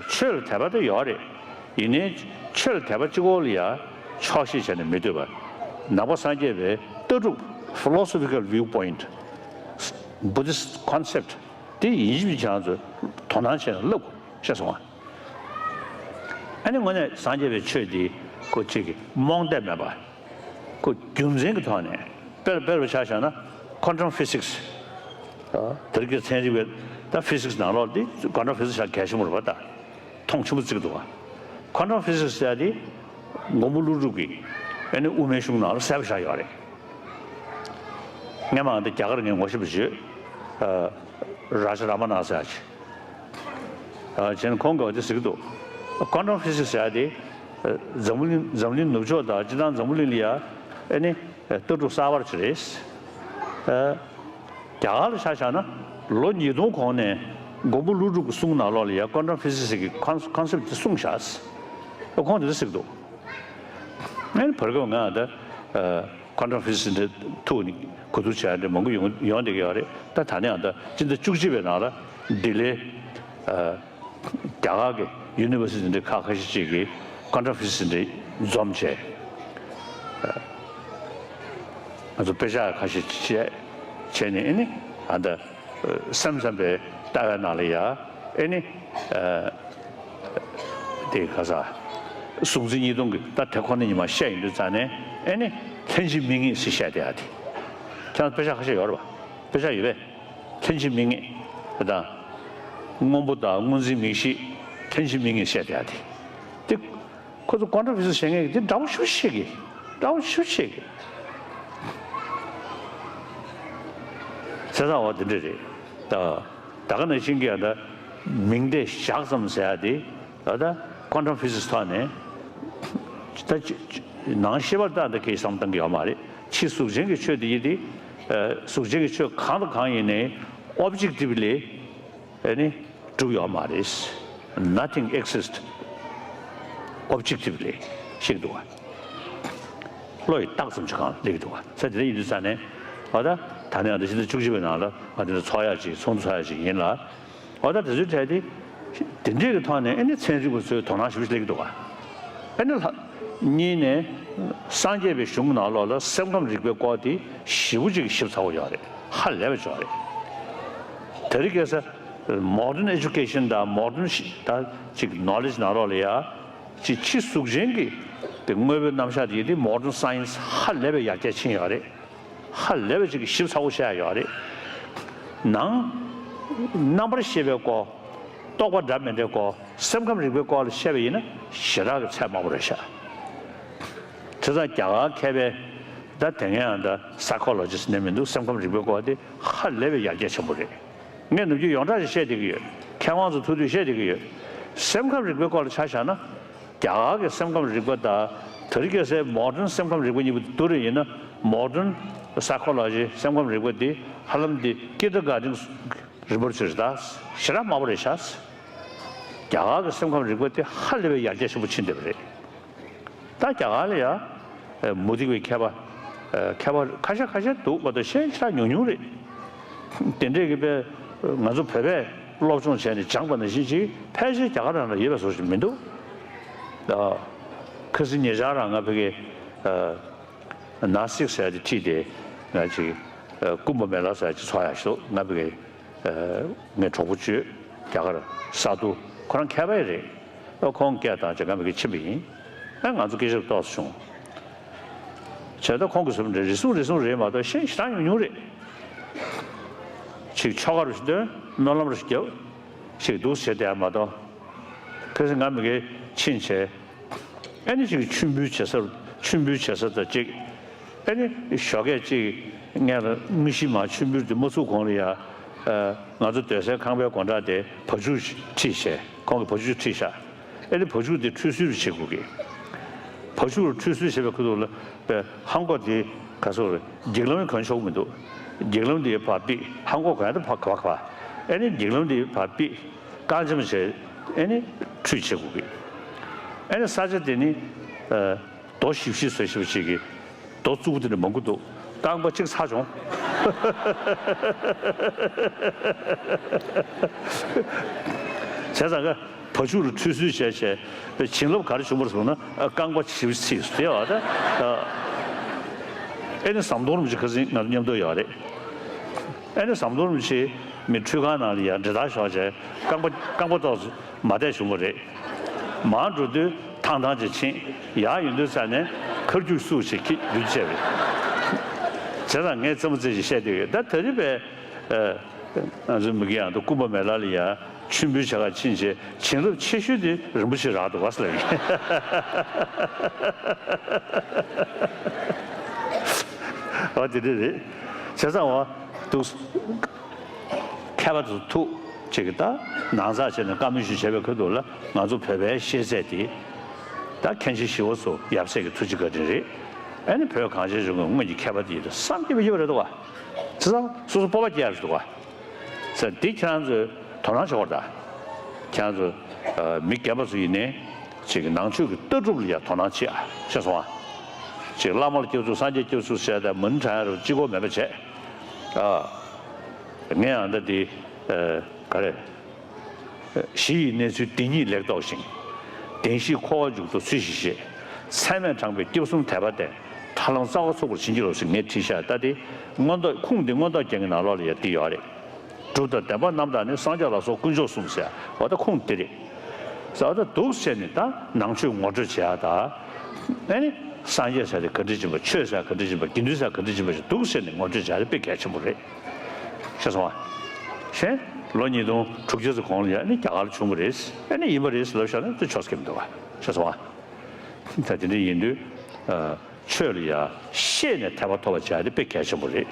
ཆོས་ལ་དད་པ་དེ་ཡོད་རེད། ཡིན་ནའི་ཆོས་ལ་དད་པ་གཅིག་པོ་ལ་ཡ་ཆོག་ཤེས་བྱས་ནས་མི་སྡོད་པར། ནང་པ་སངས་རྒྱས་པའི་ལྟ་གྲུབ། philosophical viewpoint, Buddhist concept དེ་ཡིན་གཅིག་མིན་གཅིག་ང་ཚོས་དོ་སྣང་བྱས་ནས་བསླབ་དགོས་ཤེས་སོང་ང་། ཨ་ནི་དངོས་གནས་སངས་རྒྱས་པའི་ཆོས་འདི་ཁོ་གཅིག་གི་རྨོངས་དད་མེད་པ། ཁོ་རྒྱུ་མཚན་གྱི་ཐོག་ནས་དཔེར་དཔེར་བ་ཆ་བཞག་ན་quantum physics དེ་རིགས་ཀྱི་ཚན་རིག་པའི་ད་ཕི་སིག་སི་ནང་ལོགས་འདི་quantum physics ཤག་གལ་ཆེན་པོ་རེད་པ། ད་མཐོང་ཆེན་པོ་བརྩི་གི་འདུག་བ། quantum physics ཟེར་ཡ་འདི་མགོན་པོ་ཀླུ་སྒྲུབ་ཀྱིས་ཨ་ནི་དབུ་མའི་གཞུང་ནང་ལ་གསལ་པོ་བཞག་ཡོད་རེད། སྔས་མ་འདི་རྒྱ་གར་ངས་ངོ་ཤེས་པ་བརྗོད། རཱ་ཇ་ར་མ་ན་ཟེར་ཡ་ཅིག་ཨ། བྱས་ན་ཁོང་གིས་འདི་ཟེར་གྱི་འདུག quantum physics ཟེར་ཡ་དེ། ཨ། འཛམ་བུ་གླིང་འཛམ་གླིང་ནུབ་ཕྱོགས་དང་སྤྱིར་བཏང་འཛམ་བུ་གླིང་ལ་ཡ། ཨ་ནི། ཨ། ལྟ་གྲུབ་གསར་པ་ཅིག་རེད། ཨ། རྒྱ་གར་ལ་ཆ་བཞག་ན་ལོ་ཉིས་སྟོང་གོང་ནས་མགོན་པོ་ཀླུ་སྒྲུབ་ཀྱི་གསུང་ནང་ལོགས་ལ་ཡ་quantum physics གི་ཀོན་ཀོན་སེབ་དེ་གསུངས་བཞག་ཨ། ཁོང་དེ་འདྲ་ཟེར་གྱི་འདུག་ཨ་ནི་བར་སྐབས་ང་ད། ཨ། quantum physics འདི་ཐུག་ནས་གོ་བསྡུར་བྱས་འདི་མང་པོ་ཡོང་ཡོང་བསྡད་ཀྱི་ཡོད་རེད། ད་ད་ནས་ཡང་ད་སྤྱི་ཟླ་བཅུ་གཅིག་པའི་ནང་ལ་ལྡི་ལིའི་ཨ། རྒྱ་གར་གྱི་ཡུ་ནི་ཝར་སི་ཊི་འདི་ཁག་ཁ་ཤས་ཅིག་གིས་quantum physics འདི་འཛོམས་བྱས། ཨ། ང་ཚོ་དཔེ་ཆ་ཁ་ཤས་ཅིག་བྱས་བྱས་ནས་ཨ་ནི་ཨ་ད། སེམས་ཙམ་པའི་ལྟ་བའི་ནང་ལ་ཡ་ཨེ་ནི། ཨ། དེ་ག་ས། གཟུང་འཛིན་གཉིས་སྟོང་གི་ད་དེ་ཁོ་ན་ཉི་མ་བཤད་ཡིན་དུས་ཙང་ནས་ཨེ་ནི་ལྷན་ཅིག་དམིགས་ངེས་ཟེར་བཤད་བསྡད་ཡ་དེ། ཁྱེད་རང་དཔེ་ཆ་ཁ་ཤས་ཡོད་རེད་པ། དཔེ་ཆ་ཡོད་པས། ལྷན་ཅིག་དམིགས་ངེས། དེ་དང་། སྔོན་པོ་དང་སྔོ་འཛིན་མིག་ཤེས། ལྷན་ཅིག་དམིགས་ངེས་བཤད་བསྡད་ཡ་དེ། དེ། ཁོ་ཚོ་quantum physics བཤད་མཁན་གྱི་དེ་འདྲ་པོ་ཞེ་པོ་བཤད་གི། འདྲ་པོ་ཞེ་པོ་བཤད་གི། བྱས་ཙང་འོ་དེ་འདྲ་རེད། ད་ད་ག་ནང་བཞིན་གྱི་ཨ་ད་མིང་དེ་བཞག་ཙམ་ཟེར་ཡ་དེ་ཨ་ད་quantum physics ཐོག་ནས་ ད་ཅི་ཅི་ནང་ཤེས་པར་ད་ད་གའི་བསམ་བཏང་གི་ཡོད་མ་རེད། ཕྱི་གཟུགས་ཅན་གྱི་ཆོས་དེ་ཡིན་ཏེ། ཨ་གཟུགས་ཅན་གྱི་ཆོས་གང་དང་གང་ཡིན་ནའི་ཨོབ་ཇེག་ཊི་བི་ལི་ཨ་ནི་གྲུབ་ཡོད་མ་རེད། Nothing exists objectively ཞིག་འདུག་བ། བློ་ཡི་རྟགས་ཙམ་ཞིག་གང་སླེབས་འདུག་བ། ས་དེ་འདྲ་ཡིན་དུས་ཙང་ནས་ཨ་ད་ད་ནས་ཨ་ད་ཕྱི་ཟླ་བཅུ་གཅིག་པའི་ནང་ལ་ང་དེ་འདྲ་ཚོགས་ཡག་ཅིག་ཚོགས་འདུ་ཚོགས་ཡག་ཅིག་ཡིན་ལ། འོ་ད་དེ་ཚོའི་གྲས་དེ། དེ་འདྲས་ཀྱི་ཐོག་ནས་ཨ་ནི་ཚན་རིག་པ་ཚོས་དོ་སྣང་ཞེ་པོ་ཞིག་སླེབས་ཀྱི་འདུག་ག་ཨ་ནི་ལྷ་གཉིས་ནས་སངས་རྒྱས་པའི་གཞུང་ནང་ལོགས་ལ་སེམས་ཁམས་རིག་པའི་སྐོར་དེ་ཞེ་པོ་ཅིག་ཞིབ་ཚགས་པོ་ཡོད་རེད། ཧ་ལས་པ་ཅིག་ཡོད་རེད། དེ་རིང་ཁ་སང་modern education དང་modern ཞི་ད་ཅིག་knowledge ནང་ལོགས་ལ་ཡ་ཅིག་ཕྱི་གཟུགས་ཅན་གྱི་དེ་དངོས་པོའི་རྣམ་གཞག་དེ་དེ་modern science ཧ་ལས་པའི་ཡར་རྒྱས་ཕྱིན་ཡོད་རེད། ཧ་ལས་པ་ཅིག་གིས་ཞིབ་ཚགས་པོ་བཤད་ཡོད་རེད། ནང་རྣམ་པར་ཤེས་པའི་སྐོར། རྟོག་པ་འདྲ་མི་འདྲའི་སྐོར། སེམས་ཁམས་རིག་པའི་སྐོར་ལ་བཤད་པ་ཡིན་ན་ཞེ་དྲག་གི་ཚད་དམའ་པོ་རེད་ཤག་བྱས་ཙང་རྒྱ་གར་མཁས་པའི་ད་དེ་སྔའི་ཨ་ད་psychologist ནས་མི་འདུག་སེམས་ཁམས་རིག་པའི་སྐོར་དེ་ཧ་ལས་པའི་ཡར་རྒྱས་ཆེན་པོ་རེད། ངས་ནམ་རྒྱུན་ཡོངས་གྲགས་ཤིག་བཤད་བསྡད་ཀྱི་ཡོད། མཁས་དབང་ཚོ་ཐུག་དུས་བཤད་བསྡད་ཀྱི་ཡོད། སེམས་ཁམས་རིག་པའི་སྐོར་ལ་ཆ་བཞག་ན། རྒྱ་གར་གྱི་སེམས་ཁམས་རིག་པ་དང་དེ་རིང་ཁ་སང་modern སེམས་ཁམས་རིག་པ་གཉིས་པོ་བསྡུར་བ་ཡིན་ན། Modern psychology སེམས་ཁམས་རིག་པ་འདི་ཧ་ལམ་འདི་kindergarten རིམ་པར་ཚུད་རེད་ད། ཞེ་དྲག་དམའ་པོ་རེད་ཤག་རྒྱ་གར་གྱི་སེམས་ཁམས་རིག་པ་འདི་ཧ་ལས་པའི་ཡར་རྒྱས་ཆེན་པོ་ཕྱིན་བསྡད་པ་རེད། ད་རྒྱ་གར་ལ་ཡ། ཨ་མུ་སྟེགས་པའི་མཁས་པ། ཨ་མཁས་པ་ཁ་ཤས་ཁ་ཤས་འདུག་པ་དང་གཞན་ཞེ་དྲག་ཉུང་ཉུང་རེད། དེ་འདྲས་ཀྱི་དཔེ་ང་ཚོ་བོད་པས་སློབ་སྦྱོང་བྱས་ནས་སྦྱངས་པ་ནང་བཞིན་ཅིག་ཕལ་ཆེར་རྒྱ་གར་རང་ལ་ཡོད་པའི་བཟོ་ཞིག་མི་འདུག་ཨ་ཁ་སང་ཉེ་ཆར་རང་ང་ཕ་གི་ཨ་ན་སིག་ཟེར་ཡ་དེ་ཁྲིད་དེ་ང་ཅིག་ཨ་ཀུམ་བྷ་མེ་ལ་ཟེར་ཡ་ཅིག་ཚོགས་ཡག་ཞིག་འདུག་ང་ཕ་གི་ཨ་ངའི་གྲོགས་པོ་བཅུ་རྒྱ་གར་ས་རྡོ་ཁོ་རང་མཁས་པ་རེད། ཨ་ཁོང་སྐད་བཏང་བྱས་ང་ཕ་གི་ཕྱིན་པ་ཡིན། ཨ་ང་ཚོ་སྐད་ཆ་ཏོག་ཙམ་བྱུང་། བྱས་ཙང་ཁོང་གིས་གསུངས་པ་འདྲ་རེ་ཟུང་རེ་ཟུང་རེད་མ་གཏོགས་གཞན་ཞེ་དྲག་ཉུང་ཉུང་རེད། ཅིག་ཆོ་ག་རུ་ཞིག་འདོན། སྨོན་ལམ་རུ་ཞིག་རྒྱབ། ཅིག་འདུག་བྱས་བསྡད་མ་གཏོགས། ཁ་སང་ང་མི་དགེ་ཕྱིན་བྱས། ཨ་ནི་ཅིག་མཆོད་འབུལ་བྱེད་ས་རུ་མཆོད་འབུལ་བྱེད་ས་དང་ཅིག་ཨ་ནི་ཞོགས་ཀས་ཅིག་སྔོན་ལ་དངོས་གཞི་མ་མཆོད་འབུལ་དེ་མ་ཚུགས་གོང་ལ་ཡ། ཨ་ང་ཚོ་སྡོད་སའི་ཁང་པའི་སྒོ་འགྲམ་དེ་བ་ཕྱུགས་ཁྲིད་བྱས། ཁོང་གིས་བ་ཕྱུགས་ཁྲིད་ཤག་ཨེ་ནི་བ་ཕྱུགས་དེ་ཁྲུས་གསོལ་བྱེད་དགོས་ཀི། བ་ཕྱུགས་ལ་ཁྲུས་གསོལ་བྱེད་པའི་ཁུ་ཐུག་ལ་པའི་ཧང་གོ་དེ་ག་སོག་རེད། འགྱིག་ལམ་གོན་ཆོག་མི་འདུག་འགྱིག་ལམ་དེ་ཕར་ཕུད། ཧང་གོ་གོན་ཡ་དེ་ཕར་ག་བ་ག་བ། ཨེ་ནི་འགྱིག་ལམ་དེ་ཕར་ཕུད། རྐང་འཇམ་བྱས་ཨེ་ནི་ཁྲུས་བྱེད་དགོས་ཀི། ཨེ་ནི་ས་ཆ་དེ་ནི་ཨ། རྡོ་ཞིབ་ཞིབ་བཟོས་ཞིབ་ཅིག་གི་རྡོ་རྩུབ་པོ་དེ་འདྲ་མང་པོ་འདུག་རྐང་པ་གཅིག་ཚ་བྱུང་། བྱས་ཙང་ཀ་བ་ཕྱུགས་ལ་ཁྲུས་གསོལ་བྱས་བྱས་བྱིན་རླབས་ག་རེ་བྱུང་བར་སོང་ན་རྐང་པ་ཞིབ་ཚིག་དེ་བ་ད། ཨེ་ནི་ཟམ་གདོང་རིན་པོ་ཆེ་ཁ་སང་ང་ཚོ་མཉམ་དུ་ཡོད་རེད། ཨེ་ནི་ཟམ་གདོང་རིན་པོ་ཆེ་མི་ཁྲུས་ཁང་ནང་ལ་ཡར་འདྲེ་ཐག་ཤོར་བྱས་རྐང་པ་རྐང་པ་ཏོག་ཙམ་མ་བདེ་བྱུང་བ་རེད། མར་འགྲོ་དུས་ཐང་ཐང་ཅིག་ཕྱིན། ཡར་ཡོང་དུས་ཙ་ནས་ཁར་རྒྱུག་སུག་ཅིག་ཁྱི་རྒྱུག་བྱས་པས། བྱས་ཙང་ངས་རྩེད་མོ་རྩེ་ཞིག་བཤད་དེ་ཡོད། ད་ད་རེས་པའི་ཨ་ང་ཚོ་མི་གི་ཡང་དུ་ཀུམ་བ་མེ་ལ་ལ་ཡ་མཆོད་འབུལ་བྱ་ག་ཕྱིན་བྱས་བྱིན་རླབས་ཆེ་ཤོས་དེ་རིན་པོ་ཆེ་རག་འདུག་ག་ཟེར་ལབ་ཡིན། འོ་དེ་འདྲ་རེད། བྱས་ཙང་འོ་འདུག་མཁས་པ་ཚོ་ཐུག་ཅིག་གི་ད་ནང་ཚགས་བྱས་ནས་བཀའ་མོལ་ཞུ་བྱས་པའི་ཁུལ་དུ་ལ་ང་ཚོ་བོད་པའི་ཤེས་ཚད་དེ་ད་མཁན་ཆེན་ཞི་བ་འཚོ་ཡབ་སྲས་ཀྱི་ཐུགས་རྗེ་བཀའ་དྲིན་རེད། ཨ་ནི་བོད་གངས་ཅན་ལྗོངས་ཀྱི་སྔོན་གྱི་མཁས་པ་དེ་ཡིན་ད་བསམ་གྱིས་མི་ཁྱབ་པ་རེད་འདུག་བ། བྱས་ཙང་སོ་སོ་སྤོབས་པ་སྐྱེ་ཡ་རེད་འདུག་བ། ཟེར་འདི་ཁྱེད་རང་ཚོས་དོ་སྣང་ཆོག་པ་རེད་ད། ཁྱེད་རང་ཚོ་ཨ་མི་རྒན་པ་ཚོ་ཡིན་ནའི་ཅིག་ནང་ཆོས་ཀྱི་ལྟ་གྲུབ་ལ་ཡ་དོ་སྣང་བྱེད་ཨ། ཤེས་སོང་ཨ། ཅིག་བླ་མ་ལ་སྐྱབས་འཚོལ་སངས་རྒྱས་སྐྱབས་འཚོལ་བྱས་ཏེ་མུན་དྲག་ཡ་རུ་ཅི་གོ་མེད་པ་བྱས། ཨ། ངས་ཨ་ད་འདི་ཨ་ག་རེ། གཞི་ཡི་གནས་ཚུལ་འདི་ཉིད་ལེགས་རྟོགས་ཤིང་། བདེན་བཞིའི་འཁོར་བ་མཇུག་ཏུ་ཚུལ་བཞིན་ཤེས། ཚད་མས་དྲངས་པའི་སྐྱབས་གསུམ་དད་པ་ལྡན། ཐར་ལམ་རྩ་བ་ཚུགས་པར་བྱིན་གྱིས་རློབས་ཟེར་ངས་བྲིས་ཤག་ད་དེ་མངོན་རྟོགས་ཁུངས་འདི་མངོན་རྟོགས་རྒྱན་གྱི་ནང་ལོགས་ལ་ཡ་འདི་ཡོད་རེད། སྒྲུབ་དང་བདེན་པ་རྣམ་དག་ནི། སངས་རྒྱས་ལ་སོགས་དཀོན་མཆོག་གསུམ་ཟེར་ཡ་འོ་ད་ཁུངས་འདི་རེད། ཟེར་བ་ད་འདུག་ཟེར་ནས་ད་ནང་ཆོས་ངོ་སྤྲོད་བྱེད་ཡ་ད། ཨ་ནི་སངས་རྒྱས་ཟེར་དེ་ག་འདྲ་ཡིན་པ། ཆོས་ཟེར་ག་འདྲ་ཡིན་པ། དགེ་འདུན་ཟེར་ག་འདྲ་ཡིན་པ་ཞིག་འདུག་ཟེར་ནས་ངོ་སྤྲོད་བྱ་དེ་དཔེ་གལ་ཆེན་པོ་རེད། ཤེས་སོང་ཨ། གཞན་ལོ་ཉིས་སྟོང་དྲུག་བརྒྱ་ཙམ་གོང་ལ་ཡ་ཨ་ནི་རྒྱ་གར་ལ་བྱུང་བ་རེད། ཨ་ནི་ཡིན་པ་རེད་ལབ་བཞག་ན་དེ་ཆོག་ས་ཁེལ་མི་འདུག་ཨ། ཤེས་སོང་ཨ། ད་དེ་འདྲ་ཡིན་དུས་ཨ་ཆོས་ལ་ཡ་ཤེས་ནས་ཐེག་པ་ཐོབ་པ་བྱ་དེ་དཔེ་གལ་ཆེན་པོ་རེད།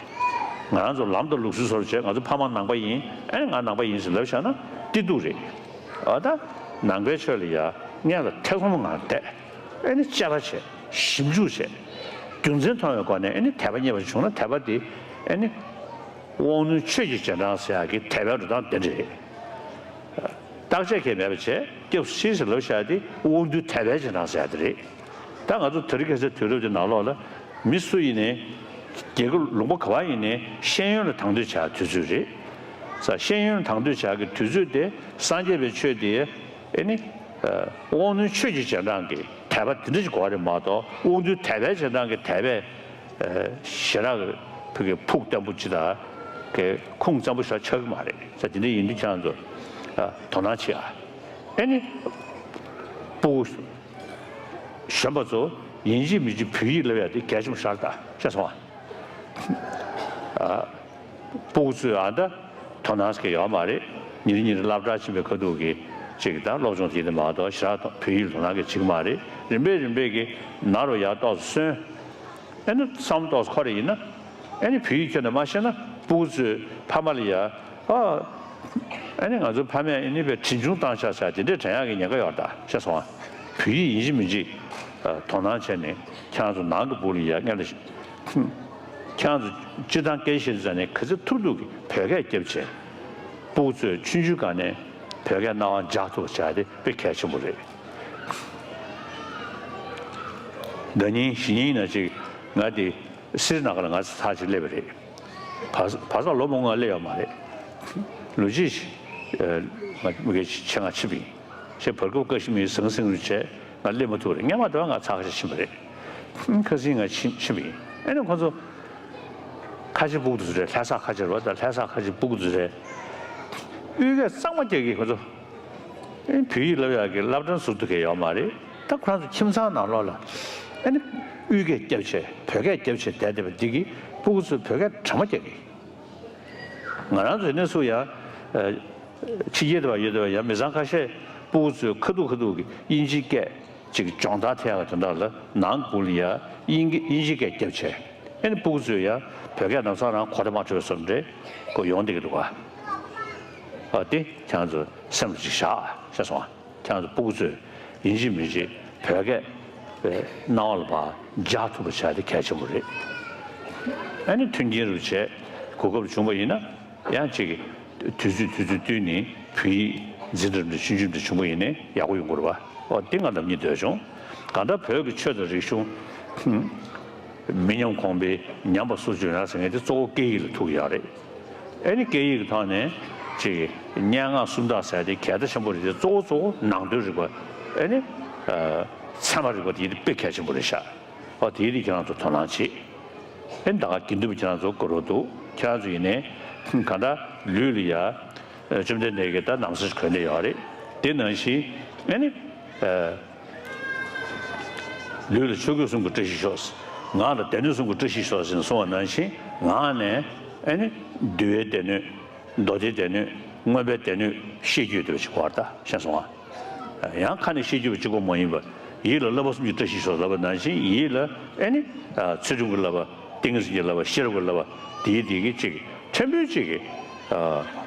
ང་རང་ཚོ་ལམ་དང་ལུགས་སྲོལ་སོར་བྱས། ང་ཚོ་ཕ་མ་ནང་པ་ཡིན། ཨ་ནི་ང་ནང་པ་ཡིན་ཟེར་ལབ་བཞག་ན་བདེ་སྡུག་རེད། ཨ་ད་ནང་པའི་ཆོས་ལ་ཡ་སྔོན་ལ་ཐེ་ཚོམ་ངང་བསྡད། ཨེ་ནི་དཔྱད་པ་བྱས། ཞིབ་འཇུག་བྱས། རྒྱུ་མཚན་མཐོང་བའི་སྒོ་ནས་ཨེ་ནི་དད་པ་རྙེད་པ་བྱུང་ན་དད་པ་དེ་ཨེ་ནི་དབང་རྣོན་ཆོས་ཀྱི་རྗེས་འབྲང་ཟེར་ཡག་གི་དད་པའི་འགྲོ་སྟངས་དེ་འདྲ་རེད། བརྟག་དཔྱད་གང་ཡང་མེད་པ་བྱས། སྐྱབས་སུ་མཆི་ཟེར་ལབ་བཞག་དེ་དབང་རྟུལ་དད་པའི་རྗེས་འབྲང་ཟེར་ཡག་དེ་རེད། ད་ང་ཚོ་དེ་རིང་ཁ་སང་དུས་རབས་ཀྱི་ནང་ལོགས་ལ་མི་སུ་ཡིན་ནའི་རྒྱལ་ཁབ་ལུང་པ་ག་པར་ཡིན་ནའི་ཤེས་ཡོན་ལ་དང་དོད་བྱ་དུས་ཚོད་རེད། ས་ཤེས་ཡོན་ལ་དང་དོད་བྱ་གི་དུས་ཚོད་དེ་སངས་རྒྱས་པའི་ཆོས་དེ་ཨེ་ནི་དབང་རྣོན་ཆོས་ཀྱི་རྗེས་འབྲང་གི་དད་པ་དེ་འདྲ་ཞིག་དགོས་པ་རེད་མ་གཏོགས། དབང་རྟུལ་དད་པའི་རྗེས་འབྲང་གི་དད་པས་ཞེ་དྲག་གི་ཕུགས་ཀྱི་ཕུགས་བརྟན་པོ་ཅིག་དང་གི་ཁུངས་བཙན་པོ་ཞིག་ཆགས་ཀྱི་མ་རེད། ས་དེ་འདྲ་ཡིན་དུས་ཁྱེད་རང་ཚོ་དོ་སྣང་བྱེད་ཨ། ཨེ་ནི་སྤུ་གུ་གཞོན་པ་ཚོ་ཡིན་གཅིག་མིན་གཅིག་བོད་ཡིག་བསླབ་ཡ་དེ་གལ་ཆེན་པོ་ཞིག་རེད་ཤག་སོང་ཨ། སྤུ་གུ་ཚོས་ཨ་ད་དོ་སྣང་ཟེར་གྱི་ཡོད་མ་རེད། ཉིན་རེ་ཉིན་རེ་སློབ་གྲྭ་ཕྱིན་པའི་ཁ་ཐུག་གི་ཅིག་ད་སློབ་སྦྱོང་དེ་དེ་མ་གཏོགས་ཞེ་དྲག་བོད་ཡིག་ལ་དོ་སྣང་གི་བྱེད་ཀྱི་མ་རེད། རིམ་པས་རིམ་པས་ཀྱི་ནང་རུ་ཡར་ཏོག་ཙམ་སོན། ཨེ་ནི་བསམ་ཏོག་ཙམ་འཁོར་རེ་ཡིན་ན་ཨེ་ནི་བོད་ཡིག་ཁྱོན་ནས་མ་ཤེས་ན་སྤུ་གུ་ཚོས་ཕ་མ་ལ་ཡ་ཨ། ཨ་ནི་ང་ཚོ་ཕ་མས་ཨ་ནི་བའི་དྲིན་ཆུང་བཏང་ཤག་ཟེར་དེ་འདྲས་དྲན་ཡག་གི་ཉེན་ཁ་ཡོད་རེད་ད་ཤེས་སོང་ཨ། བོད་ཡིག་ཡིན་གཅིག་མིན་གཅིག་དོ་སྣང་བྱས་ནས་ཁྱེད་རང་ཚོ་ནང་གི་སྤུ་གུ་ལ་ཡ་སྔོན་ལ་ཁྱེད་རང་ཚོ་སྤྱིར་བཏང་སྐད་ཆ་བཤད་དུས་ཙང་ནས་ག་ཚོད་ཐུབ་ཐུབ་ཀྱིས་བོད་སྐད་རྒྱབ་བྱས། སྤུ་གུ་ཚོས་ཆུང་ཆུང་སྒང་ནས་བོད་སྐད་རྣ་བར་འཇགས་ཐུབ་པ་བྱ་དེ་དཔེ་གལ་ཆེན་པོ་རེད། ཟླ་ཉིན་གཞེས་ཉིན་ཡིན་ན་ཅིག་ང་དེ་སིར་ནང་ལ་ང་ཚོ་ཚར་གཅིག་སླེབས་པ་རེད། བར་བར་ཐག་ལོ་མང་པོ་སླེབས་ཡོད་མ་རེད། ལོ་གཅིག་ཨ་མ་གི་ཕྱིན་ང་ཕྱིན་པ་ཡིན། ཞེས་བར་སྐབས་ཀ་ཤི་མིར་ཟང་ཟིང་རུ་བྱས་ང་སླེབས་མ་ཐུབ་རེད། སྔོན་མ་དེ་བ་ང་ཚར་ཁ་ཤས་ཕྱིན་པ་རེད། ཁ་སང་ང་ཕྱིན་ཕྱིན་པ་ཡིན། ཨ་ནི་ཁོ་ཚོ་ཁ་ཆེ་སྤུ་གུ་དེ་ཚོ་རེད། ལྷ་ས་ཁ་ཆེ་རེད་བ། ད་ལྷ་ས་ཁ་ཆེ་སྤུ་གུ་དེ་ཚོ་རེད། དབུས་སྐད་གཙང་མ་རྒྱག་གི་ཁོ་ཚོ། ཨེ་བོད་ཡིག་བསླབ་ཡག་གི་བསླབ་གྲྭ་ཟུར་དུ་གས་ཡོད་མ་རེད། ད་ཁོ་རང་ཚོ་ཁྱིམ་ཚང་ནང་ལོགས་ལ་ཨ་ནི་དབུས་སྐད་རྒྱབ་བྱས་བོད་སྐད་རྒྱབ་བྱས་བསྡད་བསྡད་པ་འདི་གིས་སྤུ་གུ་ཚོས་བོད་སྐད་གྲ་མ་རྒྱག་གི། ང་རང་ཚོ་ནས་སུ་ཡང་ཕྱི་རྒྱལ་དུ་བ་ཡོད་དུ་བ་ཡང་མི་ཚང་ཁ་ཤས་སྤུ་གུ་ཚོས་ཁ་ཐུག་ཁ་ཐུག་གི་དབྱིན་ཇིའི་སྐད་ཅིག་སྦྱོང་བརྡར་ཐེབས་ཡག་དོན་དག་ལ་ནང་སྒོ་ལ་ཡང་དབྱིན་སྐད་དབྱིན་ཇིའི་སྐད་རྒྱབ་བྱས། ཨ་ནི་སྤུ་གུ་ཚོས་ཡང་བོད་སྐད་ནང་ཚང་རང་གོ་བརྡ་མ་འཕྲོད་བསམ་འདྲེ་གོ་ཡོང་བསྡད་ཀྱི་འདུག་ག་ཨ་དེ་ཁྱེད་རང་ཚོ་སེམས་ལ་ཅིག་བཞག་ཤེས་སོང་ཨ། ཁྱེད་རང་ཚོ་སྤུ་གུ་ཚོས་ཡིན་གཅིག་མིན་གཅིག་བོད་སྐད་པའི་སྣང་བ་ལ་ཕར་འཇགས་ཐུབ་པ་བྱ་དེ་གལ་ཆེན་པོ་རེད། ཨ་ནི་མཐུན་རྐྱེན་རུ་བྱས་གོ་སྐབས་བྱུང་བ་ཡིན་ན་ཡང་གཅིག་གི་དུས་ཚོད་དུས་ཚོད་བསྟུན་ནས་བོད་ཡིག་འཛིན་གྲྭ་འདྲ་ཆུང་ཆུང་འདྲ་བྱུང་བ་ཡིན་ནའི་ཡག་པོ་ཡོང་གི་རེད་བ། ཨོ་དེ་ང་ནམ་རྒྱུན་འདོད་བྱུང་། གང་ལྟར་བོད་ཀྱི་ཆོས་དང་རིག་གཞུང་། མི་ཉམས་གོང་འཕེལ་ཉམས་པ་སོར་ཆུད་ཡོང་ཡ་ཟེར་མཁན་དེ་གཙོ་བོ་སྐད་ཡིག་ལ་ཐུག་ཡོད་རེད། ཨེ་ནི་སྐད་ཡིག་གི་ཐོག་ནས་ཅིག་སྙན་ངག་སུམ་རྟགས་ཟེར་དེ་གལ་ཆེ་ཆེན་པོ་རེད་དེ་གཙོ་བོ་གཙོ་བོ་ནང་དོན་རིག་པ་ཨེ་ནི་ཚད་མ་རིག་པ་དེ་དཔེ་གལ་ཆེན་པོ་རེད་ཤག་ཨོ་དེ་ཡིན་དུས་ཁྱེད་རང་ཚོ་དོ་སྣང་བྱེད། ཨེ་ནི་ད་ག་དགེ་འདུན་པ་ཁྱེད་རང་ཚོ་དགའ་རོགས་འདུག་ཁྱེད་རང་ཚོ་ཡིན་ནའི་གང་ལྟར་ལུས་ལ་ཡ། བཅོམ་ལྡན་འདས་ཀྱིས་ད་ན་བཟའ་ཞིག་གོན་བསྡད་ཡོད་རེད། དེ་ནང་བཞིན་ཨེ་ནི། ལུས་ལ་ཆོས་གོས་གསུམ་གྱི་བཀྲ་ཤིས་ཤོག་ངག་ལ་སྡེ་སྣོད་གསུམ་གྱི་བཀྲ་ཤིས་ཤོག་ཟེར་ནས་གསུངས་པ་ནང་བཞིན་ངག་ནས་ཨེ་ནི་འདུལ་བའི་སྡེ་སྣོད། མདོ་སྡེའི་སྡེ་སྣོད། མངོན་པའི་སྡེ་སྣོད་ཤེས་རྒྱུད་དེ་བ་ཞིག་གོ་བ་ད་ཤེས་སོང་ང་། ཡང་ཁ་ནས་ཤེས་རྒྱུད་པ་གཅིག་པོ་མ་ཡིན་པར་ཡིད་ལ་བསླབ་པ་གསུམ་གྱི་བཀྲ་ཤིས་ཤོག་ལབ་པ་ནང་བཞིན་ཡིད་ལ་ཨེ་ནི། ཚུལ་ཁྲིམས་ཀྱི་བསླབ་པ། ཏིང་ངེ་འཛིན་གྱི་བསླབ་པ། ཤེས་རབ་ཀྱི་བསླབ་པ། དེའི་དེ་གི་གཅིག་ཕྲན་བུ་གཅིག་གི་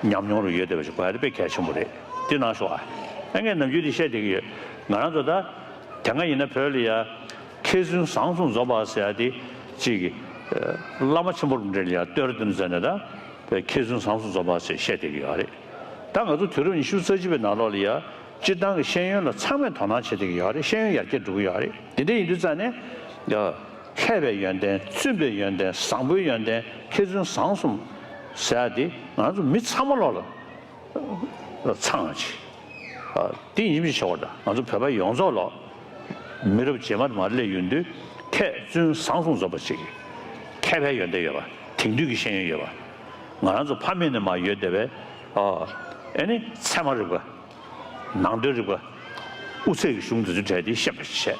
ཉམས་མྱོང་རུ་ཡོད་བསྡད་པ་ཞིག་གོ་ཡ་དེ་དཔེ་གལ་ཆེན་པོ་རེད། དེ་གནང་ཤོག་ཨ། ཨ་ངས་ནམ་རྒྱུན་དེ་བཤད་བསྡད་ཀྱི་ཡོད། ང་རང་ཚོ་ད་དེ་སྔ་ཡིན་ན་བོད་ལ་ཡ་མཁས་བཙུན་བཟང་གསུམ་འཛོམས་པ་ཟེར་ཡ་དེ་གཅིག་གི་བླ་མ་ཆེན་པོ་རུ་འདྲ་ལ་ཡ་བསྟོད་ར་འདོན་ཟེར་ནས་ད་མཁས་བཙུན་བཟང་གསུམ་འཛོམས་པ་ཟེར་བཤད་བསྡད་ཀྱི་ཡོད་རེད། ད་ང་ཚོ་དུས་རབས་ཉི་ཤུ་རྩ་གཅིག་པའི་ནང་ལོགས་ལ་ཡ། སྤྱིར་བཏང་གི་ཤེས་ཡོན་ལ་ཚང་མས་དོ་སྣང་བྱེད་བསྡད་ཀྱི་ཡོད་རེད། ཤེས་ཡོན་ཡར་རྒྱས་འགྲོ་གི་ཡོད་རེད། དེ་འདྲ་ཡིན་དུས་ཙང་ནས་ཡ། མཁས་པའི་ཡོན་ཏན། བཙུན་པའི་ཡོན་ཏན། བཟང་པོའི་ཡོན་ཏན། མཁས་བཙུན་བཟང་གསུམ་ཟེར་ཡ་དེ་ང་ཚོ་མི་ཚང་མ་ལོག་ལ་ཚང་བ་ཅིག་དེ་ཡིན་མི་ཆོག་པ་དང་ང་ཚོ་བོད་པ་ཡོངས་རྫོགས་ལོག་མི་རབས་རྗེས་མ་དུ་མ་སླེབས་ཡོང་དུས་མཁས་བཙུན་བཟང་གསུམ་འཛོམས་པ་ཅིག་མཁས་པའི་ཡོན་ཏན་ཡོད་པ། དེང་དུས་ཀྱི་ཤེས་ཡོན་ཡོད་པ། ང་རང་ཚོ་ཕ་མེས་ནས་མར་ཡོད་བསྡད་པའི་ཨ་ནི་ཚད་མ་རིག་པ། ནང་དོན་རིག་པ། དབུ་ཚད་ཀྱི་གཞུང་འདི་ཚོའི་གྲས་དེ་ཤེས་པ་ཞིག་བྱས།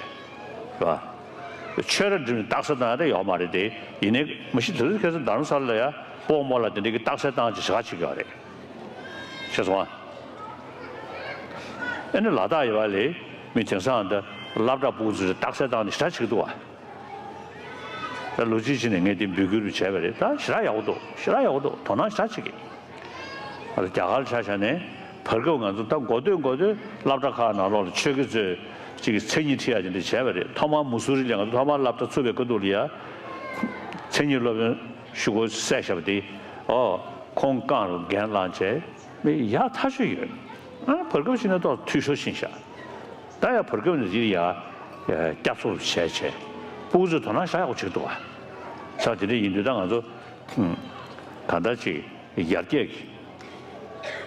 རེད་བ། ཆོས་ར་འབྲི་རྟགས་གསལ་བཏང་ཡ་དེ་ཡོད་མ་རེད་དེ། ཡིན་ནའི་མ་གཞི་དེ་ཚོ་ཁ་སང་རྡ་རམ་ས་ལ་ལ་ཡ་སྤོག་མོ་ལ་དེ་འདྲ་གི་རྟགས་གསལ་བཏང་ཅིག་ཞེ་དྲག་བྱེད་ཀྱི་ཡོད་རེད། ཤེས་སོང་ཨ། ཨ་ནི་ལ་དྭགས་ཡོད་པ་ལས་མི་དེང་སང་འདི་སློབ་གྲྭ་སྤུ་གུ་ཚོས་རྟགས་གསལ་བཏང་ནས་ཞེ་དྲག་བྱེད་ཀྱི་འདུག་བ། ད་ལོ་གཅིག་ཕྱིན་ནས་ངས་དེ་འབོད་སྐུལ་བྱས་པ་རེད། ད་ཞེ་དྲག་ཡག་པོ་འདུག་ཞེ་དྲག་ཡག་པོ་འདུག་དོ་སྣང་ཞེ་དྲག་བྱེད་ཀྱི། ཨ་ད་རྒྱ་གར་ཆ་བཞག་ནས་བར་སྐབས་ང་ཚོ་ད་འགོ་སྟོད་འགོ་སྟོད་སློབ་གྲྭ་ཁག་ནང་ལོགས་ལ་ཆོས་དགེ་ཚོས་ ཅིག་གི་མཚན་ཉིད་ཁྲིད་ཡ་དེ་འདྲ་བྱས་པ་རེད། ཐོག་མར་མུ་སུ་རི་ལ་ང་ཚོ་ཐོག་མར་སློབ་གྲྭ་ཚུགས་པའི་སྐབས་དུས་ལ་ཡ། མཚན་ཉིད་སློབ་དཔོན་ཞུ་སྒོ་བསད་བཞག་པ་དེ། ཨོ། ཁོང་རྐང་རུ་འགན་བླངས་བྱས། མི་ཡག་ཐག་ཆོད་ཡོད། ཨ་བར་སྐབས་ཤིག་ན་ཏོག་འཐུས་ཤོར་ཕྱིན་ཤག་ད་ཡ་བར་སྐབས་ནས་ཅིག་ཡ། བསྐྱར་གསོ་བྱས་བྱས། སྤུ་གུ་ཚོས་དོ་སྣང་ཞེ་དྲག་ཡག་པོ་བྱེད་ཀྱི་འདུག་ག་ས་དེ་འདྲ་ཡིན་དུས་ད་ང་ཚོ། གང་ལྟར་ཅིག་ཡར་རྒྱས་ཀྱི་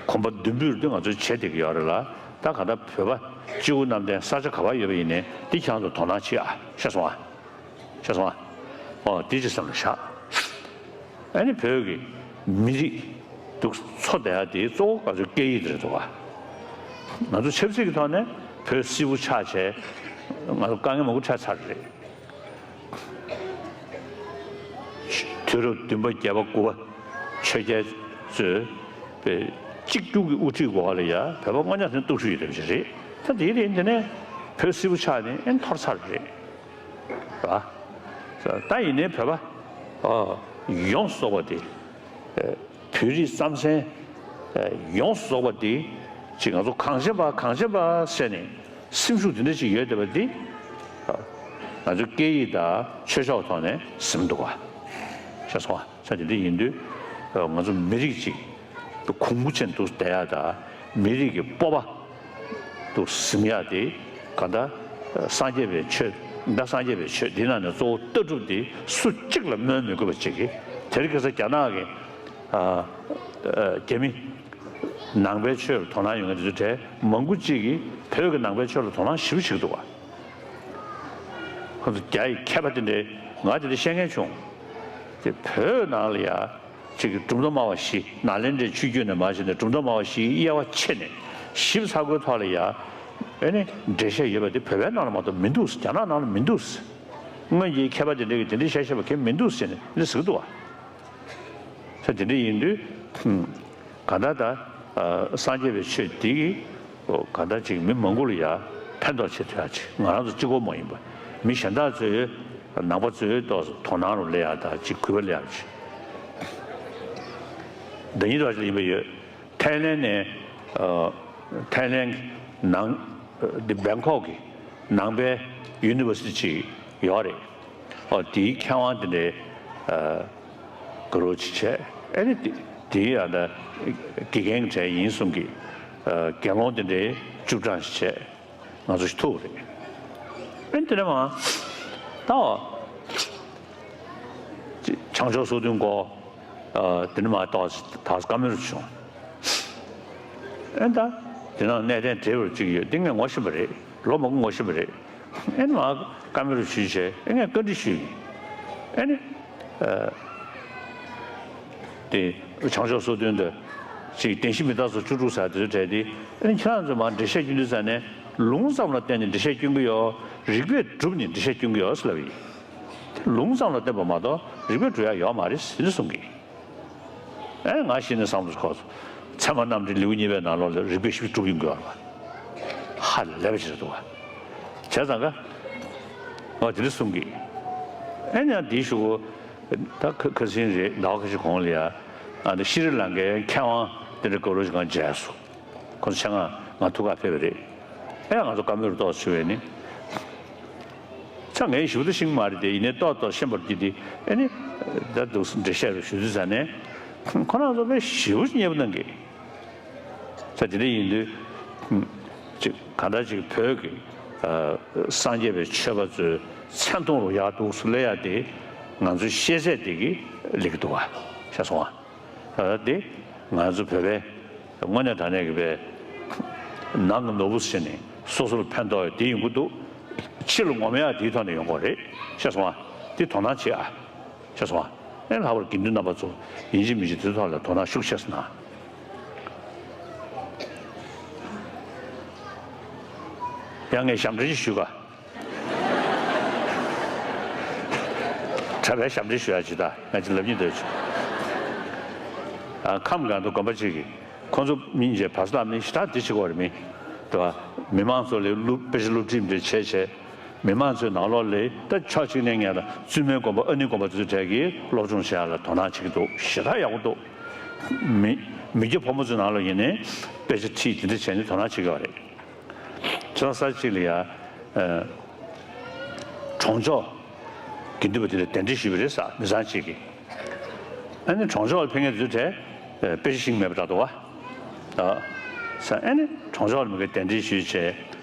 གོམ་པ་མདུན་སྤོས་དེ་ང་ཚོས་བྱེད་བསྡད་ཀྱི་ཡོད་རེད་ལ། ད་གང་ལྟར་བོད་པ་སྤྱི་བོ་གནམ་བསྟན་ས་ཆ་ག་པར་ཡོད་པ་ཡིན་ནའི་འདི་ཁྱེད་རང་ཚོ་དོ་སྣང་བྱེད་ཨ། ཤེས་སོང་ཨ། ཤེས་སོང་ཨ། ཨོ་འདི་ཅིག་བསམ་བློ་བཞག་ཨ་ནི་བོད་ཀྱི་མི་རིགས་འདུག་འཚོ་བསྡད་ཡ་དེ་གཙོ་བོ་ང་ཚོའི་སྐད་ཡིག་དེ་རེད་འདུག་ག་ང་ཚོ་ཆབ་སྲིད་ཀྱི་ཐོག་ནས་བོད་སིལ་བུ་ཆགས་བྱས་ང་ཚོ་དཀའ་ངལ་མང་པོ་འཕྲད་ཚར་རེད། དུས་རབས་བདུན་པ་བརྒྱད་པ་དགུ་པ་ཆོས་རྒྱལ་ཚོས་པའི་གཅིག་གྱུར་གྱི་དབུ་ཁྲིད་འོག་ལ་ཡ་བོད་པ་དངོས་གནས་ཚན་སྟོབས་ཤུགས་ཡོད་པ་ཞིག་རེད། ད་དེའི་རིང་དེ་ནས་བོད་སིལ་བུ་ཆགས་ནས་ཨེ་འཐོར་ཚར་རེད། ར། ད་ཡིན་ནའི་བོད་པ་ཨ་ཡོངས་སུ་རྫོགས་པ་དེ། བོད་རིགས་རྩམ་ཟན་ཡོངས་སུ་རྫོགས་པ་འདི་ཅིག་ང་ཚོ་གངས་ཅན་པ་གངས་ཅན་པ་ཟེར་ནས་སེམས་ཤུགས་འདི་འདྲ་ཅིག་ཡོད་བསྡད་པ་འདི་ང་ཚོ་སྐད་ཡིག་དང་ཆོས་ཕྱོགས་ཐོག་ནས་ཟིན་འདུག་ག་ཤེས་སོང་ཨ། ས་དེ་འདྲ་ཡིན་དུས་ང་ཚོ་མི་རིགས་ཅིག་གོང་བུ་ཅན་དུ་བསྡད་ཡ་དང་མི་རིགས་ཀྱི་སྤོབས་པ་དུ་ཟིན་ཡ་དེ་ག་ད་སངས་རྒྱས་པའི་ཆོས་ད་སངས་རྒྱས་པའི་ཆོས་འདི་ནང་ནས་གཙོ་བོ་ལྟ་གྲུབ་འདི་སུ་གཅིག་ལ་སྨོན་མི་དགོས་པ་ཅིག་གིས་དེ་རིང་ཁ་སང་རྒྱ་ནག་གི་ཨ། ཨ། རྒྱ་མི་ནང་པའི་ཆོས་ལ་དོ་སྣང་ཡོད་མཁན་དེ་ཚོ་གྲས་མང་པོ་གཅིག་གིས་བོད་ཀྱི་ནང་པའི་ཆོས་ལ་དོ་སྣང་ཞེ་པོ་བྱེད་ཀྱི་འདུག་ག་ཁོ་ཚོ་རྒྱ་ཡི་མཁས་པ་དེ་འདྲས་ང་དེ་འདྲ་བཤད་མཁན་བྱུང་། དེ་བོད་ནང་ལ་ཡ་གཅིག་གི་གྲུབ་མཐའ་སྨྲ་བ་བཞི་ནཱ་ལེནྡྲའི་ཆོས་བརྒྱུད་ནས་མར་བྱས་ནས་གྲུབ་མཐའ་སྨྲ་བ་བཞིའི་དབྱེ་བ་ཕྱེ་ནས་ཞིབ་ཚགས་པོའི་ཐོག་ལ་ཡ་ཨེ་ནི་འགྲེལ་བཤད་ཡོད་པ་དེ་བོད་པའི་ནང་ལ་མ་གཏོགས་མི་འདུག་རྒྱ་ནག་ནང་ལ་མི་འདུག་སྔོན་གྱི་མཁས་པ་དེ་འདྲས་ཀྱིས་དེ་འདྲས་བཤད་བཤད་པ་གང་མི་འདུག་ཟེར་ནས་འདི་ཟེར་གྱི་འདུག་བ། ས་དེ་འདྲ་ཡིན་དུས། ག་ད་ད། སངས་རྒྱས་པའི་ཆོས་འདི་གིས། ག་ད་ཅིག་མི་མང་པོ་ལ་ཡ་ཕན་ཐོགས་བྱེད་ཐུབ་ཡ་ཅིག་ང་རང་ཚོ་གཅིག་པོ་མ་ཡིན་པ། མི་གཞན་དག་ཚོས་ནང་པ་ཚོའི་ཏོག་ཙམ་དོ་སྣང་རུ་སླེབས་ཡ་ད་ཅིག་གུས་པ་སླེབས་ཡ་ཅིག་ཟླ་ཉིན་རེ་བཞིན་ཡིན་པ་ཡོད། ཐའི་ལེན་ནས། ཐའི་ལེན་ནང་། འདི་བེང་ཀོག་གི་ནང་པའི་ཡུ་ནི་ཝར་སི་ཊི་ཅིག་ཡོད་རེད། ཨོ་དེའི་མཁས་དབང་དེ་འདྲའི་ཨ་དགའ་རོགས་ཅིག་བྱས། ཨ་ནི་དེ་དེའི་ཨ་ད་དགེ་རྒན་གྱི་གྲས་ཡིན་གསུང་གི་ཨ་དགེ་སློང་དེ་འདྲའི་བཅུ་གྲངས་ཤིག་བྱས་ང་ཚོ་ཞིག་ཐུག་རེད། ཨ་ནི་དེ་ནས་མ་ད་བྱང་ཕྱོགས་སོ་བདུན་སྐོར་ཨ་དེ་ནས་མ་ཏོག་ཙམ་བཀའ་མོལ་བྱུང་། ཨེ་ད། དེ་ནང་གནས་བརྟན་བགྲེས་པར་གཅིག་ཡོད་འདི་ངས་ངོ་ཤེས་པ་རེད། ལོ་མང་པོ་ངོ་ཤེས་པ་རེད། ཨེ་ནི་མ་བཀའ་མོལ་ཞུས་བྱས་ཨེ་ངས་བཀའ་འདྲི་ཞུས་ཡིན། ཨེ་ནི། ཨ། དེ་བྱང་ཕྱོགས་སོ་བདུན་དུ་ཅིག་བདེན་བཞི་མི་རྟག་སོགས་བཅུ་དྲུག་ཟེར་དེ་ཚོ་གྲས་དེ་ཨེ་ནི་ཁྱེད་རང་ཚོས་མ་འགྲེལ་བཤད་སྐྱོན་དུས་ཙང་ནས་ལུང་ཙམ་ལ་བརྟེན་ནས་འགྲེལ་བཤད་སྐྱོན་གི་ཡོད། རིགས་པས་བསྒྲུབས་ནས་འགྲེལ་བཤད་སྐྱོན་གི་ཡོད་ཟེར་ལབ་ཡིན། ལུང་ཙམ་ལ་བརྟེན་པ་མ་གཏོགས་རིགས་པས་སྒྲུབ་ཡ་ཡོད་མ་རེད་ཟེར་ནས་གསུང་གི། ཨེ་ང་ཤི་ནས་བསམ་བློ་འཁོར་སོང་། ཚད་མ་རྣམ་འགྲེལ་ལེའུ་གཉིས་པའི་ནང་ལོགས་ལ་རིགས་པས་ཞིབ་གྲུབ་ཡིན་དགོས་པ། ཧ་ལས་པ་ཞིག་རེད་འདུག་བ། བྱས་ཙང་ཀ། ང་དེ་འདྲ་གསུང་གི། ཨེ་ནས་འདིའི་གཞུག་གུ། ད་ཁ་ཁ་སང་རེད་ཟླ་བ་ཁ་ཤས་གོང་ལ་ཡ། ཨ་འདི་ཤི་རི་ལང་ཀའི་མཁས་དབང་དེ་འདྲ་དགའ་རོགས་ཤིག་གང་མཇལ་སོང་། ཁོ་ཚོ་ཆ་ང་ང་ཐུག་ག་ཕེབས་པ་རེད། ཨེ་ང་ཚོ་བཀའ་མོལ་རུ་ཏོག་ཙམ་ཞུ་བས་ནི། ཚ་ངས་ཞུ་ད་ཤེས་ཀྱི་མ་རེད་དེ་ཡིན་ནའི་ཏོག་ཏོག་ཤེས་པར་གྱིས་ཏེ་ཨེ་ནི། ད་འདུག་སེ་འགྲེལ་བཤད་རུ་ཞུ་དུས་ཙ་ནས། ཁོ་རང་ཚོ་དཔེ་ཞེ་པོ་ཅིག་མཉེས་པོ་གནང་གི། ཚ་དེ་འདྲ་ཡིན་དུས། ཅིག་གང་ལྟར་ཅིག་བོད་ཀྱི་སངས་རྒྱས་པའི་ཆོས་པ་ཚོའི་མཚན་མཐོང་རུ་ཡག་འདུག་སེ་སླེབས་ཡ་དེ་ང་ཚོའི་ཤེས་ཚད་དེ་གི་ལེགས་འདུག་བ། ཤེས་སོང་བ། ད་དེ་ང་ཚོ་བོད་པའི་དངོས་གནས་དྲང་གནས་ཀྱི་བའི་ནང་གི་ནོར་བུ་ཟེར་ནས་སོ་སོར་ཕན་ཐོགས་དེ་ཡོང་གི་འདུག་ཕྱི་ལ་ངོམ་ཡག་དེའི་ཐོག་ནས་ཡོང་གི་རེད། ཤེས་སོང་ཨ། དེ་དོ་སྣང་བྱེད་ཨ། ཤེས་སོང་ཨ། ཨེ་ལྷག་པར་དགེ་འདུན་རྣམ་པ་ཚོ་ཡིན་གཅིག་མིན་གཅིག་དེ་ཐོག་ལ་དོ་སྣང་ཤུགས་ཆེ་ཙམ་གནང་། ཡང་ངས་ཞབས་འདྲེན་ཞུ་ག་གྲྭ་པའི་ཞབས་འདྲེན་ཞུ་ཡ་ཇི་ལྟར་ང་ཅིག་ལབ་སྙིང་འདོད་བྱུང་། ཨ་ཁམས་སྒང་དུ་དགོན་པ་གཅིག་གིས་ཁོ་ཚོ་མི་གཉིས་ཀྱིས་བར་སླབ་ནི་ཞེ་དྲག་འདི་བྱེད་དགོས་རེད་མི། དེ་བ་མི་མང་ཚོ་ལ་སློབ་དཔེ་ཆ་སློབ་ཁྲིད་འདྲ་བྱས་བྱས། མི་མང་ཚོའི་ནང་ལོགས་ལ་ད་ཕྱོགས་གཅིག་ནས་ངས་ལ་བཙུན་མའི་དགོན་པ་ཨ་ནི་དགོན་པ་དེ་ཚོ་གྲས་ཀྱིས་སློབ་སྦྱོང་བྱེད་ཡ་ལ་དོ་སྣང་བྱེད་ཀྱི་འདུག་ཞེ་དྲག་ཡག་པོ་འདུག་མི་མི་སྐྱ་ཕོ་མོ་ཚོའི་ནང་ལ་ཡིན་ནའི་དཔེ་ཆ་ཁྲིད་དེ་འདྲ་བྱས་ནས་དོ་སྣང་བྱེད་ཀྱི་ཡོད་རེད། ཁྱེད་རང་ས་གཅིག་ལ་ཡ། ཨ་གྲོང་ཆོག་དགེ་འདུན་པ་དེ་ལ་གདན་འདྲེན་ཞུས་པ་རེད་ས། མི་ཚང་གཅིག་གིས། ཨ་ནི་གྲོང་ཆོག་ལ་ཕེབས་མཁན་དེ་ཚོའི་གྲས་ཨ་དཔེ་ཆ་ཤེས་ཀྱི་མེད་པ་འདྲ་འདུག་བ། ཨ་ས་ཨ་ནི་གྲོང་ཆོག་ལ་མི་གིས་གདན་འདྲེན་ཞུས་བྱས།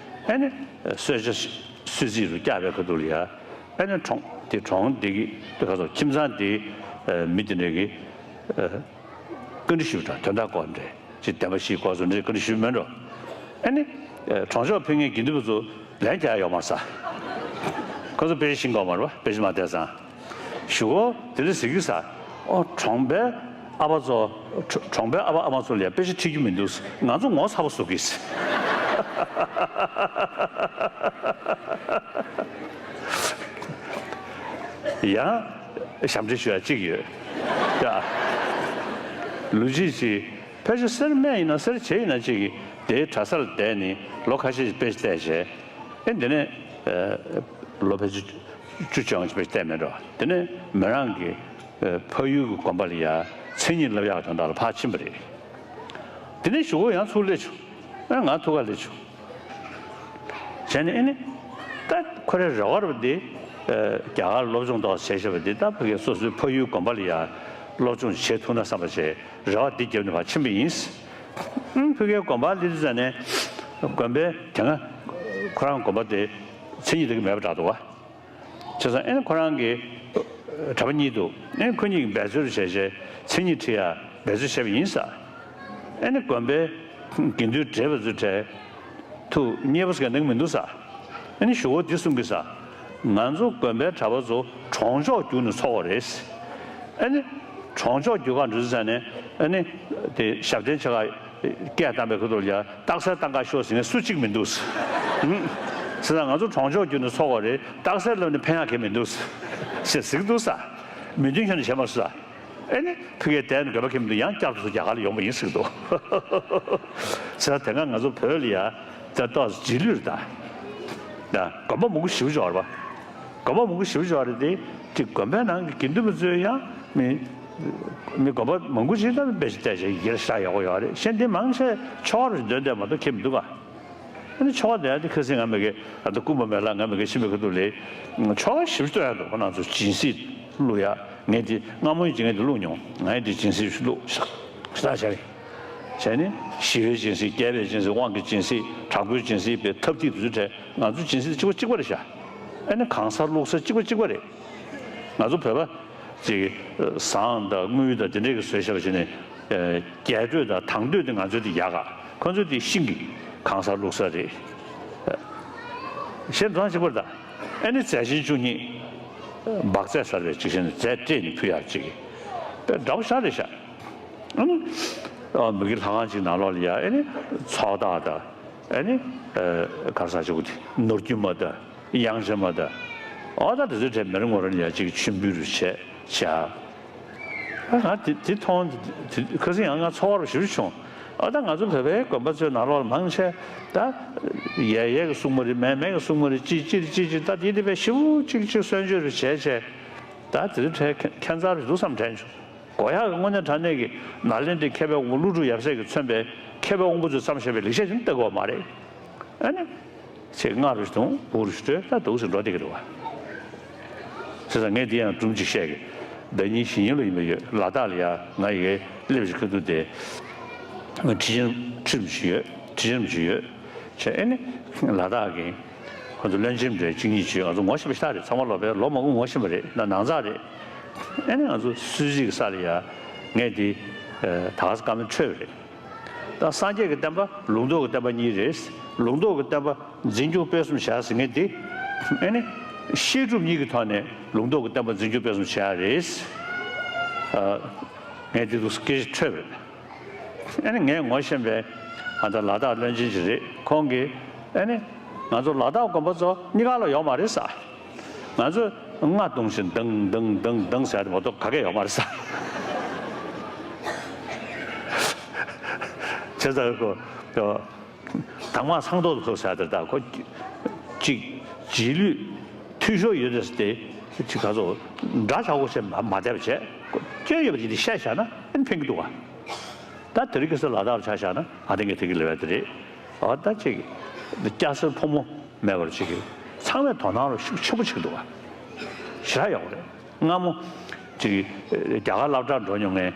ཨ་ནི་གསོལ་ཇ་གསོལ་ཚིགས་རུ་བཀྱག་པའི་ཁ་ཐུག་ལ་ཡ། ཨ་ནི་གྲོང་དེ་གྲོང་དེ་གི་དེ་ག་ཚོད་ཁྱིམ་ཚང་དེ་ཨ་མི་དེ་འདྲ་གི་ཨ་བཀའ་འདྲི་ཞུས་པ་འདྲ། དོན་དག་སྐོར་འདྲ་ཅིག་བདེན་པ་ཞིག་གོ་སོང་འདྲ་བཀའ་འདྲི་ཞུས་མེད་འགྲོ། ཨ་ནི་ཨ་གྲོང་ཆོག་ཕེབས་མཁན་དགེ་འདུན་པ་ཚོ་ལན་རྒྱག་ཡ་ཡོད་མ་རེད་ས། ཁོ་ཚོ་དཔེ་ཆ་ཤེས་ཀྱི་ཡོད་མ་རེད་པ། དཔེ་ཆ་མ་བལྟས་ཙང་། གཞུག་གུ་དེ་འདྲ་ཟེར་གྱི་ས། ཨོ་གྲོང་པའི་ཨ་ཕ་ཚོ། གྲོ་གྲོང་པའི་ཨ་ཕ་ཨ་མ་ཚོ་ལ་ཡ་དཔེ་ཆ་ཁྲིད་རྒྱུ་མི་འདུག་ང་ཚོ་ངོ་ཚ་པོ་བཟོ་གི་ས། ཡང་ཞབས་འདྲེན་ཞུ་ཡ་གཅིག་ཡོད། ཡ། ལོ་གཅིག་ཅིག་ཕལ་ཆེར་སེར་སྨད་ཡིན་ན་སེར་བྱེས་ཡིན་ན་གཅིག་གིས་དེའི་གྲྭ་ས་ལ་བསྡད་ནས་ལོ་ཁ་ཤས་ཤིག་དཔེ་ཆ་བལྟས་བྱས། ཨེ་དེ་ནས་ཨ་ལོ་ཕལ་ཆེར་བཅུ་བཅོ་ལྔ་ཅིག་དཔེ་ཆ་བལྟས་མེད་འགྲོ། དེ་ནས་མོ་རང་གི་ཨ་ཕ་ཡུལ་གྱི་དགོན་པ་ལ་ཡ་མཚན་ཉིད་བསླབ་ཡག་དོན་དག་ལ་ཕར་ཕྱིན་པ་རེད། དེ་ནས་གཞུག་གུ་ཡང་ཚུར་སླེབས་བྱུང་། ཨ་ང་ཐུག་ག་སླེབས་བྱུང་། བྱས་ནས་ཨེ་ནི། ད་ཁོ་རའི་རེ་བ་རེད་པ་འདི། ཨ་རྒྱ་གར་སློབ་སྦྱོང་ཏོག་ཙམ་བྱས་བཞག་པ་འདི་ད་ཕ་གིར་སོ་སོའི་ཕ་ཡུལ་དགོན་པ་ལ་ཡ་སློབ་སྦྱོང་བྱེད་ཐུབ་ན་བསམ་པ་བྱས་རེ་བ་འདི་བརྒྱབ་ནས་ཕར་ཕྱིན་པ་ཡིན། ཨང་ཕ་གིའི་དགོན་པར་སླེབས་དུས་ཙམ་ནས་དགོན་པའི་དེ་སྔ་ཁོ་རང་དགོན་པ་དེ་མཚན་ཉིད་དེ་ག་མེད་པ་འདྲ་འདུག་བ། བྱས་ཙང་ཨེ་ནི་ཁོ་རང་གི་གྲྭ་པ་གཉིས་འདུག་ཨེ་ཁོ་གཉིས་ཀྱིས་འབད་རྩོལ་བྱས་བྱས་མཚན་ཉིད་ཁྲིད་ཡ་འབད་རྩོལ་བྱས་པ་ཡིན་ས། ཨེ་ནི་དགོན་པའི་དགེ་འདུན་བགྲེས་པ་ཚོའི་གྲས་ཐུགས་མཉེས་པོ་ཟེར་མཁན་འདུག་མི་འདུག་ས། ཨེ་ནི་གཞུག་གུ་འདི་གསུང་གི་ས། ང་ཚོ་དགོན་པའི་གྲྭ་པ་ཚོ་གྲོང་ཆོག་བརྒྱུགས་ནས་འཚོ་བ་རེད། ཨེ་ནི་གྲོང་ཆོག་བརྒྱུགས་ག་འགྲོ་དུས་ཙམ་ནས་ཨེ་ནི་དེ་ཞབས་བརྟན་ཆེ་ག་སྐད་བཏང་པའི་ཁ་ཐུག་ལ་ཡ་རྟགས་གསལ་བཏང་ག་ཤོག་ཟེར་མཁན་སུ་གཅིག་མི་འདུག་ས། ཨང་། ཟེར་ན་ང་ཚོ་གྲོང་ཆོག་བརྒྱུགས་ནས་འཚོ་བ་རེད། རྟགས་གསལ་ལབ་ནས་ཕན་ཡག་གང་ཡང་མི་འདུག་ཟེར་ཟེར་གྱི་འདུག་ས། མོས་མཐུན་ཁྱོན་ནས་བྱས་མ་སོང་ས། ཨེ་ནི་ཕ་གིར་བསྡད་ནས་དགོན་པ་ཁེལ་མི་འདུག་ཡང་བསྐྱར་དུ་རྒྱ་གར་ལ་ཡོང་བ་ཡིན་ཟེར་གྱི་འདུག་ཟེར་ན་དེ་སྔ་ང་ཚོ་བོད་ལ་ཡ་ད་ཏོག་ཙམ་རྗེས་ལུས་རེད་ད། ད་དགོན་པ་མང་པོ་ཞེ་པོ་ཅིག་ཡོད་རེད་པ། དགོན་པ་མང་པོ་ཞེ་པོ་ཅིག་ཡོད་རེད་དེ། དེ་དགོན་པའི་ནང་གི་དགེ་འདུན་པ་ཚོས་ཡང་མི་མི་དགོན་པ་མང་པོ་ཞིག་ད་དཔེ་ཆ་བལྟས་བྱས་ཡར་ཤག་ཡག་པོ་ཡོད་རེད། གཞན་དེ་མང་ཆེ་ཆོ་ག་རུ་འདོན་བསྡད་མ་གཏོགས་ཁེལ་མི་འདུག་ག་ཨ་ནི་ཆོ་ག་དེ་ཡང་དེ་ཁ་སང་ང་མ་གིར་ད་ལྟ་སྐུ་འབུམ་མེ་ལགས་ང་མ་གིར་ཕྱིན་པའི་ཁ་ཐུག་ལ་ཆོ་ག་ཞེ་པོ་ཅིག་སྟོན་ཡག་འདུག་ཁོ་རང་ཚོ་སྦྱིན་སྲེག་བླུག་ཡ། ངས་དེ་སྔ་མོ་ཡིན་གྱི་ངས་དེ་བླུགས་མྱོང་། ངས་དེ་སྦྱིན་སྲེག་བླུགས་ཤག་ཤག་བྱས། བྱས་ནས་ཞི་བའི་སྦྱིན་སྲེག། རྒྱས་པའི་སྦྱིན་སྲེག། དབང་གི་སྦྱིན་སྲེག། དྲག་པོའི་སྦྱིན་སྲེག་པའི་ཐབས་ཐིག་དེ་ཚོ་གྲས་ང་ཚོ་སྦྱིན་སྲེག་གཅིག་པ་གཅིག་པ་རེད་ཤག་ཨ་ནི་གང་ཟག་བླུགས་ས་གཅིག་པ་གཅིག་པ་རེད། ང་ཚོ་བོད་པ་ཅིག་ཟངས་དང་དངུལ་དང་དེ་འདྲས་ཀྱིས་བཟོས་བཞག་པ་བྱས་ནས་རྒྱས་སྤྲོས་དང་དྭངས་སྤྲོས་དེ་ང་ཚོའི་དེ་ཡག་ག་ཁོ་ཚོའི་དེ་ཤིང་གི་གང་ཟག་བླུགས་ས་རེད། གཞན་དོན་གཅིག་པ་རེད་ད། ཨ་ནི་རྫས་ཆེན་བཅུ་གཉིས། འབག་རྫས་ཟེར་བའི་ཅིག་བྱས་ནས་རྫས་སྤྲད་ནས་ཕུལ་ཡག་ཅིག་དཔེ་འདྲ་པོ་ཞེ་དྲག་རེད་ཤག་ཨ་ནི་ཨ་མ་གི་ལྷ་ཁང་ཅིག་ནང་ལོགས་ལ་ཡ་ཨ་ནི་ཚོགས་བདག་དང་། ཨ་ནི་ཨ་ག་རེ་ཟེར་ཆོག་གི་དེ་ནོར་རྒྱུན་མ་དང་། དབྱངས་ཅན་མ་དང་། འོ་ད་དེ་ཚོའི་གྲས་མེ་རི་ངོ་ར་ལ་ཡ་ཅིག་མཆོད་འབུལ་རུ་བྱས་བྱས། ཨ་ང་དེ་དེ་མཐོང་། དེ་ཁ་སང་ཡང་ང་ཚོར་བ་ཞེ་པོ་བྱུང་། ཨ་ད་ང་ཚོ་བོད་པའི་དགོན་པ་ཚོའི་ནང་ལོགས་ལ་མང་ཆེ་ད་ཡས་ཡས་ཀྱིས་གསུངས་པ་རེད། མས་མས་ཀྱིས་གསུངས་པ་རེད། ཅིག་ཅིག་ཅིག་ཅིག་ད་དེ་དེ་བས་ཞེ་པོ་ཅིག་ཅིག་གསོལ་མཆོད་རུ་བྱས་བྱས། ད་དེ་ཚོ་གྲས་ཁྱད་མཚར་རེད་འདུག་བསམ་དྲན་བྱུང་། དགོས་ཡག་གི་དངོས་གནས་དྲང་གནས་ཀྱི་ནཱ་ལེནྡྲའི་མཁས་པའི་དབང་པོ་ཀླུ་སྒྲུབ་ཡབ་སྲས་ཀྱིས་མཚོན་པའི་མཁས་པའི་དབང་པོ་ཚོས་བརྩམས་བཞག་པའི་ལེགས་བཤད་ཅིག་ལྟ་དགོས་པ་མ་རེད། ཨ་ནི། ཚེ་སྔ་རུ་འདོན་བུ་རུ་སྤྲོད་ད་འདུག་སེ་འགྲོ་བསྡད་ཀྱི་རེད་བ། བྱས་ཙང་ངས་འདི་ཡང་སྒྲུང་ཅིག་བཤད་ཀྱི། ཟླ་ཉིན་གཞེས་ཉིན་ལོ་ཡིན་པ་ཡོད། ལ་དྭགས་ལ་ཡ་ང་ཡི་གེ་སླེབས་ཤིག་ཁ་ཐུག་དེ། ཁྲི་ཆེན་ཁྲི་རིན་པོ་ཆེ་ཡོད། ཁྲི་ཆེན་རིན་པོ་ཆེ་ཡོད། བྱས་ཨ་ནི་ལ་དྭགས་ཀྱི་ཁོ་ཚོ་བློན་ཆེན་རེད། གཅིག་གཉིས་བྱས་ང་ཚོ་ངོ་ཤེས་པ་ཞེ་དྲག་རེད། ཚང་མ་ལོ་པའི་ལོ་མང་པོ་ངོ་ཤེས་པ་རེད། ན་ནང་ཚགས་རེད། ཨ་ནི་ང་ཚོ་སུད་སི་གི་ས་ལ་ཡ་ངས་དེ་ད་ག་ས་བཀའ་མོལ་འཕྲོད་པ་རེད། ད་སངས་རྒྱས་ཀྱི་བསྟན་པ་ལུང་རྟོགས་ཀྱི་བསྟན་པ་གཉིས་རེད། ལུང་རྟོགས་ཀྱི་བསྟན་པ་འཛིན་སྐྱོང་སྤེལ་གསུམ་བྱ་ཟེར་མཁན་དེ། ཨ་ནི། བཤད་སྒྲུབ་གཉིས་ཀྱི་ཐོག་ནས་ལུང་རྟོགས་ཀྱི་བསྟན་པ་འཛིན་སྐྱོང་སྤེལ་གསུམ་བྱ་རེད། ཨ། ངས་དེ་འདུག་སྐད་ཆ་འཕྲོད་པས། ཨ་ནི་ངས་ངོ་ཤེས་པའི་ཨ་ད་ལ་དྭགས་བློན་ཆེན་ཞིག་རེད། ཁོང་གིས་ཨ་ནི། ང་ཚོ་ལ་དྭགས་དགོན་པ་ཚོ་གཉིས་ཀ་ལ་ཡོད་མ་རེད་ས། ང་ཚོས་རྔ་བརྡུངས་ཤིང་དང་དང་དང་དང་ཟེར་ཡ་དེ་མ་གཏོགས་ག་གེ་ཡོད་མ་རེད་ས། བྱས་ཙང་ཁོ་དྭངས་མ་སངས་ཏོག་ཏོ་ཟེར་ཡ་དེ་ད་ཁོ་གཅིག་རྗེས་ལུས་འཐུས་ཤོར་ཡོད་དེ་དེ་ཅིག་ག་ཚོད་འདྲ་ཆགས་པོ་བྱས་མ་མ་བསྡད་པ་བྱས་ཁོ་སྐྱོན་ཡོད་པ་ཅིག་དེ་བཤད་བཞག་ན་ཨ་ནི་ཕན་གྱི་འདུག་ག་ད་དེ་རིང་ཁ་སང་ལ་དྭགས་ལ་ཆ་བཞག་ན་ཨ་དེ་ངས་དེ་གི་ལབ་ཡ་དེ་རེད། ཨ་ད་ཅིག་སྐྱ་སེར་ཕོ་མོ། མེད་པར་ཅིག་ ཚང་མས་དོ་སྣང་རུ་ཤུགས་ཆེན་པོ་བྱེད་ཀྱི་འདུག་བ། ཞེ་དྲག་ཡག་པོ་རེད། སྔ་མོ་ཅིག་རྒྱ་གར་སློབ་གྲྭར་འགྲོ་མྱོང་མཁན།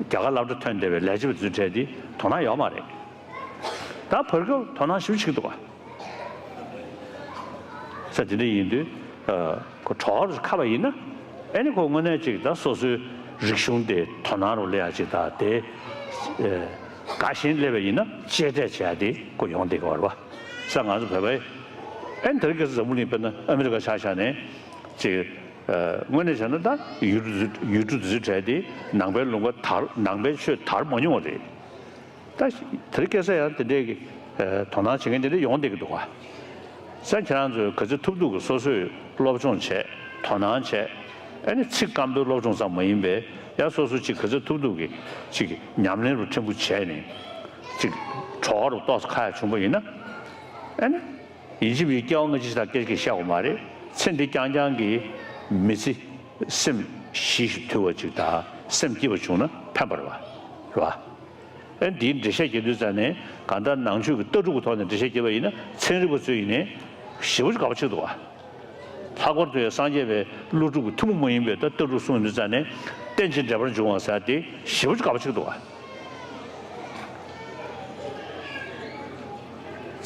རྒྱ་གར་སློབ་གྲྭ་ཐོན་བསྡད་པའི་ལས་བྱེད་པ་ཚོའི་གྲས་དེ་དོ་སྣང་ཡོད་མ་རེད། ད་བར་སྐབས་དོ་སྣང་ཞེ་པོ་བྱེད་ཀྱི་འདུག་བ། ས་དེ་འདྲ་ཡིན་དུས། ཁོ་གྲོགས་རུ་ཁ་བ་ཡིན་ན། ཨེ་ནི་ཁོ་དངོས་གནས་ཅིག་ད་སོ་སོའི་རིག་གཞུང་དེ་དོ་སྣང་རུ་སླེབས་ཡ་ཅིག་ད་དེ། དགའ་ཞེན་སླེབས་པ་ཡིན་ན་གཅེས་སྤྲས་བྱེད་ཡ་དེ་ཁོ་ཡོང་བསྡད་ཀྱི་ཡོད་རེད་བ། ས་ང་ཚོ་བོད་པའི། ཨེ་ནི་དེ་རིང་ཁ་སང་འཛམ་བུ་གླིང་དཔེར་ན་ཨ་མི་རི་ཀ་ཆ་བཞག་ནས་ཅིག་དངོས་གནས་བྱས་ན་ད་ཡུལ་གྲུ་ཡུལ་གྲུ་དེ་ཚོའི་གྲས་དེ་ནང་པའི་ལུང་པ་དར། ནང་པའི་ཆོས་དར་མ་མྱོང་བ་རེད། ད་དེ་རིང་ཁ་སང་ཡང་དེ་འདྲའི་གི་དོ་སྣང་བྱེད་མཁན་དེ་འདྲ་ཡོང་བསྡད་ཀྱི་འདུག་ག་ས་ཁྱེད་རང་ཚོས་ག་ཚོད་ཐུབ་ཐུབ་ཀྱི་སོ་སོས་སློབ་སྦྱོང་བྱས། དོ་སྣང་བྱས། ཨ་ནི་ཚིག་སྐམ་པོའི་སློབ་སྦྱོང་ཙམ་མ་ཡིན་པའི་ཡང་སོ་སོ་ཅིག་ག་ཚོད་ཐུབ་ཐུབ་ཀྱི་ཅིག་ཉམས་ལེན་རུ་ཕྲན་བུ་བྱས་ནས་ཅིག་གྲོགས་རུ་ཏོག་ཙམ་ཁ་ཡ་བྱུང་པ་ཡིན་ན། ཨ་ནི། ཡིན་གཅིག་མིན་གཅིག་སྐྱེ་བ་སྔ་ཕྱི་ཞེ་དྲག་སྐད་ཆ་བཤད་དགོས་མ་རེད། ཚེ་འདི་རྐྱང་རྐྱང་གི་མི་ཚེ་སེམས་ཞི་ཞིང་དུལ་བ་ཅིག་དང་སེམས་སྐྱིད་པ་བྱུང་ན་ཕན་པ་རེད་བ། རེད་བ། ཨ་ནི་འདིའི་འགྲེལ་བཤད་རྒྱག་དུས་ཙང་ནས་གང་ལྟར་ནང་ཆོས་ཀྱི་ལྟ་གྲུབ་ཀྱི་ཐོག་ནས་འགྲེལ་བཤད་རྒྱག་པ་ཡིན་ན་ཚན་རིག་པ་ཚོས་ཡིན་ནའི་ཞེ་པོ་ཅིག་དགའ་པོ་བྱེད་འདུག་བ། ལྷག་པར་དུ་ཡང་སངས་རྒྱས་པའི་ཀླུ་སྒྲུབ་ཀྱི་ཐུན་མོང་མ་ཡིན་པའི་ད་ལྟ་གྲུབ་གསུངས་ཡོང་དུས་ཙང་ནས་རྟེན་ཅིང་འབྲེལ་པར་འབྱུང་བ་ཟེར་དེ་ཞེ་པོ་ཅིག་དགའ་པོ་བྱེད་འདུག་བ།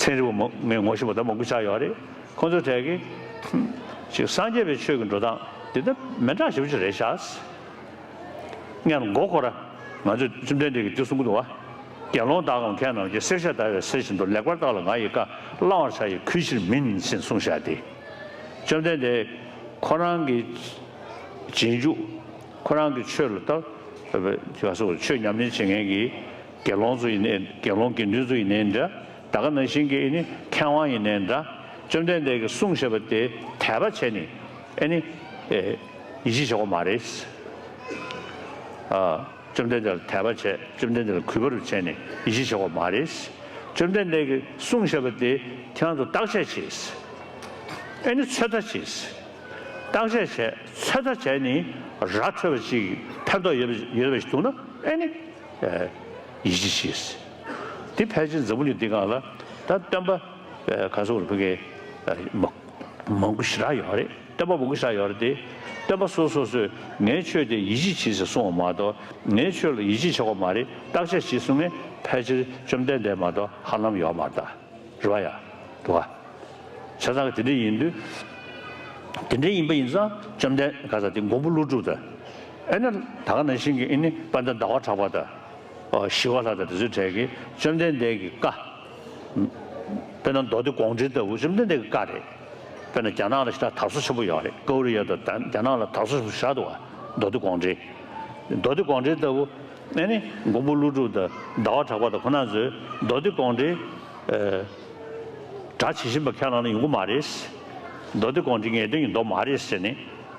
ཚན་རིག་པ་མང་ངས་ངོ་ཤེས་པ་ད་མང་པོ་ཆགས་ཡོད་རེད། ཁོང་ཚོ་གྲས་ཀྱིས་ཅིག་སངས་རྒྱས་པའི་ཆོས་ཀྱི་འགྲོ་སྟངས་འདི་ལྟ་མི་འདྲ་ཞེ་པོ་ཅིག་རེད་ཤག་སྔོན་ལ་མགོ་འཁོར་ར་ང་ཚོས་བཅོམ་ལྡན་འདས་ཀྱིས་འདི་གསུང་གི་འདུག་བ། དགེ་སློང་དག་གམ་མཁས་རྣམས་ཀྱིས། བསྲེག་བཅད་བརྡར་བའི་གསེར་བཞིན་དུ། ལེགས་པར་བརྟགས་ལ་ང་ཡི་བཀའ། བླང་བར་བྱ་ཡི་གུས་ཕྱིར་མིན། ཞེས་གསུངས་བཞག་སྟེ། བཅོམ་ལྡན་འདས་ཁོ་རང་གི་རྗེས་འཇུག་ཁོ་རང་གི་ཆོས་ལ་ལྟ། ཆོས་ཉམས་ལེན་བྱེད་མཁན་གྱི་དགེ་སློང་ཚོ་ཡིན་ནའི་དགེ་སློང་དགེ་འདུན་ཚོ་ཡིན་ནའི་འདྲ། ད་ག་ནང་བཞིན་གྱི་ཨེ་ནི་མཁས་དབང་ཡིན་ནའི་འདྲ། བཅོམ་ལྡན་འདས་ཀྱིས་གསུངས་བཞག་པ་དེ་དད་པ་བྱས་ནས་ཨེ་ནི་ཡིད་ཆེས་བྱེད་དགོས་མ་རེད། བཅོམ་ལྡན་འདས་ལ་དད་པ་བྱས། བཅོམ་ལྡན་འདས་ལ་གུས་པ་རུ་བྱས་ནས་ཡིད་ཆེས་བྱེད་དགོས་མ་རེད། བཅོམ་ལྡན་འདས་ཀྱིས་གསུངས་བཞག་པ་དེ་ཁྱེད་རང་ཚོ་བརྟག་དཔྱད་བྱས། ཨེ་ནི་ཚོད་ལྟ་བྱས། བརྟག་དཔྱད་བྱས། ཚོད་ལྟ་བྱས་ནས་ར་འཕྲོད་པ་ཅིག་ཕན་ཐོགས་ཡོད་པ་ཡོད་པ་ཞིག་འདུག་ན་ཨེ་ནི་ཡིད་ཆེས་བྱས། དེ་ཕལ་ཆེར་འཛམ་བུ་གླིང་འདི་སྒང་ལ་ད་སྟོན་པ་ག་ཚོད་རེད་ཕ་གི་མ་མང་པོ་ཞེ་དྲག་ཡོད་རེད། སྟོན་པ་མང་པོ་ཞེ་དྲག་ཡོད་རེད་དེ། སྟོན་པ་སོ་སོ་སོས་ངའི་ཆོས་དེ་ཡིད་ཆེས་བྱེད་ཟེར་གསུངས་པ་མ་གཏོགས། ངའི་ཆོས་ལ་ཡིད་ཆེས་བྱེད་དགོས་མ་རེད། བརྟག་དཔྱད་བྱེད་གསུང་མཁན་ཕལ་ཆེར་བཅོམ་ལྡན་འདས་མ་གཏོགས་ཧ་ལམ་ཡོད་མ་རེད་ད། རེད་བ་ཡ། འདུག་བ། བྱས་ཙང་དེ་འདྲ་ཡིན་དུས། དེ་འདྲ་ཡིན་པ་ཡིན་ཙང་བཅོམ་ལྡན་ག་ས་དེ་མགོན་པོ་ཀླུ་སྒྲུབ་དང་། ཨེ་ནི་ད་ག་ནང་བཞིན་གྱི་ཨེ་ནི་དཔལ་ལྡན་ཟླ་བ་གྲགས་པ་དང་། ཨོ་ཞི་བ་ལྷ་དང་དེ་ཚོའི་གྲས་ཀྱིས་བཅོམ་ལྡན་འདས་ཀྱི་བཀའ། དཔེར་ན་མདོ་སྡེ་དགོངས་འགྲེལ་ལྟ་བུ་བཅོམ་ལྡན་འདས་ཀྱི་བཀའ་རེད། དཔེར་ན་རྒྱ་ནག་ལ་ཞེ་དྲག་དར་སོ་ཆེན་པོ་ཡོད་རེད། ཀའུ་རི་ཡ་དང་རྒྱ་ནག་ལ་དར་སོ་ཆེན་པོ་ཞེ་དྲག་འདུག་བ། མདོ་སྡེ་དགོངས་འགྲེལ། མདོ་སྡེ་དགོངས་འགྲེལ་ལྟ་བུ། ཨེ་ནི་མགོན་པོ་ཀླུ་སྒྲུབ་དང་ཟླ་བ་གྲགས་པ་དང་ཁོ་རང་ཚོས་མདོ་སྡེ་དགོངས་འགྲེལ། ཨེ། སྒྲ་ཇི་བཞིན་པ་ཁས་བླངས་ན་ཡོང་གི་མ་རེད། མདོ་སྡེ་དགོངས་འགྲེལ་ངེས་དོན་གྱི་མདོ་མ་རེད་ཟེར་ནས་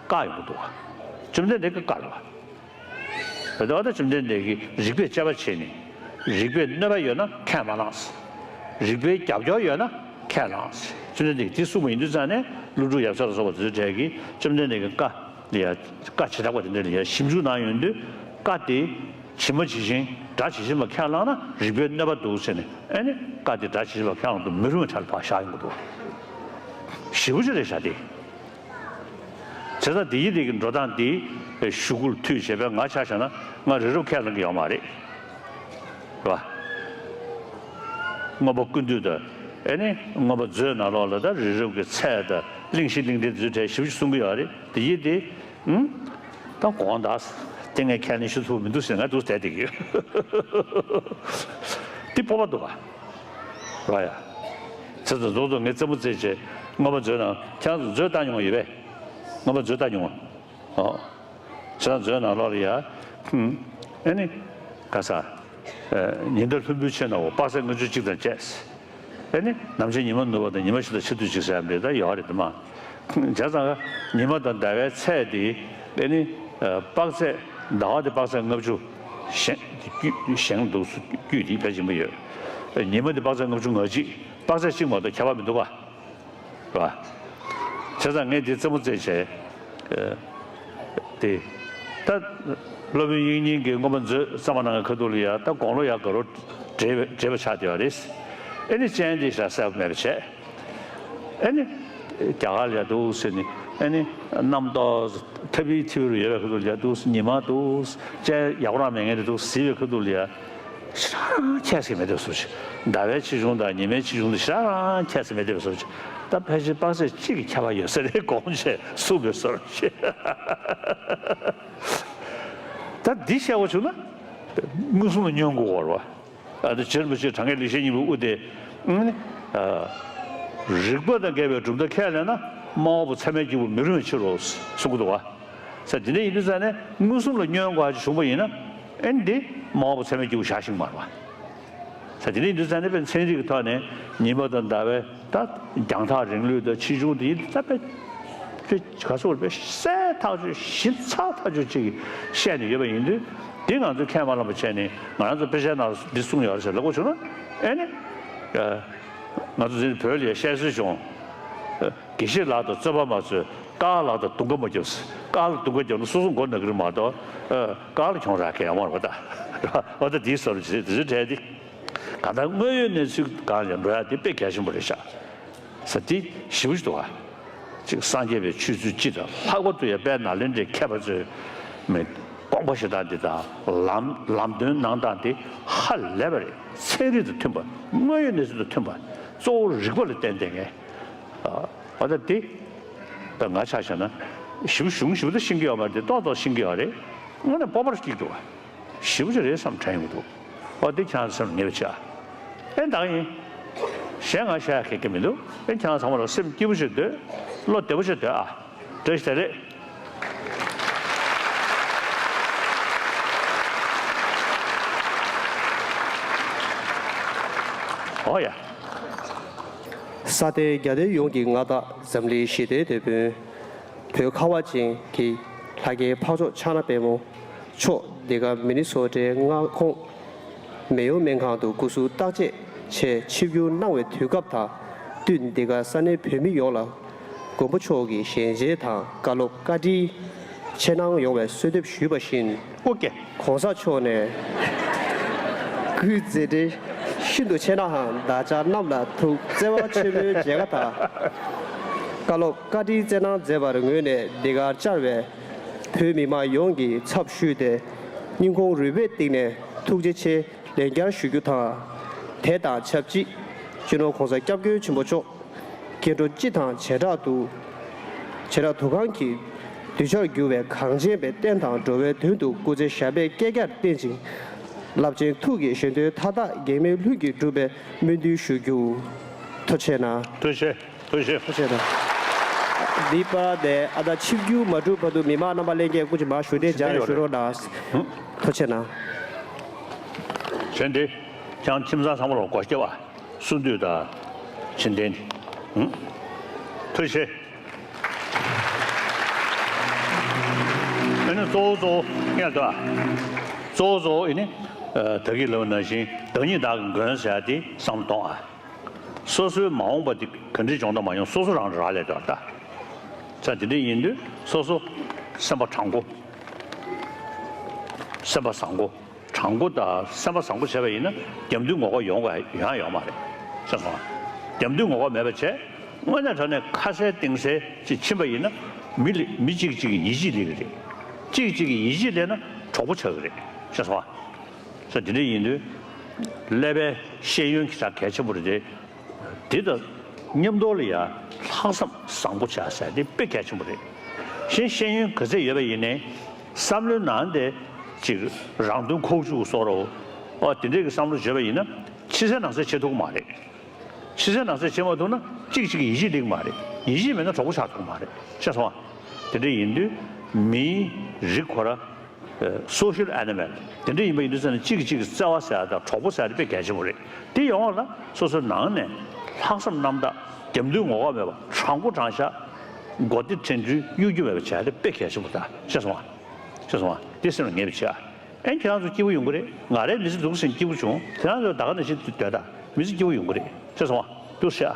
བཀག་ཡོང་གི་འདུག་བ། བཅོམ་ལྡན་འདས་ཀྱིས་བཀག་རེད་བ། དེ་ལྟར་བཅོམ་ལྡན་འདས་ཀྱིས་རིགས་པས་དཔྱད་པ་བྱས་ནས། རིགས་པས་གནོད་པ་ཡོད་ན་ཁས་མ་བླངས། རིགས་པས་རྒྱབ་སྐྱོར་ཡོད་ན་ཁས་བླངས། བཅོམ་ལྡན་འདས་ཀྱིས་དེ་གསུངས་པ་ཡིན་དུས་ཙང་ནས་ཀླུ་སྒྲུབ་ཡབ་སྲས་ལ་སོགས་པ་དེ་ཚོའི་གྲས་ཀྱིས་བཅོམ་ལྡན་འདས་ཀྱི་བཀའ་ལ་ཡ། བཀའ་བྱེ་བྲག་པ་དེ་འདྲ་ལ་ཡ་ཞིབ་འཇུག་གནང་ཡོང་དུས་བཀའ་དེ་ཇི་མ་ཇི་བཞིན་སྒྲ་ཇི་བཞིན་པ་ཁས་བླངས་ན་རིགས་པས་གནོད་པ་འདུག་ཟེར་ནས་ཨེ་ནི་བཀའ་དེ་སྒྲ་ཇི་བཞིན་པ་ཁས་བླངས་དུ་མི་རུང་བའི་གྲལ་ལ་ཕར་བཞག་ཡོང་གི་འདུག་ཞེ་པོ་ཅིག་རེད་ཤག་དེ། བྱས་ཙང་དེ་ཡི་དེ་གི་འགྲོ་སྟངས་དེ་གཞུག་གུར་མཐུད་བྱས་པས་ང་ཆ་བཞག་ན་ང་རི་རབ་ཁས་ལེན་གི་ཡོད་མ་རེད། རེད་བ། མངོན་པ་ཀུན་བཏུས་དང་ཨེ་ནི་མངོན་པ་མཛོད་ནང་ལོགས་ལ་ད་རི་རབ་ཀྱི་ཚད་དང་གླེང་གཞི་གླེང་སྟེགས་དེ་ཚོའི་གྲས་ཞིབ་ཞིབ་གསུང་གི་ཡོད་རེད། དེ་ཡི་དེ། ཨུམ། ད་དགོངས་དག་དེ་ངས་ཁས་ལེན་ཞུ་ཐུབ་མི་འདུག་ཟེར་ང་འདུག་བསྡད་བསྡད་ཀྱི་ཡོད། འདི་སྤོབས་པ་འདུག་ག་ར་ཡ། ཚེ་ཚེ་རྫོགས་རྫོགས་ངས་རྩེད་མོ་རྩེད་བྱས་མངོན་པ་མཛོད་ནང་ཁྱེད་རང་ཚོ་མཛོད་བལྟ་མྱོང་བ་ཡོད་པས། མངོན་པ་མཛོད་བལྟ་མྱོང་བ། ཨོ། ཁྱེད་རང་མཛོད་ནང་ལོགས་ལ་ཡ། ཨ་ནི། ག་ས། ཉི་ཟླ་ལྷུན་པོའི་ཕྱེད་ནའོ་དཔག་ཚད་ལྔ་བཅུ་གཅིག་དང་བཅས། ཨེ་ནི། ནམ་ཕྱེད་ཉི་མ་ནུབ་པ་དང་ཉི་མ་ཤར་དང་ཕྱེད་དུས་གཅིག་ཟེར་ཡ་མེད་ད་ཡོད་རེད་དེ་མ། བྱས་ཙང་ཉི་མ་དང་ཟླ་བའི་ཚད་དེ་ཨེ་ནི། དཔག་ཚད་ཟླ་བ་དེ་དཔག་ཚད་ལྔ་བཅུ། གཞན་དེ་རྒྱུད་གཞན་འདུག་སུ་རྒྱུད་དེ་ཕལ་ཆེན་པོ་ཡོད། ཉི་མ་དེ་དཔག་ཚད་ལྔ་བཅུ་ང་གཅིག་དཔག་ཚད་གཅིག་མ་གཏོགས་ཁྱད་པར་མི་འདུག་ག་རེད་བ། བྱས་ཙང་ངས་འདི་རྩེད་མོ་རྩེད་བྱས། དེ། ད། སློབ་དཔོན་དབྱིག་གཉེན་གྱིས་མངོན་པ་མཛོད་བརྩམས་པ་ནང་གི་ཁ་ཐུག་ལ་ཡ་ད་དགུང་ལོ་ཡ་ག་རོ་བགྲེས་བགྲེས་པ་ཆགས་བསྡད་པ་རེད། ཨེ་ནི་སྤྱན་འདི་ཞག་གསལ་པོ་མེད་པ་བྱས། ཨེ་ནི། རྒྱ་གར་ལ་འདུག་ཟེར་ནས་ཨ་ནི་གནམ་ཏོག་ཐབ་ཡིག་ཐིབ་རུ་ཡོད་པའི་ཁ་ཐུག་ལ་འདུག་ཉི་མ་འདུག་ཅན་ཡག་པོ་རང་མེད་མཁན་དེ་འདུག་གཟིགས་པའི་ཁ་ཐུག་ལ་ཞེ་དྲག་ཁྱད་ཟེར་མེད་དེ་བཟོ་ཆེ། ཟླ་བའི་ཆེ་ཆུང་དང་ཉི་མའི་ཆེ་ཆུང་དེ་ཞེ་དྲག་ཁྱད་ཟེར་མེད་དེ་བཟོ་ཆེ། ད་ཕལ་ཆེར་དཔག་ཚད་གཅིག་གི་ཁྱད་པར་ཡོད་ས་རེད་དགོངས་བྱས་གསུངས་པའི་བཟོ་ཆེ། ད་འདི་བཤད་པ་བྱུང་ན་མངོན་སུམ་ལ་བསྙོན་དགོས་པ་རེད་བ། ཨ་ནི་རྗེ་རིན་པོ་ཆེ་གྲངས་ངེས་ལེགས་བཤད་སྙིང་པོའི་དབུ་དེ། ཨ་ནི། ཨ། རིགས་པ་དང་འགལ་བའི་གྲུབ་མཐའ་ཁས་ལེན་ན་སྨྲ་བ་པོ་ཚད་མའི་སྐྱེས་བུ་མི་རུང་བའི་ཕྱིར་རོ། གསུང་གི་འདུག་བ། ས་དེ་འདྲ་ཡིན་དུས་ཙང་ནས་མངོན་སུམ་ལ་བསྙོན་དགོས་ཅིག་བྱུང་པ་ཡིན་ན། ཨ་ནི་འདི་སྨྲ་བ་པོ་ཚད་མའི་སྐྱེས་བུ་བཞག་ཤེས་ཀྱི་མ་རེད་བ། ས་དེ་འདྲ་ཡིན་དུས་ཙང་ནས་དཔེ་ཚན་རིག་གི་ཐོག་ནས་ཉི་མ་དང་ཟླ་བའི་ད་རྒྱང་ཐག་རིང་ལུས་དང་ཆེ་ཆུང་དེ་ཡིན་ད་དཔེ། དཔེ་ག་ཚོད་དཔེ་གསལ་ཐག་ཆོད་ཞིབ་ཚགས་ཐག་ཆོད་ཅིག་བཤད་ནས་ཡོད་པ་ཡིན་དུས། འདི་ང་ཚོས་ཁས་མ་བླངས་པ་བྱས་ནས་ང་རང་ཚོ་དཔེ་ཆའི་ནང་འདི་གསུངས་ཡོད་རེད་ཟེར་ལབ་དགོས་བྱུང་ན། ཨེ་ནི། ཨ། ང་ཚོ་འདི་བོད་ལ་བཤད་སྲོལ་བྱུང་། ཨ། དགེ་བཤེས་ལགས་དང་རྩོད་པ་མ་རྩོད། དཀར་ལགས་དང་རྡུང་ཁ་མ་རྒྱབ། དཀར་ལ་རྡུང་ཁ་རྒྱབ་ན་སོ་སོ་མགོ་ན་གི་རེད་མ་གཏོགས། ཨ། དཀར་ལ་གྱོང་རག་གི་ཡོད་མ་རེད་པ་ད། འོ་ད་འདིའི་བཟོ་འདྲ་ཞིག་རེད། འདི་ཚོའི་གྲས་འདི། གང་ལྟར་དངོས་ཡོད་གནས་ཚུལ་སྒང་ལ་འགྲོ་ཡ་དེ་དཔེ་གལ་ཆེན་པོ་རེད་ཤག་ས་དེ་ཞེ་པོ་ཞིག་འདུག་བ། ཅིག་སངས་རྒྱས་པའི་ཆོས་ཚུལ་སྤྱི་དང་ལྷག་པར་དུ་ཡང་དཔལ་ནཱ་ལེནྡྲའི་མཁས་པ་ཚོས་མི་དགོངས་པ་བཞེས་སྟངས་འདི་དང་ལམ་ལམ་སྟོན་གནང་སྟངས་འདི་ཧ་ལས་པ་རེད། ཚན་རིག་དང་མཐུན་པ། དངོས་ཡོད་གནས་ཚུལ་དང་མཐུན་པ། གཙོ་བོ་རིག་པ་ལ་བརྟེན་བསྡད་མཁན། ཨ། ཨ་ད་འདི་ད་ང་ཆ་བཞག་ན་ཞེ་པོ་གཞུང་ཞེ་པོ་ད་ཤེས་ཀྱི་ཡོད་མ་རེད། ཏོག་ཏོག་ཤེས་ཀྱི་ཡོད་རེད། དངོས་གནས་སྤོབས་པ་སྐྱེ་གི་འདུག་བ། ཞེ་པོ་ཅིག་རེད་བསམ་དྲན་ཡོང་གི་འདུག་ཨོ་དེ་ཁྱེད་རང་སེམས་ལ་ངེས་པ་བྱ། ཨེ་ད་ག་ཡིན། གཞན་ང་བཤད་ཡ་ག་གེ་མི་འདུག་ཨེ་ཁྱེད་རང་ཚང་མ་ལ་སེམས་སྐྱིད་པོ་ཞིག་སྡོད། བློ་བདེ་པོ་ཞིག་སྡོད་ཨ། བཀྲ་ཤིས་བདེ་ལེགས། ཨོ་ཡ། ས་སྟེང་རྒྱ་སྟེང་ཡོངས་ཀྱི་མངའ་བདག་འཛམ་གླིང་ཞི་བདེའི་དེད་དཔོན། བོད་ཁ་བ་ཅན་གྱི་ལྷ་སྐལ་འཕགས་མཆོག་ཕྱག་ན་པདྨོ་མཆོག་འདི་ག་མི་ནི་སོ་ཊའི་མངའ་ཁོངས་མེ་ཡོ་སྨན་ཁང་དུ་སྐུ་གཟུགས་བརྟག་དཔྱད་ཆེད་ཆིབས་བསྒྱུར་གནང་བའི་དུས་སྐབས་དང་བསྟུན། འདི་ག་ས་གནས་བོད་མི་ཡོངས་ལ་མགོན་པོ་མཆོག་གི་ཞལ་མཇལ་དང་བཀའ་སློབ་བཀའ་དྲིན་ཆེ་གནང་ཡོང་བའི་གསོལ་འདེབས་ཞུས་པ་བཞིན། ཨོ་ཀེ། གོང་ས་མཆོག་ནས་སྐུའི་མཛད་འཕྲིན་ཤིན་ཏུ་ཆེ་ནའང་བདག་ཅག་རྣམས་ལ་ཐུགས་བརྩེ་བ་ཆེན་པོའི་མཇལ་ཁ་དང་བཀའ་སློབ་བཀའ་དྲིན་བསྩལ་གནང་མཛད་པར་ངོས་ནས་འདི་གར་བཅར་བའི་བོད་མི་མང་ཡོངས་ཀྱི་ཚབ་ཞུས་ཏེ་སྙིང་ཁོང་རུས་པའི་གཏིང་ནས་ཐུགས་རྗེ་ཆེ་ལན་བསྐྱར་ཞུ་རྒྱུ་དང་། དེ་དང་ཆབས་ཅིག་སྤྱི་ནོར་༸གོང་ས་༸སྐྱབས་མགོན་ཆེན་པོ་མཆོག་སྐྱེ་འགྲོ་སྤྱི་དང་བྱེ་བྲག་ཏུ། བྱེ་བྲག་ཏུ་གང་གི་གདུལ་བྱར་གྱུར་པའི་གངས་ཅན་པའི་བསྟན་དང་འགྲོ་བའི་དོན་དུ་སྐུ་ཚེ་ཞབས་པད་བསྐལ་བརྒྱར་བརྟན་ཅིང་། རླབས་ཆེན་ཐུགས་ཀྱི་བཞེད་དོན་མཐའ་དག་གེགས་མེད་ལྷུན་གྱིས་འགྲུབ་པའི་སྨོན་འདུན་ཞུ་རྒྱུ། ཐུགས་རྗེ་གནང་། ཐུགས་རྗེ་ཆེ། ཐུགས་རྗེ་ཆེ། ཐུགས་རྗེ་གནང་། འདི་པར་དེ་ཨ་ད་ཆིབས་བསྒྱུར་མ་གྲུབ་བར་དུ་མི་མང་རྣམ་པ་ལྷན་རྒྱས་སྐུ་མཁྱེན་མར་བཞུགས་གདན་འཇགས་ནས་བཞུགས་རོགས་གནང་། ཐུགས་རྗེ་གནང་། གཞན་དེ་ཁྱེད་རང་ཁྱིམ་ཚང་ཚང་མ་ལ་སྒོ་ཕྱེ་བ། གསུང་འདུས་དང་། ཕྱི་འཐེན། ཧུམ། ཐུགས་རྗེ་ཆེ། ཨ་ནི་གཙོ་བོ་གཙོ་བོ་ངས་ལྟོས་ཨ། གཙོ་བོ་གཙོ་བོ་ཨེ་ནི། ཨ། ད་གིན་ལབ་པ་ནང་བཞིན་བདག་ཉིད་བདག་གི་མགོན་ཟེར་ཡ་དེ་བསམ་བློ་གཏོང་ཨ། སོ་སོའི་མ་འོངས་པ་དེ་ག་འདྲའི་འབྱུང་དང་མ་འབྱུང་སོ་སོ་རང་རང་ལས་དོར་ད། ཙང་དེ་འདྲ་ཡིན་དུས་སོ་སོ་སེམས་པ་དྲང་པོ། སེམས་པ་བཟང་པོ། དྲང་པོ་དང་སེམས་པ་བཟང་པོ་བྱས་པ་ཡིན་ན་རྒྱབ་མདུན་ངོ་ལྐོག་ཡོང་ག་ཡོང་ཡ་ཡོད་མ་རེད། ཤེས་སོང་ཨ། རྒྱབ་མདུན་ངོ་ལྐོག་མེད་པ་བྱས། དངོས་གནས་དྲང་གནས་ཁ་གསལ་གཏིང་གསལ་ཅིག་ཕྱིན་པ་ཡིན་ན། མི་ལ་མི་གཅིག་གཅིག་གི་ཡིད་ཆེས་སླེབས་ཀྱི་རེད། གཅིག་གཅིག་གི་ཡིད་ཆེས་སླེབས་ན་གྲོགས་པོ་ཆགས་ཀྱི་རེད། ཤེས་སོང་ཨ། ས་དེ་འདྲ་ཡིན་དུས། ཀླད་པའི་ཤེས་ཡོན་གྱི་ཆ་གལ་ཆེན་པོ་རེད་དེ། དེ་དང་མཉམ་དུ་ལ་ཡང་ལྷག་བསམ་བཟང་པོ་བྱ་ཟེར་དེ་དཔེ་གལ་ཆེན་པོ་རེད། གཞན་ཤེས་ཡོན་ག་ཚད་ཡོད་པ་ཡིན་ནའི། བསམ་བློའི་ནང་དེ་ཅིག་རང་དོན་ཁོག་བཅུག་བཟོ་འདྲ་བོ། ཨོ་དེ་འདྲའི་གི་བསམ་བློ་བརྗོད་པ་ཡིན་ན་ཕྱི་གསལ་ནང་གསལ་བྱེད་ཐུབ་ཀྱི་མ་རེད། ཕྱི་གསལ་ནང་གསལ་བྱེད་མ་ཐུབ་ན་གཅིག་གཅིག་གི་ཡིད་ཆེས་སླེབས་ཀྱི་མ་རེད། ཡིད་ཆེས་མེད་ན་གྲོགས་པོ་ཆགས་ཐུབ་ཀྱི་མ་རེད། ཤེས་སོང་ཨ། དེ་འདྲ་ཡིན་དུས་མིའི་རིགས་ཁོ་ར། ཨ། སོ་ཤལ་ཨེ་ནི་མལ་དེ་འདྲ་ཡིན་པ་ཡིན་དུས་ཙང་ནས་གཅིག་གིས་གཅིག་གི་བརྩེ་བ་ཟེར་ཡ་དང་གྲོགས་པོ་ཟེར་ཡ་དེ་དཔེ་གལ་ཆེན་པོ་རེད། དེ་ཡོང་བ་ལ་སོ་སོའི་ནང་ནས་ལྷག་བསམ་རྣམ་དག་རྒྱབ་མདུན་ངོ་ལྐོག་མེད་པ་དྲང་པོ་དྲང་བཞག་མགོ་བདེ་དྲན་འཕྲུལ་གཡོ་སྒྱུ་མེད་པ་བྱས་ཏེ་དཔེ་གལ་ཆེན་པོ་ད། ཤེས་སོང་ཨ། ཤེས་སོང་ཨ། དེ་སེམས་ལ་ངེས་པ་བྱེད་ཨ། ཨེ་ཁྱེད་རང་ཚོ་སྐྱིད་པོ་ཡོང་གི་རེད། ང་རའི་མི་ཚེ་འདུག་ཟིན་སྐྱིད་པོ་བྱུང་། ཁྱེད་རང་ཚོ་ད་ག་ནང་བཞིན་དུ་སྡོད་ད། མི་ཚེ་སྐྱིད་པོ་ཡོང་གི་རེད། ཤེས་སོང་ཨ། འདུག་ཤེས་ཨ།